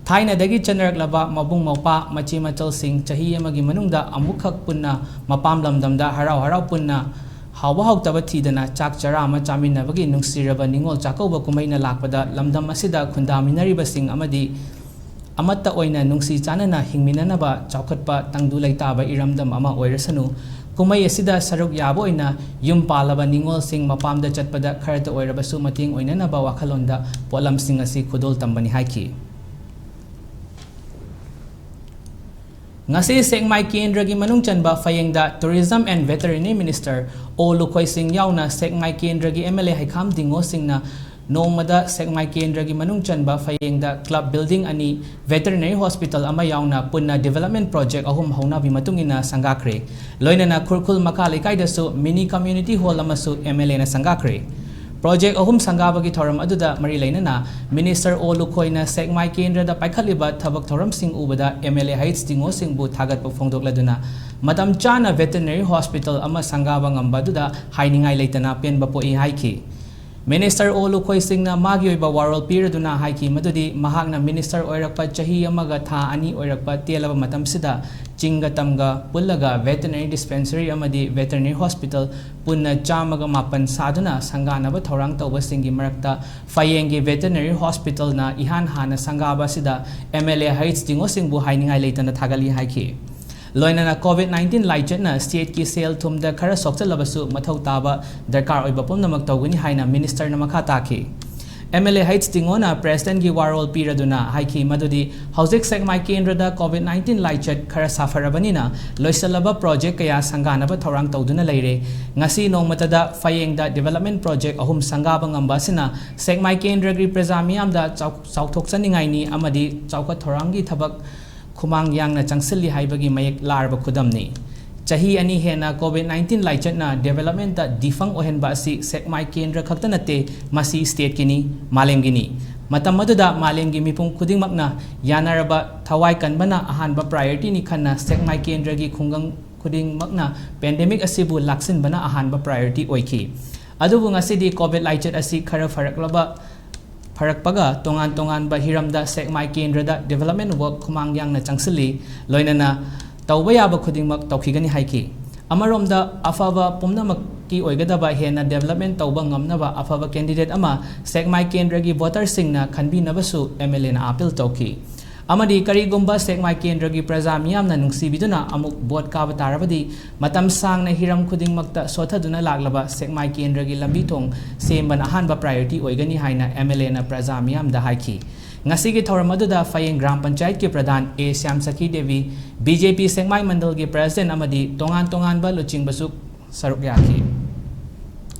ꯊꯥꯏꯅꯗꯒꯤ ꯆꯠꯅꯔꯛꯂꯕ ꯃꯕꯨꯡ ꯃꯧꯄ꯭ꯋꯥ, ꯃꯆꯦ ꯃꯆꯜꯁꯤꯡ ꯆꯍꯤ ꯑꯃꯒꯤ ꯃꯅꯨꯡꯗ ꯑꯃꯨꯛꯈꯛ ꯄꯨꯟꯅ ꯃꯄꯥꯝ ꯂꯝꯗꯝꯗ ꯍꯔꯥꯎ ꯍꯔꯥꯎ ꯄꯨꯟꯅ ꯍꯥꯎꯕ ꯍꯥꯎꯇꯕ ꯊꯤꯗꯅ ꯆꯥꯛ ꯆꯔꯥ ꯑꯃ ꯆꯥꯃꯤꯟꯅꯕꯒꯤ ꯅꯨꯡꯁꯤꯔꯕ ꯅꯤꯉꯣꯜ ꯆꯥꯛꯀꯧꯕ ꯀꯨꯝꯍꯩꯅ ꯂꯥꯛꯄꯗ ꯂꯝꯗꯝ ꯑꯁꯤꯗ ꯈꯨꯟꯗꯥꯃꯤꯟꯅꯔꯤꯕꯁꯤꯡ ꯑꯃꯗꯤ ꯑꯃꯠꯇ ꯑꯣꯏꯅ ꯅꯨꯡꯁꯤ ꯆꯥꯟꯅꯅ ꯍꯤꯡꯃꯤꯟꯅꯅꯕ ꯆꯥꯎꯈꯠꯄ ꯇꯪꯗꯨ ꯂꯩꯇꯥꯕ ꯏꯔꯝꯗꯝ ꯑꯃ ꯑꯣꯏꯔꯁꯅꯨ꯫ ꯀꯨꯝꯍꯩ ꯑꯁꯤꯗ ꯁꯔꯨꯛ ꯌꯥꯕ ꯑꯣꯏꯅ ꯌꯨꯝ ꯄꯥꯜꯂꯕ ꯅꯤꯉꯣꯜꯁꯤꯡ ꯃꯄꯥꯝꯗ ꯆꯠꯄꯗ ꯈꯔꯇ ꯑꯣꯏꯔꯕꯁꯨ ꯃꯇꯦꯡ ꯑꯣꯏꯅꯅꯕ ꯋꯥꯈꯜꯂꯣꯟꯗ ꯄꯣꯠꯂꯝꯁꯤꯡ ꯑꯁꯤ ꯈꯨꯗꯣꯜ ꯇꯝꯕꯅꯤ ꯍꯥꯏꯈꯤ꯫ ꯉꯁꯤ ꯁꯦꯛꯃꯥꯏ ꯀꯦꯟꯗ꯭ꯔꯒꯤ ꯃꯅꯨꯡ ꯆꯟꯕ ꯐꯌꯦꯡꯗ Tourism and Veterinary Minister ꯑꯣ ꯂꯨꯈꯣꯏ ꯁꯤꯡ ꯌꯥꯎꯅ ꯁꯦꯛꯃꯥꯏ ꯀꯦꯟꯗ꯭ꯔꯒꯤ MLA ꯍꯩꯈꯥꯝ ꯗꯤꯡꯉꯣ ꯁꯤꯡꯅ ꯅꯣꯡꯃꯗ ꯁꯦꯛꯃꯥꯏ ꯀꯦꯟꯗ꯭ꯔꯒꯤ ꯃꯅꯨꯡ ꯆꯟꯕ ꯐꯌꯦꯡꯗ club building ꯑꯅꯤ, veterinary hospital ꯑꯃ ꯌꯥꯎꯅ ꯄꯨꯟꯅ development project ꯑꯍꯨꯝ ꯍꯧꯅꯕꯤ ꯃꯇꯨꯡ ꯏꯟꯅ ꯁꯪꯒꯥꯈ꯭ꯔꯦ꯫ ꯂꯣꯏꯅꯅ ꯈꯨꯔꯈꯨꯜ ꯃꯈꯥ ꯂꯩꯀꯥꯏꯗꯁꯨ mini community hall ꯑꯃꯁꯨ MLAꯅ ꯁꯪꯒꯥꯈ꯭ꯔꯦ꯫ Project ꯑꯍꯨꯝ ꯁꯪꯒꯥꯕꯒꯤ ꯊꯧꯔꯝ ꯑꯗꯨꯗ ꯃꯔꯤ ꯂꯩꯅꯅ Minister ꯑꯣ ꯂꯨꯈꯣꯏꯅ ꯁꯦꯛꯃꯥꯏ ꯀꯦꯟꯗ꯭ꯔꯗ ꯄꯥꯏꯈꯠꯂꯤꯕ ꯊꯕꯛ ꯊꯧꯔꯝꯁꯤꯡ ꯎꯕꯗ MLA ꯍꯩꯆ ꯗꯤꯡꯉꯣ ꯁꯤꯡꯕꯨ ꯊꯥꯒꯠꯄ ꯐꯣꯡꯗꯣꯛꯂꯗꯨꯅ ꯃꯇꯝ ꯆꯥꯅ veterinary hospital ꯑꯃ ꯁꯪꯒꯥꯕ ꯉꯝꯕ ꯑꯗꯨꯗ ꯍꯥꯏꯅꯤꯡꯉꯥꯏ ꯂꯩꯇꯅ ꯄꯦꯟꯕ ꯄꯣꯛꯏ ꯍꯥꯏꯈꯤ꯫ Minister ꯑꯣ ꯂꯨꯈꯣꯏ ꯁꯤꯡꯅ ꯃꯥꯒꯤ ꯑꯣꯏꯕ ꯋꯥꯔꯣꯜ ꯄꯤꯔꯗꯨꯅ ꯍꯥꯏꯈꯤ ꯃꯗꯨꯗꯤ ꯃꯍꯥꯛꯅ minister ꯑꯣꯏꯔꯛꯄ ꯆꯍꯤ ꯑꯃꯒ ꯊꯥ ꯑꯅꯤ ꯑꯣꯏꯔꯛꯄ ꯇꯦꯜꯂꯕ ꯃꯇꯝꯁꯤꯗ ꯆꯤꯡꯒ ꯇꯝꯒ ꯄꯨꯜꯂꯒ veterinary dispensary ꯑꯃꯗꯤ veterinary hospital ꯄꯨꯟꯅ ꯆꯥꯝꯃꯒ ꯃꯥꯄꯟ ꯁꯥꯗꯨꯅ ꯁꯪꯒꯥꯅꯕ ꯊꯧꯔꯥꯡ ꯇꯧꯕꯁꯤꯡꯒꯤ ꯃꯔꯛꯇ ꯐꯌꯦꯡꯒꯤ veterinary hospitalꯅ ꯏꯍꯥꯟ ꯍꯥꯟꯅ ꯁꯪꯒꯥꯕ ꯑꯁꯤꯗ MLA ꯍꯩꯆ ꯗꯤꯡꯉꯣ ꯁꯤꯡꯕꯨ ꯍꯥꯏꯅꯤꯡꯉꯥꯏ ꯂꯩꯇꯅ ꯊꯥꯒꯠꯂꯤ ꯍꯥꯏꯈꯤ꯫ ꯂꯣꯏꯅꯅ COVID nineteen ꯂꯥꯏꯆꯠꯅ stateꯀꯤ ꯁꯦꯜ ꯊꯨꯝꯗ ꯈꯔ ꯁꯣꯛꯆꯜꯂꯕꯁꯨ ꯃꯊꯧ ꯇꯥꯕ ꯗꯔꯀꯥꯔ ꯑꯣꯏꯕ ꯄꯨꯝꯅꯃꯛ ꯇꯧꯒꯅꯤ ꯍꯥꯏꯅ ministerꯅ ꯃꯈꯥ ꯇꯥꯈꯤ꯫ MLA ꯍꯩꯆ ꯗꯤꯡꯉꯣꯅ presidentꯀꯤ ꯋꯥꯔꯣꯜ ꯄꯤꯔꯗꯨꯅ ꯍꯥꯏꯈꯤ ꯃꯗꯨꯗꯤ ꯍꯧꯖꯤꯛ ꯁꯦꯛꯃꯥꯏ ꯀꯦꯟꯗ꯭ꯔꯗ COVID nineteen ꯂꯥꯏꯆꯠ ꯈꯔ ꯁꯥꯐꯔꯕꯅꯤꯅ ꯂꯣꯏꯁꯤꯜꯂꯕ project ꯀꯌꯥ ꯁꯪꯒꯥꯅꯕ ꯊꯧꯔꯥꯡ ꯇꯧꯗꯨꯅ ꯂꯩꯔꯦ꯫ ꯉꯁꯤ ꯅꯣꯡꯃꯇꯗ ꯐꯌꯦꯡꯗ development project ꯑꯍꯨꯝ ꯁꯪꯒꯥꯕ ꯉꯝꯕ ꯑꯁꯤꯅ ꯁꯦꯛꯃꯥꯏ ꯀꯦꯟꯗ꯭ꯔꯒꯤ ꯄ꯭ꯔꯖꯥ ꯃꯤꯌꯥꯝꯗ ꯆꯥꯎ-, ꯆꯥꯎꯊꯣꯛꯆꯅꯤꯡꯉꯥꯏꯅꯤ ꯑꯃꯗꯤ ꯆꯥꯎꯈꯠ ꯊꯧꯔꯥꯡꯒꯤ ꯊꯕꯛ ꯈꯨꯃꯥꯡ ꯌꯥꯡꯅ ꯆꯪꯁꯤꯜꯂꯤ ꯍꯥꯏꯕꯒꯤ ꯃꯌꯦꯛ ꯂꯥꯔꯕ ꯈꯨꯗꯝꯅꯤ꯫ ꯆꯍꯤ ꯑꯅꯤ ꯍꯦꯟꯅ COVID nineteen ꯂꯥꯏꯆꯠꯅ developmentꯇ ꯗꯤꯐꯪ ꯑꯣꯏꯍꯟꯕ ꯑꯁꯤ ꯁꯦꯛꯃꯥꯏ ꯀꯦꯟꯗ꯭ꯔ ꯈꯛꯇ ꯅꯠꯇꯦ, ꯃꯁꯤ stateꯀꯤꯅꯤ, ꯃꯥꯂꯦꯝꯒꯤꯅꯤ꯫ ꯃꯇꯝ ꯑꯗꯨꯗ ꯃꯥꯂꯦꯝꯒꯤ ꯃꯤꯄꯨꯝ ꯈꯨꯗꯤꯡꯃꯛꯅ ꯌꯥꯅꯔꯕ ꯊꯋꯥꯏ ꯀꯟꯕꯅ ꯑꯍꯥꯟꯕ priorityꯅꯤ ꯈꯟꯅ ꯁꯦꯛꯃꯥꯏ ꯀꯦꯟꯗ꯭ꯔꯒꯤ ꯈꯨꯡꯒꯪ ꯈꯨꯗꯤꯡꯃꯛꯅ pandemic ꯑꯁꯤꯕꯨ ꯂꯥꯛꯁꯤꯟꯕꯅ ꯑꯍꯥꯟꯕ priority ꯑꯣꯏꯈꯤ꯫ ꯑꯗꯨꯕꯨ ꯉꯁꯤꯗꯤ COVID ꯂꯥꯏꯆꯠ ꯑꯁꯤ ꯈꯔ ꯐꯔꯛꯂꯕ ꯐꯔꯛꯄꯒ ꯇꯣꯉꯥꯟ ꯇꯣꯉꯥꯟꯕ ꯍꯤꯔꯝꯗ ꯁꯦꯛꯃꯥꯏ ꯀꯦꯟꯗ꯭ꯔꯗ development work ꯈꯨꯃꯥꯡ ꯌꯥꯡꯅ ꯆꯪꯁꯤꯜꯂꯤ꯫ ꯂꯣꯏꯅꯅ ꯇꯧꯕ ꯌꯥꯕ ꯈꯨꯗꯤꯡꯃꯛ ꯇꯧꯈꯤꯒꯅꯤ ꯍꯥꯏꯈꯤ꯫ ꯑꯃꯔꯣꯝꯗ ꯑꯐꯕ ꯄꯨꯝꯅꯃꯛꯀꯤ ꯑꯣꯏꯒꯗꯕ ꯍꯦꯟꯅ development ꯇꯧꯕ ꯉꯝꯅꯕ ꯑꯐꯕ candidate ꯑꯃ ꯁꯦꯛꯃꯥꯏ ꯀꯦꯟꯗ꯭ꯔꯒꯤ voterꯁꯤꯡꯅ ꯈꯟꯕꯤꯅꯕꯁꯨ MLAꯅ appeal ꯇꯧꯈꯤ꯫ ꯑꯃꯗꯤ ꯀꯔꯤꯒꯨꯝꯕ ꯁꯦꯛꯃꯥꯏ ꯀꯦꯟꯗ꯭ꯔꯒꯤ ꯄ꯭ꯔꯖꯥ ꯃꯤꯌꯥꯝꯅ ꯅꯨꯡꯁꯤꯕꯤꯗꯨꯅ ꯑꯃꯨꯛ vote ꯀꯥꯕ ꯇꯥꯔꯕꯗꯤ ꯃꯇꯝ ꯁꯥꯡꯅ ꯍꯤꯔꯝ ꯈꯨꯗꯤꯡꯃꯛꯇ ꯁꯣꯠꯊꯗꯨꯅ ꯂꯥꯛꯂꯕ ꯁꯦꯛꯃꯥꯏ ꯀꯦꯟꯗ꯭ꯔꯒꯤ ꯂꯝꯕꯤ ꯊꯣꯡ ꯁꯦꯝꯕꯅ ꯑꯍꯥꯟꯕ priority ꯑꯣꯏꯒꯅꯤ ꯍꯥꯏꯅ MLAꯅ ꯄ꯭ꯔꯖꯥ ꯃꯤꯌꯥꯝꯗ ꯍꯥꯏꯈꯤ꯫ ꯉꯁꯤꯒꯤ ꯊꯧꯔꯝ ꯑꯗꯨꯗ ꯐꯌꯦꯡ ꯒ꯭ꯔꯥꯝ ꯄꯟꯆꯥꯌꯠꯀꯤ ꯄ꯭ꯔꯙꯥꯟ ꯑꯦ ꯁ꯭ꯌꯥꯝ ꯁꯈꯤ ꯗꯦꯕꯤ, ꯕꯤ ꯖꯦ ꯄꯤ ꯁꯦꯛꯃꯥꯏ ꯃꯟꯗꯜꯒꯤ ꯄ꯭ꯔꯁꯤꯗꯦꯟꯠ ꯑꯃꯗꯤ ꯇꯣꯉꯥꯟ ꯇꯣꯉꯥꯟꯕ ꯂꯨꯆꯤꯡꯕꯁꯨ ꯁꯔꯨꯛ ꯌꯥꯈꯤ꯫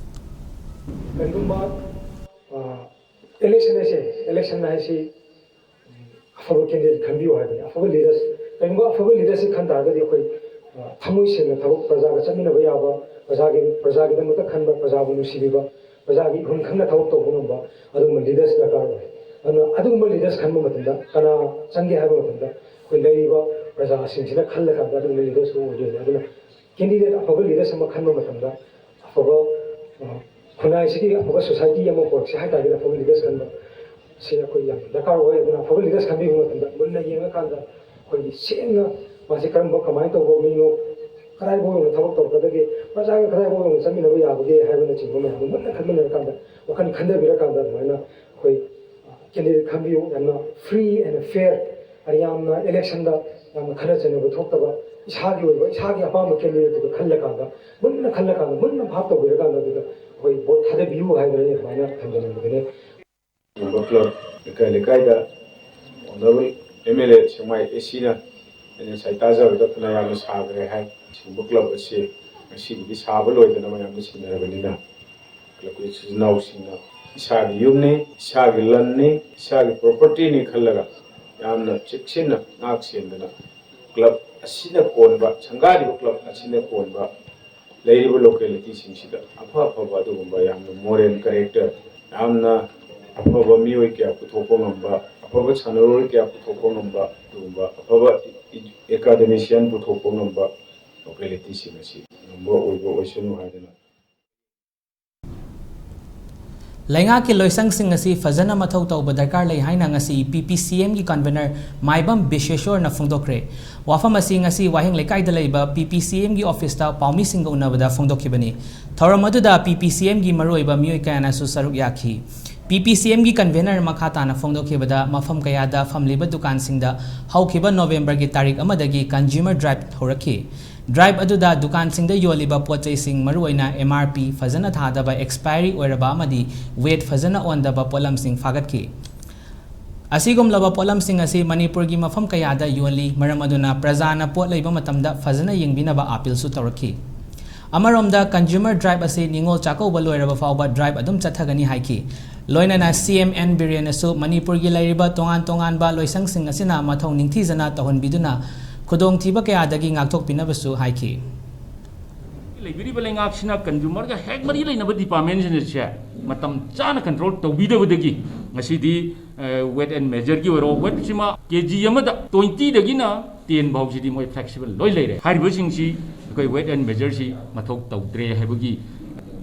ꯀꯔꯤꯒꯨꯝꯕ, ꯑ, ꯏꯂꯦꯛꯁꯟ ꯍꯥꯏꯁꯦ, ꯏꯂꯦꯛꯁꯟ ꯍꯥꯏꯁꯤ ꯑꯐꯕ ꯀꯦꯟꯗꯤꯗꯦꯠ ꯈꯟꯕꯤꯌꯨ ꯍꯥꯏꯕꯅꯤ, ꯑꯐꯕ ꯂꯤꯗꯔꯁ꯫ ꯀꯔꯤꯒꯨꯝꯕ ꯑꯐꯕ ꯂꯤꯗꯔꯁꯤꯞ ꯈꯟ ꯇꯥꯔꯒꯗꯤ ꯑꯩꯈꯣꯏ, ꯑ, ꯊꯃꯣꯏ ꯁꯦꯡꯅ ꯊꯕꯛ ꯄ꯭ꯔꯖꯥꯒ ꯆꯠꯃꯤꯟꯅꯕ ꯌꯥꯕ, ꯄ꯭ꯔꯖꯥꯒꯤ, ꯄ꯭ꯔꯖꯥꯒꯤꯗꯃꯛꯇ ꯈꯟꯕ, ꯄ꯭ꯔꯖꯥꯕꯨ ꯅꯨꯡꯁꯤꯕꯤꯕ, ꯄ꯭ꯔꯖꯥꯒꯤ ꯏꯍꯨꯟ ꯈꯪꯅ ꯊꯕꯛ ꯇꯧꯕ ꯉꯝꯕ ꯑꯗꯨꯒꯨꯝꯕ ꯂꯤꯗꯔꯁ ꯗꯔꯀꯥꯔ ꯑꯣꯏ꯫ ꯑꯗꯨꯅ ꯑꯗꯨꯒꯨꯝꯕ ꯂꯤꯗꯔꯁ ꯈꯟꯕ ꯃꯇꯝꯗ ꯀꯅꯥ ꯆꯪꯒꯦ ꯍꯥꯏꯕ ꯃꯇꯝꯗ ꯑꯩꯈꯣꯏ ꯂꯩꯔꯤꯕ ꯄ꯭ꯔꯖꯥꯁꯤꯡꯁꯤꯅ ꯈꯜꯂꯀꯥꯟꯗ ꯑꯗꯨꯒꯨꯝꯕ ꯂꯤꯗꯔꯁꯇꯨ ꯑꯣꯏꯗꯣꯏꯅꯤ꯫ ꯑꯗꯨꯅ ꯀꯦꯟꯗꯤꯗꯦꯠ ꯑꯐꯕ ꯂꯤꯗꯔꯁ ꯑꯃ ꯈꯟꯕ ꯃꯇꯝꯗ ꯑꯐꯕ, ꯑ, ꯈꯨꯟꯅꯥꯏꯁꯤꯒꯤ ꯑꯐꯕ ꯁꯣꯁꯥꯏꯇꯤ ꯑꯃ ꯄꯨꯔꯛꯁꯦ ꯍꯥꯏ ꯇꯥꯔꯒꯗꯤ ꯑꯐꯕ ꯂꯤꯗꯔꯁ ꯈꯟꯕ ꯁꯤ ꯑꯩꯈꯣꯏ ꯌꯥꯝ ꯗꯔꯀꯥꯔ ꯑꯣꯏ꯫ ꯑꯗꯨꯅ ꯑꯐꯕ ꯂꯤꯗꯔꯁ ꯈꯟꯕꯤꯕ ꯃꯇꯝꯗ ꯃꯨꯟꯅ ꯌꯦꯡꯉꯀꯥꯟꯗ ꯑꯩꯈꯣꯏꯒꯤ ꯁꯦꯡꯅ ꯃꯥꯁꯤ ꯀꯔꯝꯕ, ꯀꯃꯥꯏꯅ ꯇꯧꯕ ꯃꯤꯅꯣ, ꯀꯗꯥꯏꯐꯥꯎ ꯌꯧꯅ ꯊꯕꯛ ꯇꯧꯔꯛꯀꯗꯒꯦ, ꯄ꯭ꯔꯖꯥꯒ ꯀꯗꯥꯏꯐꯥꯎ ꯌꯧꯅ ꯆꯠꯃꯤꯟꯅꯕ ꯌꯥꯕꯒꯦ ꯍꯥꯏꯕꯅꯆꯤꯡꯕ ꯃꯌꯥꯝꯗꯣ ꯃꯨꯟꯅ ꯈꯟꯃꯤꯟꯅꯔꯀꯥꯟꯗ, ꯋꯥꯈꯜ ꯈꯟꯊꯕꯤꯔꯀꯥꯟꯗ ꯑꯗꯨꯃꯥꯏꯅ ꯑꯩꯈꯣꯏ ꯀꯦꯟꯗꯤꯗꯦꯠ ꯈꯟꯕꯤꯌꯨ꯫ ꯌꯥꯝꯅ free and fair, ꯌꯥꯝꯅ ꯏꯂꯦꯛꯁꯟꯗ ꯌꯥꯝꯅ ꯈꯠꯅ ꯆꯩꯅꯕ ꯊꯣꯛꯇꯕ, ꯏꯁꯥꯒꯤ ꯑꯣꯏꯕ, ꯏꯁꯥꯒꯤ ꯑꯄꯥꯝꯕ ꯀꯦꯟꯗꯤꯗꯦꯠꯇꯨꯗ ꯈꯜꯂꯀꯥꯟꯗ, ꯃꯨꯟꯅ ꯈꯜꯂꯀꯥꯟꯗ, ꯃꯨꯟꯅ ꯚꯥꯞ ꯇꯧꯕꯤꯔꯀꯥꯟꯗ ꯑꯗꯨꯗ ꯑꯩꯈꯣꯏ ꯚꯣꯠ ꯊꯥꯗꯕꯤꯌꯨ ꯍꯥꯏꯗꯅ ꯑꯩ ꯑꯗꯨꯃꯥꯏꯅ ꯊꯝꯖꯅꯤꯡꯕꯗꯨꯅꯤ꯫ ꯀ꯭ꯂꯕ ꯂꯩꯀꯥꯏ ꯂꯩꯀꯥꯏꯗ ꯑꯣꯅꯔꯦꯕꯜ ꯑꯦꯝ ꯑꯦꯜ ꯑꯦ ꯁꯦꯛꯃꯥꯏ ꯑꯦ ꯁꯤꯅ ꯑꯩꯅ ꯉꯁꯥꯏ ꯇꯥꯖꯕꯗ ꯐꯅ ꯌꯥꯝꯅ ꯁꯥꯈ꯭ꯔꯦ ꯍꯥꯏ꯫ ꯑꯁꯤꯒꯨꯝꯕ ꯀ꯭ꯂꯕ ꯑꯁꯤ ꯉꯁꯤꯒꯤꯗꯤ ꯁꯥꯕ ꯂꯣꯏꯗꯅ ꯃꯌꯥꯝꯅ ꯁꯤꯟꯅꯔꯕꯅꯤꯅ, ꯀ꯭ꯂꯕꯀꯤ ꯏꯆꯤꯜ ꯏꯅꯥꯎꯁꯤꯡꯅ ꯏꯁꯥꯒꯤ ꯌꯨꯝꯅꯤ, ꯏꯁꯥꯒꯤ ꯂꯟꯅꯤ, ꯏꯁꯥꯒꯤ ꯄ꯭ꯔꯣꯄꯔꯇꯤꯅꯤ ꯈꯜꯂꯒ ꯌꯥꯝꯅ ꯆꯦꯛꯁꯤꯟꯅ ꯉꯥꯛ ꯁꯦꯟꯗꯅ ꯀ꯭ꯂꯕ ꯑꯁꯤꯅ ꯀꯣꯟꯕ, ꯁꯪꯒꯥꯔꯤꯕ ꯀ꯭ꯂꯕ ꯑꯁꯤꯅ ꯀꯣꯟꯕ ꯂꯩꯔꯤꯕ ꯂꯣꯀꯦꯂꯤꯇꯤꯁꯤꯡꯁꯤꯗ ꯑꯐ ꯑꯐꯕ ꯑꯗꯨꯒꯨꯝꯕ ꯌꯥꯝꯅ ꯃꯣꯔꯦꯜ ꯀꯦꯔꯦꯛꯇꯔ, ꯌꯥꯝꯅ ꯑꯐꯕ ꯃꯤꯑꯣꯏ ꯀꯌꯥ ꯄꯨꯊꯣꯛꯄ ꯉꯝꯕ, ꯑꯐꯕ ꯁꯥꯟꯅꯔꯣꯏ ꯀꯌꯥ ꯄꯨꯊꯣꯛꯄ ꯉꯝꯕ, ꯑꯗꯨꯒꯨꯝꯕ ꯑꯐꯕ ꯑꯦꯀꯥꯗꯃꯤꯁꯤꯌꯥꯟ ꯄꯨꯊꯣꯛꯄ ꯉꯝꯕ ꯂꯣꯀꯦꯂꯤꯇꯤꯁꯤꯡ ꯑꯁꯤ ꯉꯝꯕ ꯑꯣꯏꯕ ꯑꯣꯏꯁꯅꯨ ꯍꯥꯏꯗꯅ꯫ ꯂꯩꯉꯥꯛꯀꯤ ꯂꯣꯏꯁꯪꯁꯤꯡ ꯑꯁꯤ ꯐꯖꯅ ꯃꯊꯧ ꯇꯧꯕ ꯗꯔꯀꯥꯔ ꯂꯩ ꯍꯥꯏꯅ ꯉꯁꯤ ꯄꯤ ꯄꯤ ꯁꯤ ꯑꯦꯝꯒꯤ ꯀꯟꯚꯦꯅꯔ ꯃꯥꯏꯕꯝ ꯕꯤꯁꯦꯁꯣꯔꯅ ꯐꯣꯡꯗꯣꯛꯈ꯭ꯔꯦ꯫ ꯋꯥꯐꯝ ꯑꯁꯤ ꯉꯁꯤ ꯋꯥꯍꯦꯡ ꯂꯩꯀꯥꯏꯗ ꯂꯩꯕ ꯄꯤ ꯄꯤ ꯁꯤ ꯑꯦꯝꯒꯤ ꯑꯣꯐꯤꯁꯇ ꯄꯥꯎꯃꯤꯁꯤꯡꯒ ꯎꯅꯕꯗ ꯐꯣꯡꯗꯣꯛꯈꯤꯕꯅꯤ꯫ ꯊꯧꯔꯝ ꯑꯗꯨꯗ ꯄꯤ ꯄꯤ ꯁꯤ ꯑꯦꯝꯒꯤ ꯃꯔꯨꯑꯣꯏꯕ ꯃꯤꯑꯣꯏ ꯀꯌꯥꯅꯁꯨ ꯁꯔꯨꯛ ꯌꯥꯈꯤ꯫ ꯄꯤ ꯄꯤ ꯁꯤ ꯑꯦꯝꯒꯤ ꯀꯟꯚꯦꯅꯔ ꯃꯈꯥ ꯇꯥꯅ ꯐꯣꯡꯗꯣꯛꯈꯤꯕꯗ, ꯃꯐꯝ ꯀꯌꯥꯗ ꯐꯝꯂꯤꯕ ꯗꯨꯀꯥꯟꯁꯤꯡꯗ ꯍꯧꯈꯤꯕ ꯅꯣꯕꯦꯝꯕꯔꯒꯤ ꯇꯥꯔꯤꯛ ꯑꯃꯗꯒꯤ ꯀꯟꯖ꯭ꯌꯨꯃꯔ ꯗ꯭ꯔꯥꯏꯕ ꯍꯧꯔꯛꯈꯤ꯫ ꯗ꯭ꯔꯥꯏꯕ ꯑꯗꯨꯗ ꯗꯨꯀꯥꯟꯁꯤꯡꯗ ꯌꯣꯜꯂꯤꯕ ꯄꯣꯠ ꯆꯩꯁꯤꯡ, ꯃꯔꯨꯑꯣꯏꯅ ꯑꯦꯝ ꯑꯥꯔ ꯄꯤ ꯐꯖꯅ ꯊꯥꯗꯕ, ꯑꯦꯛꯁꯄꯥꯏꯔꯤ ꯑꯣꯏꯔꯕ ꯑꯃꯗꯤ ꯋꯦꯠ ꯐꯖꯅ ꯑꯣꯟꯗꯕ ꯄꯣꯠꯂꯝꯁꯤꯡ ꯐꯥꯒꯠꯈꯤ꯫ ꯑꯁꯤꯒꯨꯝꯂꯕ ꯄꯣꯠꯂꯝꯁꯤꯡ ꯑꯁꯤ ꯃꯅꯤꯄꯨꯔꯒꯤ ꯃꯐꯝ ꯀꯌꯥꯗ ꯌꯣꯜꯂꯤ, ꯃꯔꯝ ꯑꯗꯨꯅ ꯄ꯭ꯔꯖꯥꯅ ꯄꯣꯠ ꯂꯩꯕ ꯃꯇꯝꯗ ꯐꯖꯅ ꯌꯦꯡꯕꯤꯅꯕ ꯑꯥꯄꯤꯜꯁꯨ ꯇꯧꯔꯛꯈꯤ꯫ ꯑꯃꯔꯣꯝꯗ, Consumer Drive ꯑꯁꯤ ꯅꯤꯉꯣꯜ ꯆꯥꯛꯀꯧꯕ ꯂꯣꯏꯔꯕ ꯐꯥꯎꯕ drive ꯑꯗꯨꯝ ꯆꯠꯊꯒꯅꯤ ꯍꯥꯏꯈꯤ꯫ ꯂꯣꯏꯅꯅ ꯁꯤ ꯑꯦꯝ ꯑꯦꯟ ꯕꯤꯔꯦꯟꯅꯁꯨ ꯃꯅꯤꯄꯨꯔꯒꯤ ꯂꯩꯔꯤꯕ ꯇꯣꯉꯥꯟ ꯇꯣꯉꯥꯟꯕ ꯂꯣꯏꯁꯪꯁꯤꯡ ꯑꯁꯤꯅ ꯃꯊꯧ ꯅꯤꯡꯊꯤꯖꯅ ꯇꯧꯍꯟꯕꯤꯗꯨꯅ ꯈꯨꯗꯣꯡꯊꯤꯕ ꯀꯌꯥꯗꯒꯤ ꯉꯥꯛꯊꯣꯛꯄꯤꯅꯕꯁꯨ ꯍꯥꯏꯈꯤ꯫ ꯂꯩꯕꯤꯔꯤꯕ ꯂꯩꯉꯥꯛꯁꯤꯅ consumerꯒ ꯍꯦꯛ ꯃꯔꯤ ꯂꯩꯅꯕ departmentꯁꯤꯡ ꯑꯁꯦ ꯃꯇꯝ ꯆꯥꯅ control ꯇꯧꯕꯤꯗꯕꯗꯒꯤ ꯉꯁꯤꯗꯤ, ꯑ, weight and measureꯒꯤ ꯑꯣꯏꯔꯣ, weightꯁꯤꯃ ꯀꯦ ꯖꯤ ꯑꯃꯗ twentyꯗꯒꯤꯅ ten ꯐꯥꯎꯁꯤꯗꯤ ꯃꯣꯏ flexible ꯂꯣꯏ ꯂꯩꯔꯦ꯫ ꯍꯥꯏꯔꯤꯕꯁꯤꯡꯁꯤ ꯑꯩꯈꯣꯏ weight and measureꯁꯤ ꯃꯊꯧ ꯇꯧꯗ꯭ꯔꯦ ꯍꯥꯏꯕꯒꯤ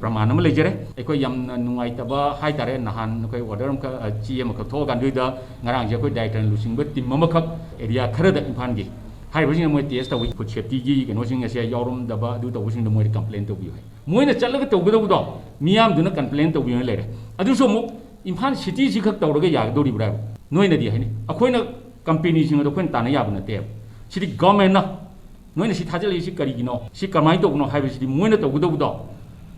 ꯄ꯭ꯔꯃꯥꯟ ꯑꯃ ꯂꯩꯖꯔꯦ꯫ ꯑꯩꯈꯣꯏ ꯌꯥꯝꯅ ꯅꯨꯡꯉꯥꯏꯇꯕ ꯍꯥꯏꯇꯥꯔꯦ, ꯅꯍꯥꯟ ꯑꯩꯈꯣꯏ order ꯑꯃꯈꯛ, ꯑ, ꯆꯦ ꯑꯃꯈꯛ ꯊꯣꯛꯑꯀꯥꯟꯗꯨꯗ ꯉꯔꯥꯡꯁꯦ ꯑꯩꯈꯣꯏ dietitian ꯂꯨꯆꯤꯡꯕ team ꯑꯃꯈꯛ area ꯈꯔꯗ ꯏꯝꯐꯥꯜꯒꯤ ꯍꯥꯏꯔꯤꯕꯁꯤꯡꯅ ꯃꯣꯏ test ꯇꯧꯏ, food safetyꯒꯤ ꯀꯩꯅꯣꯁꯤꯡ ꯑꯁꯦ ꯌꯥꯎꯔꯝꯗꯕ, ꯑꯗꯨ ꯇꯧꯕꯁꯤꯡꯗꯣ ꯃꯣꯏꯗ complain ꯇꯧꯕꯤꯌꯨ ꯍꯥꯏ꯫ ꯃꯣꯏꯅ ꯆꯠꯂꯒ ꯇꯧꯒꯗꯧꯕꯗꯣ ꯃꯤꯌꯥꯝꯗꯨꯅ complain ꯇꯧꯕꯤꯌꯨꯅ ꯂꯩꯔꯦ꯫ ꯑꯗꯨꯁꯨ ꯑꯃꯨꯛ ꯏꯝꯐꯥꯜ cityꯁꯤ ꯈꯛ ꯇꯧꯔꯒ ꯌꯥꯒꯗꯧꯔꯤꯕ꯭ꯔꯥ ꯍꯥꯏꯕ? ꯅꯣꯏꯅꯗꯤ ꯍꯥꯏꯅꯤ, ꯑꯩꯈꯣꯏꯅ companyꯁꯤꯡ ꯑꯗꯣ ꯑꯩꯈꯣꯏꯅ ꯇꯥꯟꯅ ꯌꯥꯕ ꯅꯠꯇꯦꯕ꯫ ꯁꯤꯗꯤ governmentꯅ ꯅꯣꯏꯅ ꯁꯤ ꯊꯥꯖꯤꯜꯂꯛꯏꯁꯤ ꯀꯔꯤꯒꯤꯅꯣ, ꯁꯤ ꯀꯃꯥꯏꯅ ꯇꯧꯕꯅꯣ ꯍꯥꯏꯕꯁꯤꯗꯤ ꯃꯣꯏꯅ ꯇꯧꯒꯗꯧꯕꯗꯣ꯫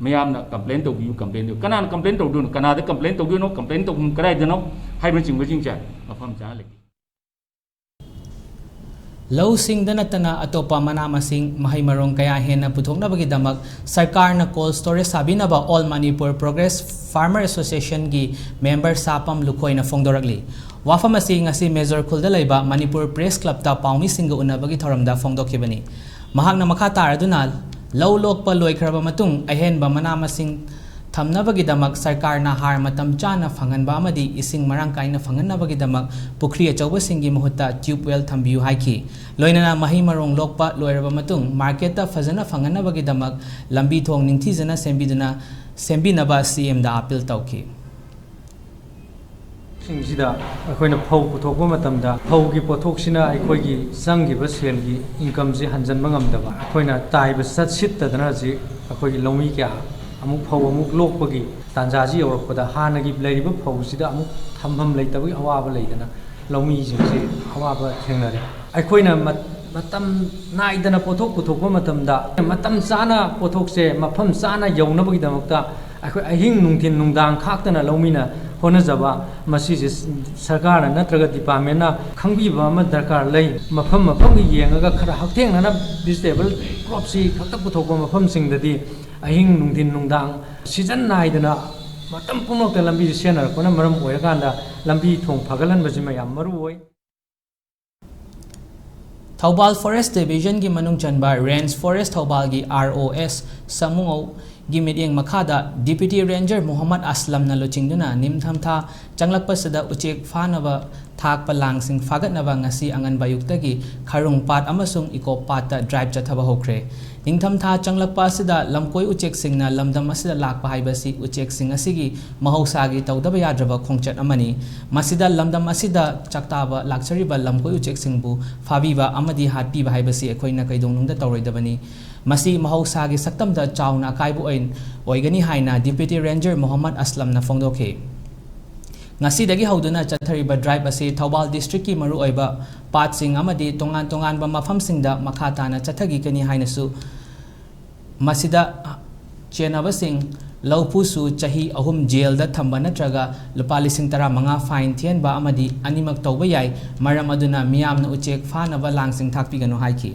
ꯃꯌꯥꯝꯅ complain ꯇꯧꯕꯤꯌꯨ, complain ꯇꯧꯕꯤꯌꯨ꯫ ꯀꯅꯥꯅ complain ꯇꯧꯗꯣꯏꯅꯣ? ꯀꯅꯥꯗ complain ꯇꯧꯗꯣꯏꯅꯣ? Complain ꯇꯧꯐꯝ ꯀꯗꯥꯏꯗꯅꯣ? ꯍꯥꯏꯕꯅꯆꯤꯡꯕꯁꯤꯡꯁꯦ ꯃꯐꯝ ꯆꯥꯅ ꯂꯩꯇꯦ꯫ ꯂꯧꯁꯤꯡꯗ ꯅꯠꯇꯅ ꯑꯇꯣꯞꯄ ꯃꯅꯥ ꯃꯁꯤꯡ, ꯃꯍꯩ ꯃꯔꯣꯡ ꯀꯌꯥ ꯍꯦꯟꯅ ꯄꯨꯊꯣꯛꯅꯕꯒꯤꯗꯃꯛ ꯁꯔꯀꯥꯔꯅ cold storage ꯁꯥꯕꯤꯅꯕ All Manipur Progress Farmer Associationꯒꯤ member ꯁꯥꯄꯝ ꯂꯨꯈꯣꯏꯅ ꯐꯣꯡꯗꯣꯔꯛꯂꯤ꯫ ꯋꯥꯐꯝ ꯑꯁꯤ ꯉꯁꯤ ꯃꯦꯖꯣꯔ ꯈꯨꯜꯗ ꯂꯩꯕ ꯃꯅꯤꯄꯨꯔ Press Clubꯇ ꯄꯥꯎꯃꯤꯁꯤꯡꯒ ꯎꯅꯕꯒꯤ ꯊꯧꯔꯝꯗ ꯐꯣꯡꯗꯣꯛꯈꯤꯕꯅꯤ꯫ ꯃꯍꯥꯛꯅ ꯃꯈꯥ ꯇꯥꯔꯗꯨꯅ, ꯂꯧ ꯂꯣꯛꯄ ꯂꯣꯏꯈ꯭ꯔꯕ ꯃꯇꯨꯡ ꯑꯍꯦꯟꯕ ꯃꯅꯥ ꯃꯁꯤꯡ ꯊꯝꯅꯕꯒꯤꯗꯃꯛ ꯁꯔꯀꯥꯔꯅ ꯍꯥꯔ ꯃꯇꯝ ꯆꯥꯅ ꯐꯪꯍꯟꯕ ꯑꯃꯗꯤ ꯏꯁꯤꯡ ꯃꯔꯥꯡ ꯀꯥꯏꯅ ꯐꯪꯍꯟꯅꯕꯒꯤꯗꯃꯛ ꯄꯨꯈ꯭ꯔꯤ ꯑꯆꯧꯕꯁꯤꯡꯒꯤ ꯃꯍꯨꯠꯇ tubewell ꯊꯝꯕꯤꯌꯨ ꯍꯥꯏꯈꯤ꯫ ꯂꯣꯏꯅꯅ ꯃꯍꯩ ꯃꯔꯣꯡ ꯂꯣꯛꯄ ꯂꯣꯏꯔꯕ ꯃꯇꯨꯡ marketꯇ ꯐꯖꯅ ꯐꯪꯍꯟꯅꯕꯒꯤꯗꯃꯛ ꯂꯝꯕꯤ ꯊꯣꯡ ꯅꯤꯡꯊꯤꯖꯅ ꯁꯦꯝꯕꯤꯗꯨꯅ, ꯁꯦꯝꯕꯤꯅꯕ CMꯗ appeal ꯇꯧꯈꯤ꯫ ꯁꯤꯡꯁꯤꯗ ꯑꯩꯈꯣꯏꯅ ꯐꯧ ꯄꯨꯊꯣꯛꯄ ꯃꯇꯝꯗ ꯐꯧꯒꯤ ꯄꯣꯠꯊꯣꯛꯁꯤꯅ ꯑꯩꯈꯣꯏꯒꯤ ꯆꯪꯈꯤꯕ ꯁꯦꯜꯒꯤ incomeꯁꯤ ꯍꯟꯖꯤꯟꯕ ꯉꯝꯗꯕ, ꯑꯩꯈꯣꯏꯅ ꯇꯥꯏꯕ ꯆꯠ ꯁꯤꯠꯇꯗꯅ ꯍꯧꯖꯤꯛ ꯑꯩꯈꯣꯏꯒꯤ ꯂꯧꯃꯤ ꯀꯌꯥ ꯑꯃꯨꯛ ꯐꯧ ꯑꯃꯨꯛ ꯂꯣꯛꯄꯒꯤ ꯇꯥꯟꯖꯥꯁꯤ ꯌꯧꯔꯛꯄꯗ ꯍꯥꯟꯅꯒꯤ ꯂꯩꯔꯤꯕ ꯐꯧꯁꯤꯗ ꯑꯃꯨꯛ ꯊꯝꯐꯝ ꯂꯩꯇꯕꯒꯤ ꯑꯋꯥꯕ ꯂꯩꯗꯅ ꯂꯧꯃꯤꯁꯤꯡꯁꯤ ꯑꯋꯥꯕ ꯊꯦꯡꯅꯔꯦ꯫ ꯑꯩꯈꯣꯏꯅ ꯃꯠ-, ꯃꯇꯝ ꯅꯥꯏꯗꯅ ꯄꯣꯠꯊꯣꯛ ꯄꯨꯊꯣꯛꯄ ꯃꯇꯝꯗ ꯃꯇꯝ ꯆꯥꯅ ꯄꯣꯠꯊꯣꯛꯁꯦ ꯃꯐꯝ ꯆꯥꯅ ꯌꯧꯅꯕꯒꯤꯗꯃꯛꯇ ꯑꯩꯈꯣꯏ ꯑꯍꯤꯡ ꯅꯨꯡꯊꯤꯟ ꯅꯨꯡꯗꯥꯡ ꯈꯥꯛꯇꯅ ꯂꯧꯃꯤꯅ ꯍꯣꯠꯅꯖꯕ, ꯃꯁꯤꯁꯦ ꯁꯔꯀꯥꯔꯅ ꯅꯠꯇ꯭ꯔꯒ ꯗꯤꯄꯥꯔꯠꯃꯦꯟꯅ ꯈꯪꯕꯤꯕ ꯑꯃ ꯗꯔꯀꯥꯔ ꯂꯩ꯫ ꯃꯐꯝ ꯃꯐꯝꯒꯤ ꯌꯦꯡꯉꯒ ꯈꯔ ꯍꯛꯊꯦꯡꯅꯅ ꯚꯤꯖꯤꯇꯦꯕꯜ ꯀ꯭ꯔꯣꯞꯁꯤ ꯈꯛꯇ ꯄꯨꯊꯣꯛꯄ ꯃꯐꯝꯁꯤꯡꯗꯗꯤ ꯑꯍꯤꯡ, ꯅꯨꯡꯊꯤꯟ, ꯅꯨꯡꯗꯥꯡ ꯁꯤꯖꯟ ꯅꯥꯏꯗꯅ ꯃꯇꯝ ꯄꯨꯝꯅꯃꯛꯇ ꯂꯝꯕꯤꯁꯤ ꯁꯤꯖꯤꯟꯅꯔꯛꯄꯅ ꯃꯔꯝ ꯑꯣꯏꯔꯀꯥꯟꯗ ꯂꯝꯕꯤ ꯊꯣꯡ ꯐꯒꯠꯍꯟꯕꯁꯤꯃ ꯌꯥꯝ ꯃꯔꯨ ꯑꯣꯏ꯫ ꯊꯧꯕꯥꯜ ꯐꯣꯔꯦꯁ ꯗꯤꯕꯤꯖꯟꯒꯤ ꯃꯅꯨꯡ ꯆꯟꯕ ꯔꯦꯟꯖ ꯐꯣꯔꯦꯁ ꯊꯧꯕꯥꯜꯒꯤ ꯑꯥꯔ ꯑꯣ ꯑꯦꯁ ꯁꯥꯃꯨꯉꯧꯒꯤ ꯃꯤꯠꯌꯦꯡ ꯃꯈꯥꯗ ꯗꯤꯄ꯭ꯌꯨꯇꯤ ꯔꯦꯟꯖꯔ ꯃꯨꯍꯝꯃꯗ ꯑꯁꯂꯝꯅ ꯂꯨꯆꯤꯡꯗꯨꯅ ꯅꯤꯡꯊꯝꯊꯥ ꯆꯪꯂꯛꯄꯁꯤꯗ ꯎꯆꯦꯛ ꯐꯥꯅꯕ ꯊꯥꯛꯄ ꯂꯥꯡꯁꯤꯡ ꯐꯥꯒꯠꯅꯕ ꯉꯁꯤ ꯑꯉꯟꯕ ꯑꯌꯨꯛꯇꯒꯤ ꯈꯔꯨꯡ ꯄꯥꯠ ꯑꯃꯁꯨꯡ ꯏꯀꯣꯞ ꯄꯥꯠꯇ ꯗ꯭ꯔꯥꯏꯚ ꯆꯠꯊꯕ ꯍꯧꯈ꯭ꯔꯦ꯫ ꯅꯤꯡꯊꯝꯊꯥ ꯆꯪꯂꯛꯄ ꯑꯁꯤꯗ ꯂꯝꯀꯣꯏ ꯎꯆꯦꯛꯁꯤꯡꯅ ꯂꯝꯗꯝ ꯑꯁꯤꯗ ꯂꯥꯛꯄ ꯍꯥꯏꯕꯁꯤ ꯎꯆꯦꯛꯁꯤꯡ ꯑꯁꯤꯒꯤ ꯃꯍꯧꯁꯥꯒꯤ ꯇꯧꯗꯕ ꯌꯥꯗ꯭ꯔꯕ ꯈꯣꯡꯆꯠ ꯑꯃꯅꯤ꯫ ꯃꯁꯤꯗ ꯂꯝꯗꯝ ꯑꯁꯤꯗ ꯆꯥꯛꯇꯥꯕ ꯂꯥꯛꯆꯔꯤꯕ ꯂꯝꯀꯣꯏ ꯎꯆꯦꯛꯁꯤꯡꯕꯨ ꯐꯥꯕꯤꯕ ꯑꯃꯗꯤ ꯍꯥꯠꯄꯤꯕ ꯍꯥꯏꯕꯁꯤ ꯑꯩꯈꯣꯏꯅ ꯀꯩꯗꯧꯅꯨꯡꯗ ꯇꯧꯔꯣꯏꯗꯕꯅꯤ꯫ ꯃꯁꯤ ꯃꯍꯧꯁꯥꯒꯤ ꯁꯛꯇꯝꯗ ꯆꯥꯎꯅ ꯑꯀꯥꯏꯕ ꯑꯣꯏ-, ꯑꯣꯏꯒꯅꯤ ꯍꯥꯏꯅ ꯗꯤꯄ꯭ꯌꯨꯇꯤ ꯔꯦꯟꯖꯔ ꯃꯣꯍꯝꯃꯗ ꯑꯁꯂꯝꯅ ꯐꯣꯡꯗꯣꯛꯈꯤ꯫ ꯉꯁꯤꯗꯒꯤ ꯍꯧꯗꯨꯅ ꯆꯠꯊꯔꯤꯕ ꯗ꯭ꯔꯥꯏꯚ ꯑꯁꯤ ꯊꯧꯕꯥꯜ ꯗꯤꯁꯇ꯭ꯔꯤꯛꯀꯤ ꯃꯔꯨꯑꯣꯏꯕ ꯄꯥꯠꯁꯤꯡ ꯑꯃꯗꯤ ꯇꯣꯉꯥꯟ ꯇꯣꯉꯥꯟꯕ ꯃꯐꯝꯁꯤꯡꯗ ꯃꯈꯥ ꯇꯥꯅ ꯆꯠꯊꯈꯤꯒꯅꯤ ꯍꯥꯏꯅꯁꯨ ꯃꯁꯤꯗ ꯆꯦꯟꯅꯕꯁꯤꯡ ꯂꯧꯄꯨꯁꯨ ꯆꯍꯤ ꯑꯍꯨꯝ ꯖꯦꯜꯗ ꯊꯝꯕ ꯅꯠꯇ꯭ꯔꯒ ꯂꯨꯄꯥ ꯂꯤꯁꯤꯡ ꯇꯔꯥꯃꯉꯥ ꯐꯥꯏꯟ ꯊꯤꯍꯟꯕ ꯑꯃꯗꯤ ꯑꯅꯤꯃꯛ ꯇꯧꯕ ꯌꯥꯏ꯫ ꯃꯔꯝ ꯑꯗꯨꯅ ꯃꯤꯌꯥꯝꯅ ꯎꯆꯦꯛ ꯐꯥꯅꯕ ꯂꯥꯡꯁꯤꯡ ꯊꯥꯛꯄꯤꯒꯅꯨ ꯍꯥꯏꯈꯤ꯫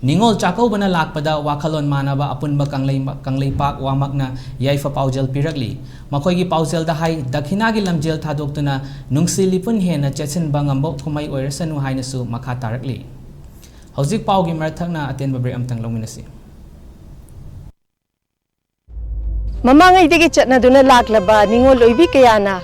ꯅꯤꯉꯣꯜ ꯆꯥꯛꯀꯧꯕꯅ ꯂꯥꯛꯄꯗ ꯋꯥꯈꯜꯂꯣꯟ ꯃꯥꯟꯅꯕ ꯑꯄꯨꯟꯕ ꯀꯪꯂꯩ-, ꯀꯪꯂꯩꯄꯥꯛ ꯋꯥꯃꯛꯅ ꯌꯥꯏꯐ ꯄꯥꯎꯖꯦꯜ ꯄꯤꯔꯛꯂꯤ꯫ ꯃꯈꯣꯏꯒꯤ ꯄꯥꯎꯖꯦꯜꯗ ꯍꯥꯏ, ꯗꯈꯤꯅꯥꯒꯤ ꯂꯝꯖꯦꯜ ꯊꯥꯗꯣꯛꯇꯨꯅ ꯅꯨꯡꯁꯤ ꯂꯤꯄꯨꯟ ꯍꯦꯟꯅ ꯆꯦꯠꯁꯤꯟꯕ ꯉꯝꯕ ꯀꯨꯝꯍꯩ ꯑꯣꯏꯔꯁꯅꯨ ꯍꯥꯏꯅꯁꯨ ꯃꯈꯥ ꯇꯥꯔꯛꯂꯤ꯫ ꯍꯧꯖꯤꯛ ꯄꯥꯎꯒꯤ ꯃꯔꯛ ꯊꯠꯅ ꯑꯇꯦꯟꯕ ꯕ꯭ꯔꯦꯛ ꯑꯃꯇꯪ ꯂꯧꯃꯤꯟꯅꯁꯤ꯫ ꯃꯃꯥꯡꯉꯩꯗꯒꯤ ꯆꯠꯅꯗꯨꯅ ꯂꯥꯛꯂꯕ ꯅꯤꯉꯣꯜ ꯑꯣꯏꯕꯤ ꯀꯌꯥꯅ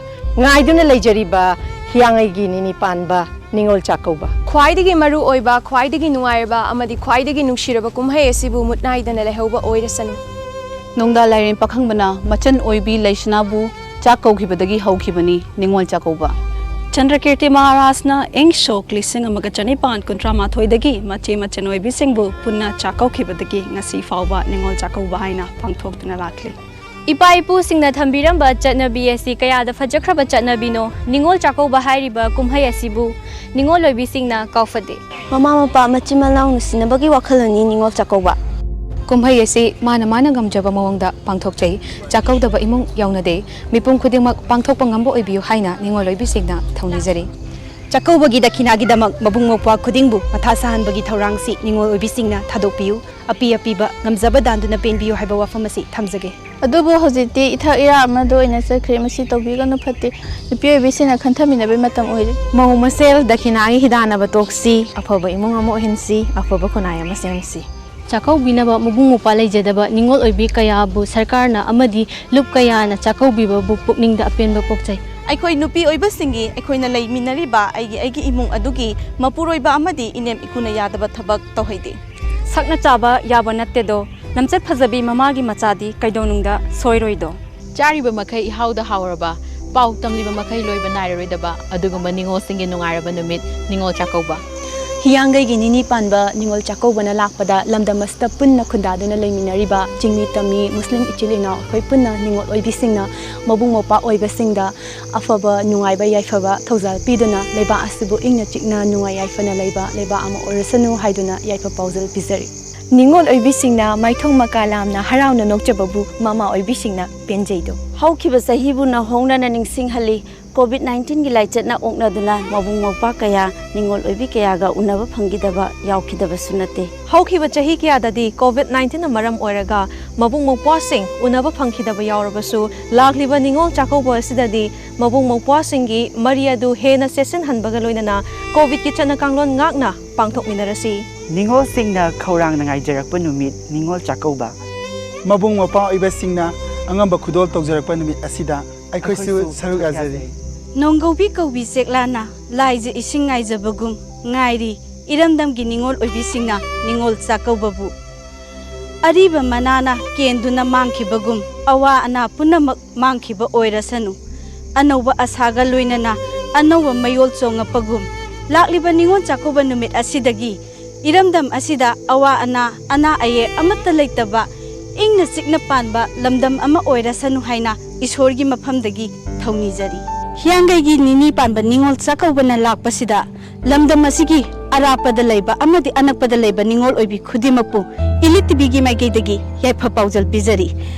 ꯉꯥꯏꯗꯨꯅ ꯂꯩꯖꯔꯤꯕ ꯍꯤꯌꯥꯡꯉꯩꯒꯤ ꯅꯤꯅꯤ ꯄꯥꯟꯕ ꯅꯤꯉꯣꯜ ꯆꯥꯛꯀꯧꯕ꯫ ꯈ꯭ꯋꯥꯏꯗꯒꯤ ꯃꯔꯨ ꯑꯣꯏꯕ, ꯈ꯭ꯋꯥꯏꯗꯒꯤ ꯅꯨꯡꯉꯥꯏꯔꯕ ꯑꯃꯗꯤ ꯈ꯭ꯋꯥꯏꯗꯒꯤ ꯅꯨꯡꯁꯤꯔꯕ ꯀꯨꯝꯍꯩ ꯑꯁꯤꯕꯨ ꯃꯨꯠ ꯅꯥꯏꯗꯅ ꯂꯩꯍꯧꯕ ꯑꯣꯏꯔꯁꯅꯨ꯫ ꯅꯣꯡꯗꯥ ꯂꯥꯏꯔꯦꯟ ꯄꯥꯈꯪꯕꯅ ꯃꯆꯟ ꯑꯣꯏꯕꯤ ꯂꯩꯁꯅꯥꯕꯨ ꯆꯥꯛ ꯀꯧꯈꯤꯕꯗꯒꯤ ꯍꯧꯈꯤꯕꯅꯤ ꯅꯤꯉꯣꯜ ꯆꯥꯛꯀꯧꯕ꯫ ꯆꯟꯗ꯭ꯔꯀꯤꯔꯇꯤ ꯃꯍꯥꯔꯥꯖꯅ ꯏꯪ ꯁꯣꯛ ꯂꯤꯁꯤꯡ ꯑꯃꯒ ꯆꯅꯤꯄꯥꯟ ꯀꯨꯟꯊ꯭ꯔꯥ ꯃꯥꯊꯣꯏꯗꯒꯤ ꯃꯆꯦ ꯃꯆꯟ ꯑꯣꯏꯕꯤꯁꯤꯡꯕꯨ ꯄꯨꯟꯅ ꯆꯥꯛꯀꯧꯈꯤꯕꯗꯒꯤ ꯉꯁꯤ ꯐꯥꯎꯕ ꯅꯤꯉꯣꯜ ꯆꯥꯛꯀꯧꯕ ꯍꯥꯏꯅ ꯄꯥꯡꯊꯣꯛꯇꯨꯅ ꯂꯥꯛꯂꯤ꯫ ꯏꯄꯥ ꯏꯄꯨꯁꯤꯡꯅ ꯊꯝꯕꯤꯔꯝꯕ ꯆꯠꯅꯕꯤ ꯑꯁꯤ ꯀꯌꯥꯗ ꯐꯖꯈ꯭ꯔꯕ ꯆꯠꯅꯕꯤꯅꯣ꯫ ꯅꯤꯉꯣꯜ ꯆꯥꯛꯀꯧꯕ ꯍꯥꯏꯔꯤꯕ ꯀꯨꯝꯍꯩ ꯑꯁꯤꯕꯨ ꯅꯤꯉꯣꯜ ꯑꯣꯏꯕꯤꯁꯤꯡꯅ ꯀꯥꯎꯐꯗꯦ꯫ ꯃꯃꯥ ꯃꯄꯥ ꯃꯆꯤꯟ ꯃꯅꯥꯎ ꯅꯨꯡꯁꯤꯅꯕꯒꯤ ꯋꯥꯈꯜꯂꯣꯟꯅꯤ ꯅꯤꯉꯣꯜ ꯆꯥꯛꯀꯧꯕ꯫ ꯀꯨꯝꯍꯩ ꯑꯁꯤ ꯃꯥꯅ ꯃꯥꯅ ꯉꯝꯖꯕ ꯃꯑꯣꯡꯗ ꯄꯥꯡꯊꯣꯛꯆꯩ꯫ ꯆꯥꯛꯀꯧꯗꯕ ꯏꯃꯨꯡ ꯌꯥꯎꯅꯗꯦ꯫ ꯃꯤꯄꯨꯝ ꯈꯨꯗꯤꯡꯃꯛ ꯄꯥꯡꯊꯣꯛꯄ ꯉꯝꯕ ꯑꯣꯏꯕꯤꯌꯨ ꯍꯥꯏꯅ ꯅꯤꯉꯣꯜ ꯑꯣꯏꯕꯤꯁꯤꯡꯅ ꯊꯧꯅꯤꯖꯔꯤ꯫ ꯆꯥꯛꯀꯧꯕꯒꯤ ꯗꯈꯤꯅꯥꯒꯤꯗꯃꯛ ꯃꯕꯨꯡ ꯃꯧꯄ꯭ꯋꯥ ꯈꯨꯗꯤꯡꯕꯨ ꯃꯊꯥ ꯁꯥꯍꯟꯕꯒꯤ ꯊꯧꯔꯥꯡꯁꯤ ꯅꯤꯉꯣꯜ ꯑꯣꯏꯕꯤꯁꯤꯡꯅ ꯊꯥꯗꯣꯛꯄꯤꯌꯨ꯫ ꯑꯄꯤ ꯑꯄꯤꯕ ꯉꯝꯖꯕ ꯗꯥꯟꯗꯨꯅ ꯄꯦꯟꯕꯤꯌꯨ ꯍꯥꯏꯕ ꯋꯥꯐꯝ ꯑꯁꯤ ꯊꯝꯖꯒꯦ꯫ ꯑꯗꯨꯕꯨ ꯍꯧꯖꯤꯛꯇꯤ ꯏꯊꯛ ꯏꯔꯥ ꯑꯃꯗ ꯑꯣꯏꯅ ꯆꯠꯈ꯭ꯔꯦ꯫ ꯃꯁꯤ ꯇꯧꯕꯤꯒꯅꯨ, ꯐꯠꯇꯦ꯫ ꯅꯨꯄꯤ ꯑꯣꯏꯕꯤꯁꯤꯡꯅ ꯈꯟꯊꯃꯤꯟꯅꯕꯒꯤ ꯃꯇꯝ ꯑꯣꯏꯔꯦ꯫ ꯃꯧ ꯃꯁꯦꯜ ꯗꯈꯤꯅꯥꯒꯤ ꯍꯤꯗꯥꯟꯅꯕ ꯇꯣꯛꯁꯤ꯫ ꯑꯐꯕ ꯏꯃꯨꯡ ꯑꯃ ꯑꯣꯏꯍꯟꯁꯤ꯫ ꯑꯐꯕ ꯈꯨꯟꯅꯥꯏ ꯑꯃ ꯁꯦꯝꯁꯤ꯫ ꯆꯥꯛꯀꯧꯕꯤꯅꯕ ꯃꯕꯨꯡ ꯃꯧꯄ꯭ꯋꯥ ꯂꯩꯖꯗꯕ ꯅꯤꯉꯣꯜ ꯑꯣꯏꯕꯤ ꯀꯌꯥꯕꯨ ꯁꯔꯀꯥꯔꯅ ꯑꯃꯗꯤ ꯂꯨꯞ ꯀꯌꯥꯅ ꯆꯥꯛꯀꯧꯕꯤꯕꯕꯨ ꯄꯨꯛꯅꯤꯡꯗ ꯑꯄꯦꯟꯕ ꯄꯣꯛꯆꯩ꯫ ꯑꯩꯈꯣꯏ ꯅꯨꯄꯤ ꯑꯣꯏꯕꯁꯤꯡꯒꯤ ꯑꯩꯈꯣꯏꯅ ꯂꯩꯃꯤꯟꯅꯔꯤꯕ ꯑꯩꯒꯤ ꯑꯩꯒꯤ ꯏꯃꯨꯡ ꯑꯗꯨꯒꯤ ꯃꯄꯨꯔꯣꯏꯕ ꯑꯃꯗꯤ ꯏꯅꯦꯝ ꯏꯀꯨꯅ ꯌꯥꯗꯕ ꯊꯕꯛ ꯇꯧꯍꯩꯗꯦ꯫ ꯁꯛꯅ ꯆꯥꯕ ꯌꯥꯕ ꯅꯠꯇꯦꯗꯣ, ꯂꯝꯆꯠ ꯐꯖꯕꯤ ꯃꯃꯥꯒꯤ ꯃꯆꯥꯗꯤ ꯀꯩꯗꯧꯅꯨꯡꯗ ꯁꯣꯏꯔꯣꯏꯗꯣ꯫ ꯆꯥꯔꯤꯕ ꯃꯈꯩ ꯏꯍꯥꯎꯗ ꯍꯥꯎꯔꯕ, ꯄꯥꯎ ꯇꯝꯂꯤꯕ ꯃꯈꯩ ꯂꯣꯏꯕ ꯅꯥꯏꯔꯔꯣꯏꯗꯕ ꯑꯗꯨꯒꯨꯝꯕ ꯅꯤꯉꯣꯜꯁꯤꯡꯒꯤ ꯅꯨꯡꯉꯥꯏꯔꯕ ꯅꯨꯃꯤꯠ ꯅꯤꯉꯣꯜ ꯆꯥꯛꯀꯧꯕ꯫ ꯍꯤꯌꯥꯡꯒꯩꯒꯤ ꯅꯤꯅꯤ ꯄꯥꯟꯕ ꯅꯤꯉꯣꯜ ꯆꯥꯛꯀꯧꯕꯅ ꯂꯥꯛꯄꯗ ꯂꯝꯗꯝ ꯑꯁꯤꯗ ꯄꯨꯟꯅ ꯈꯨꯟꯗꯥꯗꯨꯅ ꯂꯩꯃꯤꯟꯅꯔꯤꯕ ꯆꯤꯡꯃꯤ ꯇꯝꯃꯤ ꯃꯨꯁꯂꯤꯝ ꯏꯆꯤꯜ ꯏꯅꯥꯎ ꯑꯩꯈꯣꯏ ꯄꯨꯟꯅ ꯅꯤꯉꯣꯜ ꯑꯣꯏꯕꯤꯁꯤꯡꯅ ꯃꯕꯨꯡ ꯃꯧꯄ꯭ꯋꯥ ꯑꯣꯏꯕꯁꯤꯡꯗ ꯑꯐꯕ ꯅꯨꯡꯉꯥꯏꯕ ꯌꯥꯏꯐꯕ ꯊꯧꯖꯥꯜ ꯄꯤꯗꯨꯅ ꯂꯩꯕꯥꯛ ꯑꯁꯤꯕꯨ ꯏꯪꯅ ꯆꯤꯛꯅ ꯅꯨꯡꯉꯥꯏ ꯌꯥꯏꯐꯅ ꯂꯩꯕ ꯂꯩꯕꯥꯛ ꯑꯃ ꯑꯣꯏꯔꯁꯅꯨ ꯍꯥꯏꯗꯨꯅ ꯌꯥꯏꯐ ꯄꯥꯎꯖꯦꯜ ꯄꯤꯖꯔꯤ꯫ ꯅꯤꯉꯣꯜ ꯑꯣꯏꯕꯤꯁꯤꯡꯅ ꯃꯥꯏꯊꯣꯡ ꯃꯀꯥ ꯂꯥꯝꯅ ꯍꯔꯥꯎꯅ ꯅꯣꯛꯆꯕꯕꯨ ꯃꯃꯥ ꯑꯣꯏꯕꯤꯁꯤꯡꯅ ꯄꯦꯟꯖꯩꯗꯣ꯫ ꯍꯧꯈꯤꯕ ꯆꯍꯤꯕꯨ ꯅꯧꯍꯧꯅꯅ ꯅꯤꯡꯁꯤꯡꯍꯜꯂꯤ꯫ ꯀꯣꯚꯤꯗ ꯅꯥꯏꯟꯇꯤꯟꯒꯤ ꯂꯥꯏꯆꯠꯅ ꯑꯣꯛꯅꯗꯨꯅ ꯃꯕꯨꯡ ꯃꯧꯄ꯭ꯋꯥ ꯀꯌꯥ ꯅꯤꯉꯣꯜ ꯑꯣꯏꯕꯤ ꯀꯌꯥꯒ ꯎꯅꯕ ꯐꯪꯈꯤꯗꯕ ꯌꯥꯎꯈꯤꯗꯕꯁꯨ ꯅꯠꯇꯦ꯫ ꯍꯧꯈꯤꯕ ꯆꯍꯤ ꯀꯌꯥꯗꯗꯤ ꯀꯣꯚꯤꯗ ꯅꯥꯏꯟꯇꯤꯟꯅ ꯃꯔꯝ ꯑꯣꯏꯔꯒ ꯃꯕꯨꯡ ꯃꯧꯄ꯭ꯋꯥꯁꯤꯡ ꯎꯅꯕ ꯐꯪꯈꯤꯗꯕ ꯌꯥꯎꯔꯕꯁꯨ, ꯂꯥꯛꯂꯤꯕ ꯅꯤꯉꯣꯜ ꯆꯥꯛꯀꯧꯕ ꯑꯁꯤꯗꯗꯤ ꯃꯕꯨꯡ ꯃꯧꯄ꯭ꯋꯥꯁꯤꯡꯒꯤ ꯃꯔꯤ ꯑꯗꯨ ꯍꯦꯟꯅ ꯆꯦꯠꯁꯤꯟꯍꯟꯕꯒ ꯂꯣꯏꯅꯅ ꯀꯣꯚꯤꯗꯀꯤ ꯆꯠꯅ ꯀꯥꯡꯂꯣꯟ ꯉꯥꯛꯅ ꯄꯥꯡꯊꯣꯛꯃꯤꯟꯅꯔꯁꯤ꯫ ꯅꯤꯉꯣꯜꯁꯤꯡꯅ ꯈꯧꯔꯥꯡꯅ ꯉꯥꯏꯖꯔꯛꯄ ꯅꯨꯃꯤꯠ ꯅꯤꯉꯣꯜ ꯆꯥꯛꯀꯧꯕ꯫ ꯃꯕꯨꯡ ꯃꯧꯄ꯭ꯋꯥ ꯑꯣꯏꯕꯁꯤꯡꯅ ꯑꯉꯝꯕ ꯈꯨꯗꯣꯜ ꯇꯧꯖꯔꯛꯄ ꯅꯨꯃꯤꯠ ꯑꯁꯤꯗ ꯑꯩꯈꯣꯏꯁꯨ ꯑꯩꯈꯣꯏꯁꯨ ꯁꯔꯨꯛ ꯁꯔꯨꯛ ꯌꯥꯖꯔꯤ꯫ ꯌꯥꯖꯔꯤ꯫ ꯅꯣꯡꯒꯧꯕꯤ ꯀꯧꯕꯤ ꯆꯦꯛꯂꯥꯅ ꯂꯥꯏꯖ ꯏꯁꯤꯡ ꯉꯥꯏꯖꯕꯒꯨꯝ ꯉꯥꯏꯔꯤ ꯏꯔꯝꯗꯝꯒꯤ ꯅꯤꯉꯣꯜ ꯑꯣꯏꯕꯤꯁꯤꯡꯅ ꯅꯤꯉꯣꯜ ꯆꯥꯛꯀꯧꯕꯕꯨ꯫ ꯑꯔꯤꯕ ꯃꯅꯥꯅ ꯀꯦꯟꯗꯨꯅ ꯃꯥꯡꯈꯤꯕꯒꯨꯝ ꯑꯋꯥ ꯑꯅꯥ ꯄꯨꯝꯅꯃꯛ ꯃꯥꯡꯈꯤꯕ ꯑꯣꯏꯔꯁꯅꯨ꯫ ꯑꯅꯧꯕ ꯑꯁꯥꯒ ꯂꯣꯏꯅꯅ ꯑꯅꯧꯕ ꯃꯌꯣꯜ ꯆꯣꯡꯉꯛꯄꯒꯨꯝ ꯂꯥꯛꯂꯤꯕ ꯅꯤꯉꯣꯜ ꯆꯥꯛꯀꯧꯕ ꯅꯨꯃꯤꯠ ꯑꯁꯤꯗꯒꯤ ꯏꯔꯝꯗꯝ ꯑꯁꯤꯗ ꯑꯋꯥ ꯑꯅꯥ, ꯑꯅꯥ ꯑꯌꯦꯛ ꯑꯃꯠꯇ ꯂꯩꯇꯕ, ꯏꯪꯅ ꯆꯤꯛꯅ ꯄꯥꯟꯕ ꯂꯝꯗꯝ ꯑꯃ ꯑꯣꯏꯔꯁꯅꯨ ꯍꯥꯏꯅ ꯏꯁꯣꯔꯒꯤ ꯃꯐꯝꯗꯒꯤ ꯊꯧꯅꯤꯖꯔꯤ꯫ ꯍꯤꯌꯥꯡꯒꯩꯒꯤ ꯅꯤꯅꯤ ꯄꯥꯟꯕ ꯅꯤꯉꯣꯜ ꯆꯥꯛꯀꯧꯕꯅ ꯂꯥꯛꯄꯁꯤꯗ ꯂꯝꯗꯝ ꯑꯁꯤꯒꯤ ꯑꯔꯥꯞꯄꯗ ꯂꯩꯕ ꯑꯃꯗꯤ ꯑꯅꯛꯄꯗ ꯂꯩꯕ ꯅꯤꯉꯣꯜ ꯑꯣꯏꯕꯤ ꯈꯨꯗꯤꯡꯃꯛꯄꯨ ꯏꯂꯤꯠ ꯇꯤꯚꯤꯒꯤ ꯃꯥꯏꯀꯩꯗꯒꯤ ꯌꯥꯏꯐ ꯄꯥꯎꯖꯦꯜ ꯄꯤꯖꯔꯤ꯫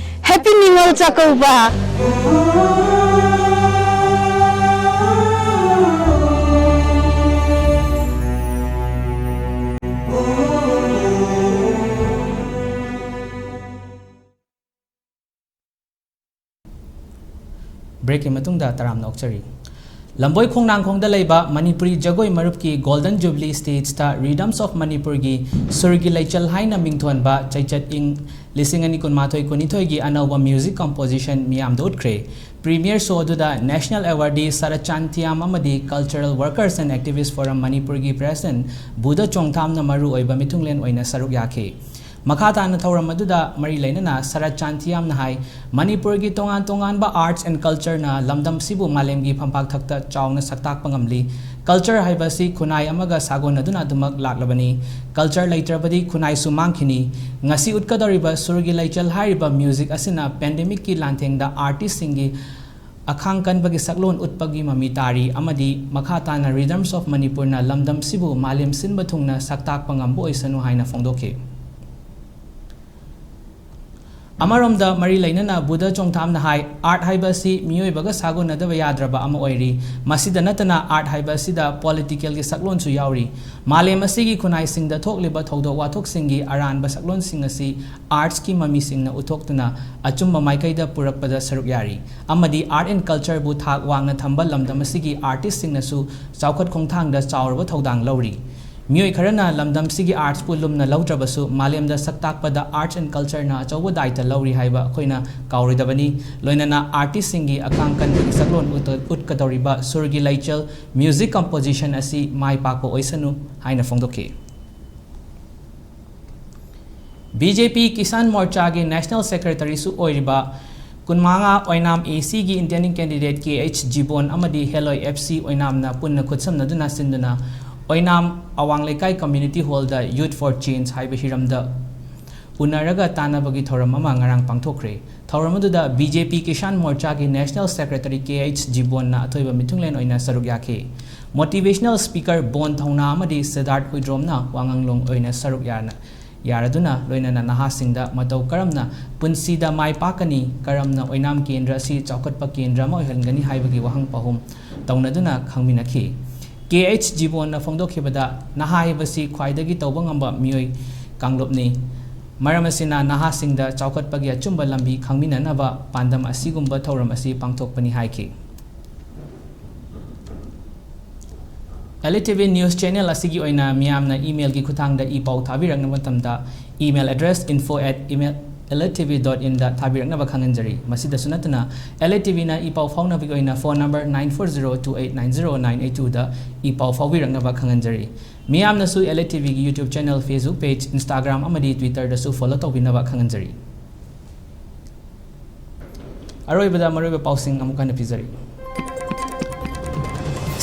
Happy ꯅꯤꯉꯣꯜ ꯆꯥꯛꯀꯧꯕ! Breakꯀꯤ ꯃꯇꯨꯡꯗ ꯇꯔꯥꯝꯅ ꯑꯣꯛꯆꯔꯤ꯫ ꯂꯝꯕꯣꯏ ꯈꯣꯡꯅꯥꯡꯈꯣꯡꯗ ꯂꯩꯕ ꯃꯅꯤꯄꯨꯔꯤ ꯖꯒꯣꯏ ꯃꯔꯨꯞꯀꯤ Golden Jubilee Stageꯇ Rhythms of Manipurꯒꯤ ꯁꯨꯔꯒꯤ ꯂꯩꯆꯜ ꯍꯥꯏꯅ ꯃꯤꯡꯊꯣꯟꯕ ꯆꯩꯆꯠ ꯏꯪ ꯂꯤꯁꯤꯡ ꯑꯅꯤ ꯀꯨꯟꯃꯥꯊꯣꯏ ꯀꯨꯟꯅꯤꯊꯣꯏꯒꯤ ꯑꯅꯧꯕ music composition ꯃꯤꯌꯥꯝꯗ ꯎꯠꯈ꯭ꯔꯦ꯫ Premiere show ꯑꯗꯨꯗ National Awardee ꯁꯔꯠ ꯆꯥꯟꯊꯤꯌꯥꯝ ꯑꯃꯗꯤ Cultural Workers and Activists Forum ꯃꯅꯤꯄꯨꯔꯒꯤ President ꯕꯨꯙ ꯆꯣꯡꯊꯥꯝꯅ ꯃꯔꯨ ꯑꯣꯏꯕ ꯃꯤꯊꯨꯡꯂꯦꯟ ꯑꯣꯏꯅ ꯁꯔꯨꯛ ꯌꯥꯈꯤ꯫ ꯃꯈꯥ ꯇꯥꯅ ꯊꯧꯔꯝ ꯑꯗꯨꯗ ꯃꯔꯤ ꯂꯩꯅꯅ ꯁꯔꯠ ꯆꯥꯟꯊꯤꯌꯥꯝꯅ ꯍꯥꯏ, ꯃꯅꯤꯄꯨꯔꯒꯤ ꯇꯣꯉꯥꯟ ꯇꯣꯉꯥꯟꯕ arts and cultureꯅ ꯂꯝꯗꯝꯁꯤꯕꯨ ꯃꯥꯂꯦꯝꯒꯤ ꯐꯝꯄꯥꯛ ꯊꯛꯇ ꯆꯥꯎꯅ ꯁꯛꯇꯥꯛꯄ ꯉꯝꯂꯤ꯫ Culture ꯍꯥꯏꯕ ꯑꯁꯤ ꯈꯨꯟꯅꯥꯏ ꯑꯃꯒ ꯁꯥꯒꯣꯟꯅꯗꯨꯅ ꯑꯗꯨꯃꯛ ꯂꯥꯛꯂꯕꯅꯤ꯫ Culture ꯂꯩꯇ꯭ꯔꯕꯗꯤ ꯈꯨꯟꯅꯥꯏꯁꯨ ꯃꯥꯡꯈꯤꯅꯤ꯫ ꯉꯁꯤ ꯎꯠꯀꯗꯧꯔꯤꯕ ꯁꯨꯔꯒꯤ ꯂꯩꯆꯜ ꯍꯥꯏꯔꯤꯕ music ꯑꯁꯤꯅ pandemicꯀꯤ ꯂꯥꯟꯊꯦꯡꯗ artistꯁꯤꯡꯒꯤ ꯑꯈꯥꯡ ꯀꯟꯕꯒꯤ ꯁꯛꯂꯣꯟ ꯎꯠꯄꯒꯤ ꯃꯃꯤ ꯇꯥꯔꯤ ꯑꯃꯗꯤ ꯃꯈꯥ ꯇꯥꯅ Rhythms of Manipurꯅ ꯂꯝꯗꯝꯁꯤꯕꯨ ꯃꯥꯂꯦꯝ ꯁꯤꯟꯕ ꯊꯨꯡꯅ ꯁꯛꯇꯥꯛꯄ ꯉꯝꯕ ꯑꯣꯏꯁꯅꯨ ꯍꯥꯏꯅ ꯐꯣꯡꯗꯣꯛꯈꯤ꯫ ꯑꯃꯔꯣꯝꯗ ꯃꯔꯤ ꯂꯩꯅꯅ ꯕꯨꯙ ꯆꯣꯡꯊꯥꯝꯅ ꯍꯥꯏ, art ꯍꯥꯏꯕ ꯑꯁꯤ ꯃꯤꯑꯣꯏꯕꯒ ꯁꯥꯒꯣꯟꯅꯗꯕ ꯌꯥꯗ꯭ꯔꯕ ꯑꯃ ꯑꯣꯏꯔꯤ꯫ ꯃꯁꯤꯗ ꯅꯠꯇꯅ art ꯍꯥꯏꯕ ꯑꯁꯤꯗ politicalꯒꯤ ꯁꯛꯂꯣꯟꯁꯨ ꯌꯥꯎꯔꯤ꯫ ꯃꯥꯂꯦꯝ ꯑꯁꯤꯒꯤ ꯈꯨꯟꯅꯥꯏꯁꯤꯡꯗ ꯊꯣꯛꯂꯤꯕ ꯊꯧꯗꯣꯛ ꯋꯥꯊꯣꯛꯁꯤꯡꯒꯤ ꯑꯔꯥꯟꯕ ꯁꯛꯂꯣꯟꯁꯤꯡ ꯑꯁꯤ artsꯀꯤ ꯃꯃꯤꯁꯤꯡꯅ ꯎꯠꯊꯣꯛꯇꯨꯅ ꯑꯆꯨꯝꯕ ꯃꯥꯏꯀꯩꯗ ꯄꯨꯔꯛꯄꯗ ꯁꯔꯨꯛ ꯌꯥꯔꯤ ꯑꯃꯗꯤ art and cultureꯕꯨ ꯊꯥꯛ ꯋꯥꯡꯅ ꯊꯝꯕ ꯂꯝꯗꯝ ꯑꯁꯤꯒꯤ artistꯁꯤꯡꯅꯁꯨ ꯆꯥꯎꯈꯠ ꯈꯣꯡꯊꯥꯡꯗ ꯆꯥꯎꯔꯕ ꯊꯧꯗꯥꯡ ꯂꯧꯔꯤ꯫ ꯃꯤꯑꯣꯏ ꯈꯔꯅ ꯂꯝꯗꯝꯁꯤꯒꯤ artsꯄꯨ ꯂꯨꯝꯅ ꯂꯧꯗ꯭ꯔꯕꯁꯨ, ꯃꯥꯂꯦꯝꯗ ꯁꯛ ꯇꯥꯛꯄꯗ arts and cultureꯅ ꯑꯆꯧꯕ ꯗꯥꯏꯇ ꯂꯧꯔꯤ ꯍꯥꯏꯕ ꯑꯩꯈꯣꯏꯅ ꯀꯥꯎꯔꯣꯏꯗꯕꯅꯤ꯫ ꯂꯣꯏꯅꯅ artistꯁꯤꯡꯒꯤ ꯑꯈꯥꯡ ꯀꯟꯕꯒꯤ ꯁꯛꯂꯣꯟ ꯎꯠꯇ-, ꯎꯠꯀꯗꯧꯔꯤꯕ ꯁꯨꯔꯒꯤ ꯂꯩꯆꯜ music composition ꯑꯁꯤ ꯃꯥꯏ ꯄꯥꯛꯄ ꯑꯣꯏꯁꯅꯨ ꯍꯥꯏꯅ ꯐꯣꯡꯗꯣꯛꯈꯤ꯫ BJP Kisan Morchaꯒꯤ National Secretaryꯁꯨ ꯑꯣꯏꯔꯤꯕ ꯀꯨꯟꯃꯉꯥ ꯑꯣꯏꯅꯥꯝ ACꯒꯤ Independent candidate KH ꯖꯤꯕꯣꯟ ꯑꯃꯗꯤ ꯍꯦꯂꯣꯏ FC ꯑꯣꯏꯅꯥꯝꯅ ꯄꯨꯟꯅ ꯈꯨꯠꯁꯝꯅꯗꯨꯅ ꯁꯤꯟꯗꯨꯅ ꯑꯣꯏꯅꯥꯝ ꯑꯋꯥꯡ ꯂꯩꯀꯥꯏ Community Hallꯗ Youth for Change ꯍꯥꯏꯕ ꯍꯤꯔꯝꯗ ꯎꯅꯔꯒ ꯇꯥꯟꯅꯕꯒꯤ ꯊꯧꯔꯝ ꯑꯃ ꯉꯔꯥꯡ ꯄꯥꯡꯊꯣꯛꯈ꯭ꯔꯦ꯫ ꯊꯧꯔꯝ ꯑꯗꯨꯗ ꯕꯤ ꯖꯦ ꯄꯤ ꯀꯤꯁꯥꯟ ꯃꯣꯔꯆꯥꯒꯤ ꯅꯦꯁꯅꯦꯜ ꯁꯦꯀ꯭ꯔꯦꯇꯔꯤ ꯀꯦ ꯑꯩꯆ ꯖꯤꯕꯣꯟꯅ ꯑꯊꯣꯏꯕ ꯃꯤꯊꯨꯡꯂꯦꯟ ꯑꯣꯏꯅ ꯁꯔꯨꯛ ꯌꯥꯈꯤ꯫ ꯃꯣꯇꯤꯚꯦꯁꯅꯦꯜ ꯁ꯭ꯄꯤꯀꯔ ꯕꯣꯟ ꯊꯧꯅꯥ ꯑꯃꯗꯤ ꯁꯤꯗꯥꯔꯠ ꯍꯨꯏꯗ꯭ꯔꯣꯝꯅ ꯋꯥꯉꯥꯡꯂꯣꯡ ꯑꯣꯏꯅ ꯁꯔꯨꯛ ꯌꯥꯅ-, ꯌꯥꯔꯗꯨꯅ ꯂꯣꯏꯅꯅ ꯅꯍꯥꯁꯤꯡꯗ ꯃꯇꯧ ꯀꯔꯝꯅ ꯄꯨꯟꯁꯤꯗ ꯃꯥꯏ ꯄꯥꯛꯀꯅꯤ, ꯀꯔꯝꯅ ꯑꯣꯏꯅꯥꯝ ꯀꯦꯟꯗ꯭ꯔ ꯑꯁꯤ ꯆꯥꯎꯈꯠꯄ ꯀꯦꯟꯗ꯭ꯔ ꯑꯃ ꯑꯣꯏꯍꯟꯒꯅꯤ ꯍꯥꯏꯕꯒꯤ ꯋꯥꯍꯪ ꯄꯥꯎꯍꯨꯝ ꯇꯧꯅꯗꯨꯅ ꯈꯪꯃꯤꯟꯅꯈꯤ꯫ ꯀꯦ ꯑꯩꯆ ꯖꯤꯕꯣꯟꯅ ꯐꯣꯡꯗꯣꯛꯈꯤꯕꯗ, ꯅꯍꯥ ꯍꯥꯏꯕꯁꯤ ꯈ꯭ꯋꯥꯏꯗꯒꯤ ꯇꯧꯕ ꯉꯝꯕ ꯃꯤꯑꯣꯏ ꯀꯥꯡꯂꯨꯞꯅꯤ꯫ ꯃꯔꯝ ꯑꯁꯤꯅ ꯅꯍꯥꯁꯤꯡꯗ ꯆꯥꯎꯈꯠꯄꯒꯤ ꯑꯆꯨꯝꯕ ꯂꯝꯕꯤ ꯈꯪꯃꯤꯟꯅꯅꯕ ꯄꯥꯟꯗꯝ ꯑꯁꯤꯒꯨꯝꯕ ꯊꯧꯔꯝ ꯑꯁꯤ ꯄꯥꯡꯊꯣꯛꯄꯅꯤ ꯍꯥꯏꯈꯤ꯫ L E T V news channel ꯑꯁꯤꯒꯤ ꯑꯣꯏꯅ ꯃꯤꯌꯥꯝꯅ email ꯒꯤ ꯈꯨꯠꯊꯥꯡꯗ ꯏ ꯄꯥꯎ ꯊꯥꯕꯤꯔꯛꯅꯕ ꯃꯇꯝꯗ, email address info at L A T V dot in ꯗ ꯊꯥꯕꯤꯔꯛꯅꯕ ꯈꯪꯍꯟꯖꯔꯤ꯫ ꯃꯁꯤꯗꯁꯨ ꯅꯠꯇꯅ, ꯑꯦꯜ ꯏ ꯇꯤ ꯚꯤꯅ ꯏ ꯄꯥꯎ ꯐꯥꯎꯅꯕꯒꯤ ꯑꯣꯏꯅ phone number nine four zero two eight nine zero nine eight two ꯗ ꯏ ꯄꯥꯎ ꯐꯥꯎꯕꯤꯔꯛꯅꯕ ꯈꯪꯍꯟꯖꯔꯤ꯫ ꯃꯤꯌꯥꯝꯅꯁꯨ ꯑꯦꯜ ꯏ ꯇꯤ ꯚꯤꯒꯤ YouTube channel, Facebook page, Instagram ꯑꯃꯗꯤ Twitter ꯗꯁꯨ follow ꯇꯧꯕꯤꯅꯕ ꯈꯪꯍꯟꯖꯔꯤ꯫ ꯑꯔꯣꯏꯕꯗ ꯃꯔꯨꯑꯣꯏꯕ ꯄꯥꯎꯁꯤꯡ ꯑꯃꯨꯛ ꯍꯟꯅ ꯄꯤꯖꯔꯤ꯫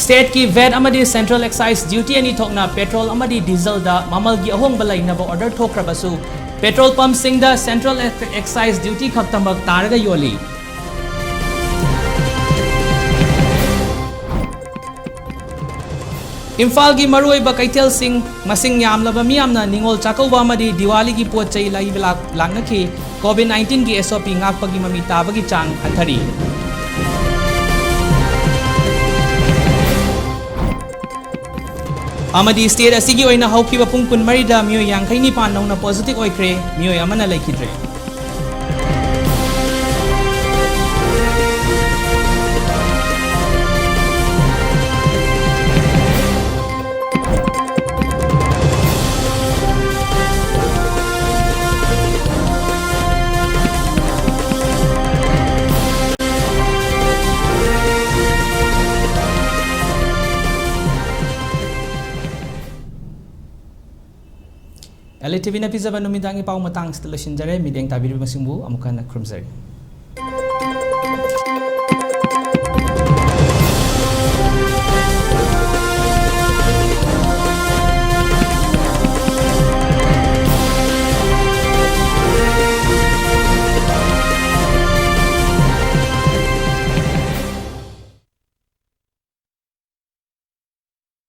State ꯀꯤ vat ꯑꯃꯗꯤ Central Excise Duty ꯑꯅꯤ ꯊꯣꯛꯅ petrol ꯑꯃꯗꯤ diesel ꯗ ꯃꯃꯜꯒꯤ ꯑꯍꯣꯡꯕ ꯂꯩꯅꯕ order ꯊꯣꯛꯈ꯭ꯔꯕꯁꯨ, petrol pump ꯁꯤꯡꯗ Central Excise Duty ꯈꯛꯇꯃꯛ ꯇꯥꯔꯒ ꯌꯣꯜꯂꯤ꯫ ꯏꯝꯐꯥꯜꯒꯤ ꯃꯔꯨꯑꯣꯏꯕ ꯀꯩꯊꯦꯜꯁꯤꯡ, ꯃꯁꯤꯡ ꯌꯥꯝꯂꯕ ꯃꯤꯌꯥꯝꯅ ꯅꯤꯉꯣꯜ ꯆꯥꯛꯀꯧꯕ ꯑꯃꯗꯤ ꯗꯤꯋꯥꯂꯤꯒꯤ ꯄꯣꯠ ꯆꯩ ꯂꯩꯕ ꯂꯥꯛ-, ꯂꯥꯛꯅꯈꯤ꯫ COVID nineteen ꯒꯤ S O P ꯉꯥꯛꯄꯒꯤ ꯃꯃꯤ ꯇꯥꯕꯒꯤ ꯆꯥꯡ ꯍꯟꯊꯔꯤ꯫ ꯑꯃꯗꯤ state ꯑꯁꯤꯒꯤ ꯑꯣꯏꯅ ꯍꯧꯈꯤꯕ ꯄꯨꯡ ꯀꯨꯟꯃꯔꯤꯗ ꯃꯤꯑꯣꯏ ꯌꯥꯡꯈꯩ ꯅꯤꯄꯥꯟ ꯅꯧꯅ positive ꯑꯣꯏꯈ꯭ꯔꯦ, ꯃꯤꯑꯣꯏ ꯑꯃꯅ ꯂꯩꯈꯤꯗ꯭ꯔꯦ꯫ L A T V ꯅ ꯄꯤꯖꯕ ꯅꯨꯃꯤꯗꯥꯡꯒꯤ ꯄꯥꯎ ꯃꯇꯥꯡꯁꯤꯗ ꯂꯣꯏꯁꯤꯟꯖꯔꯦ꯫ ꯃꯤꯠꯌꯦꯡ ꯇꯥꯕꯤꯔꯤꯕꯁꯤꯡꯕꯨ ꯑꯃꯨꯛ ꯍꯟꯅ ꯈꯨꯔꯨꯝꯖꯔꯤ꯫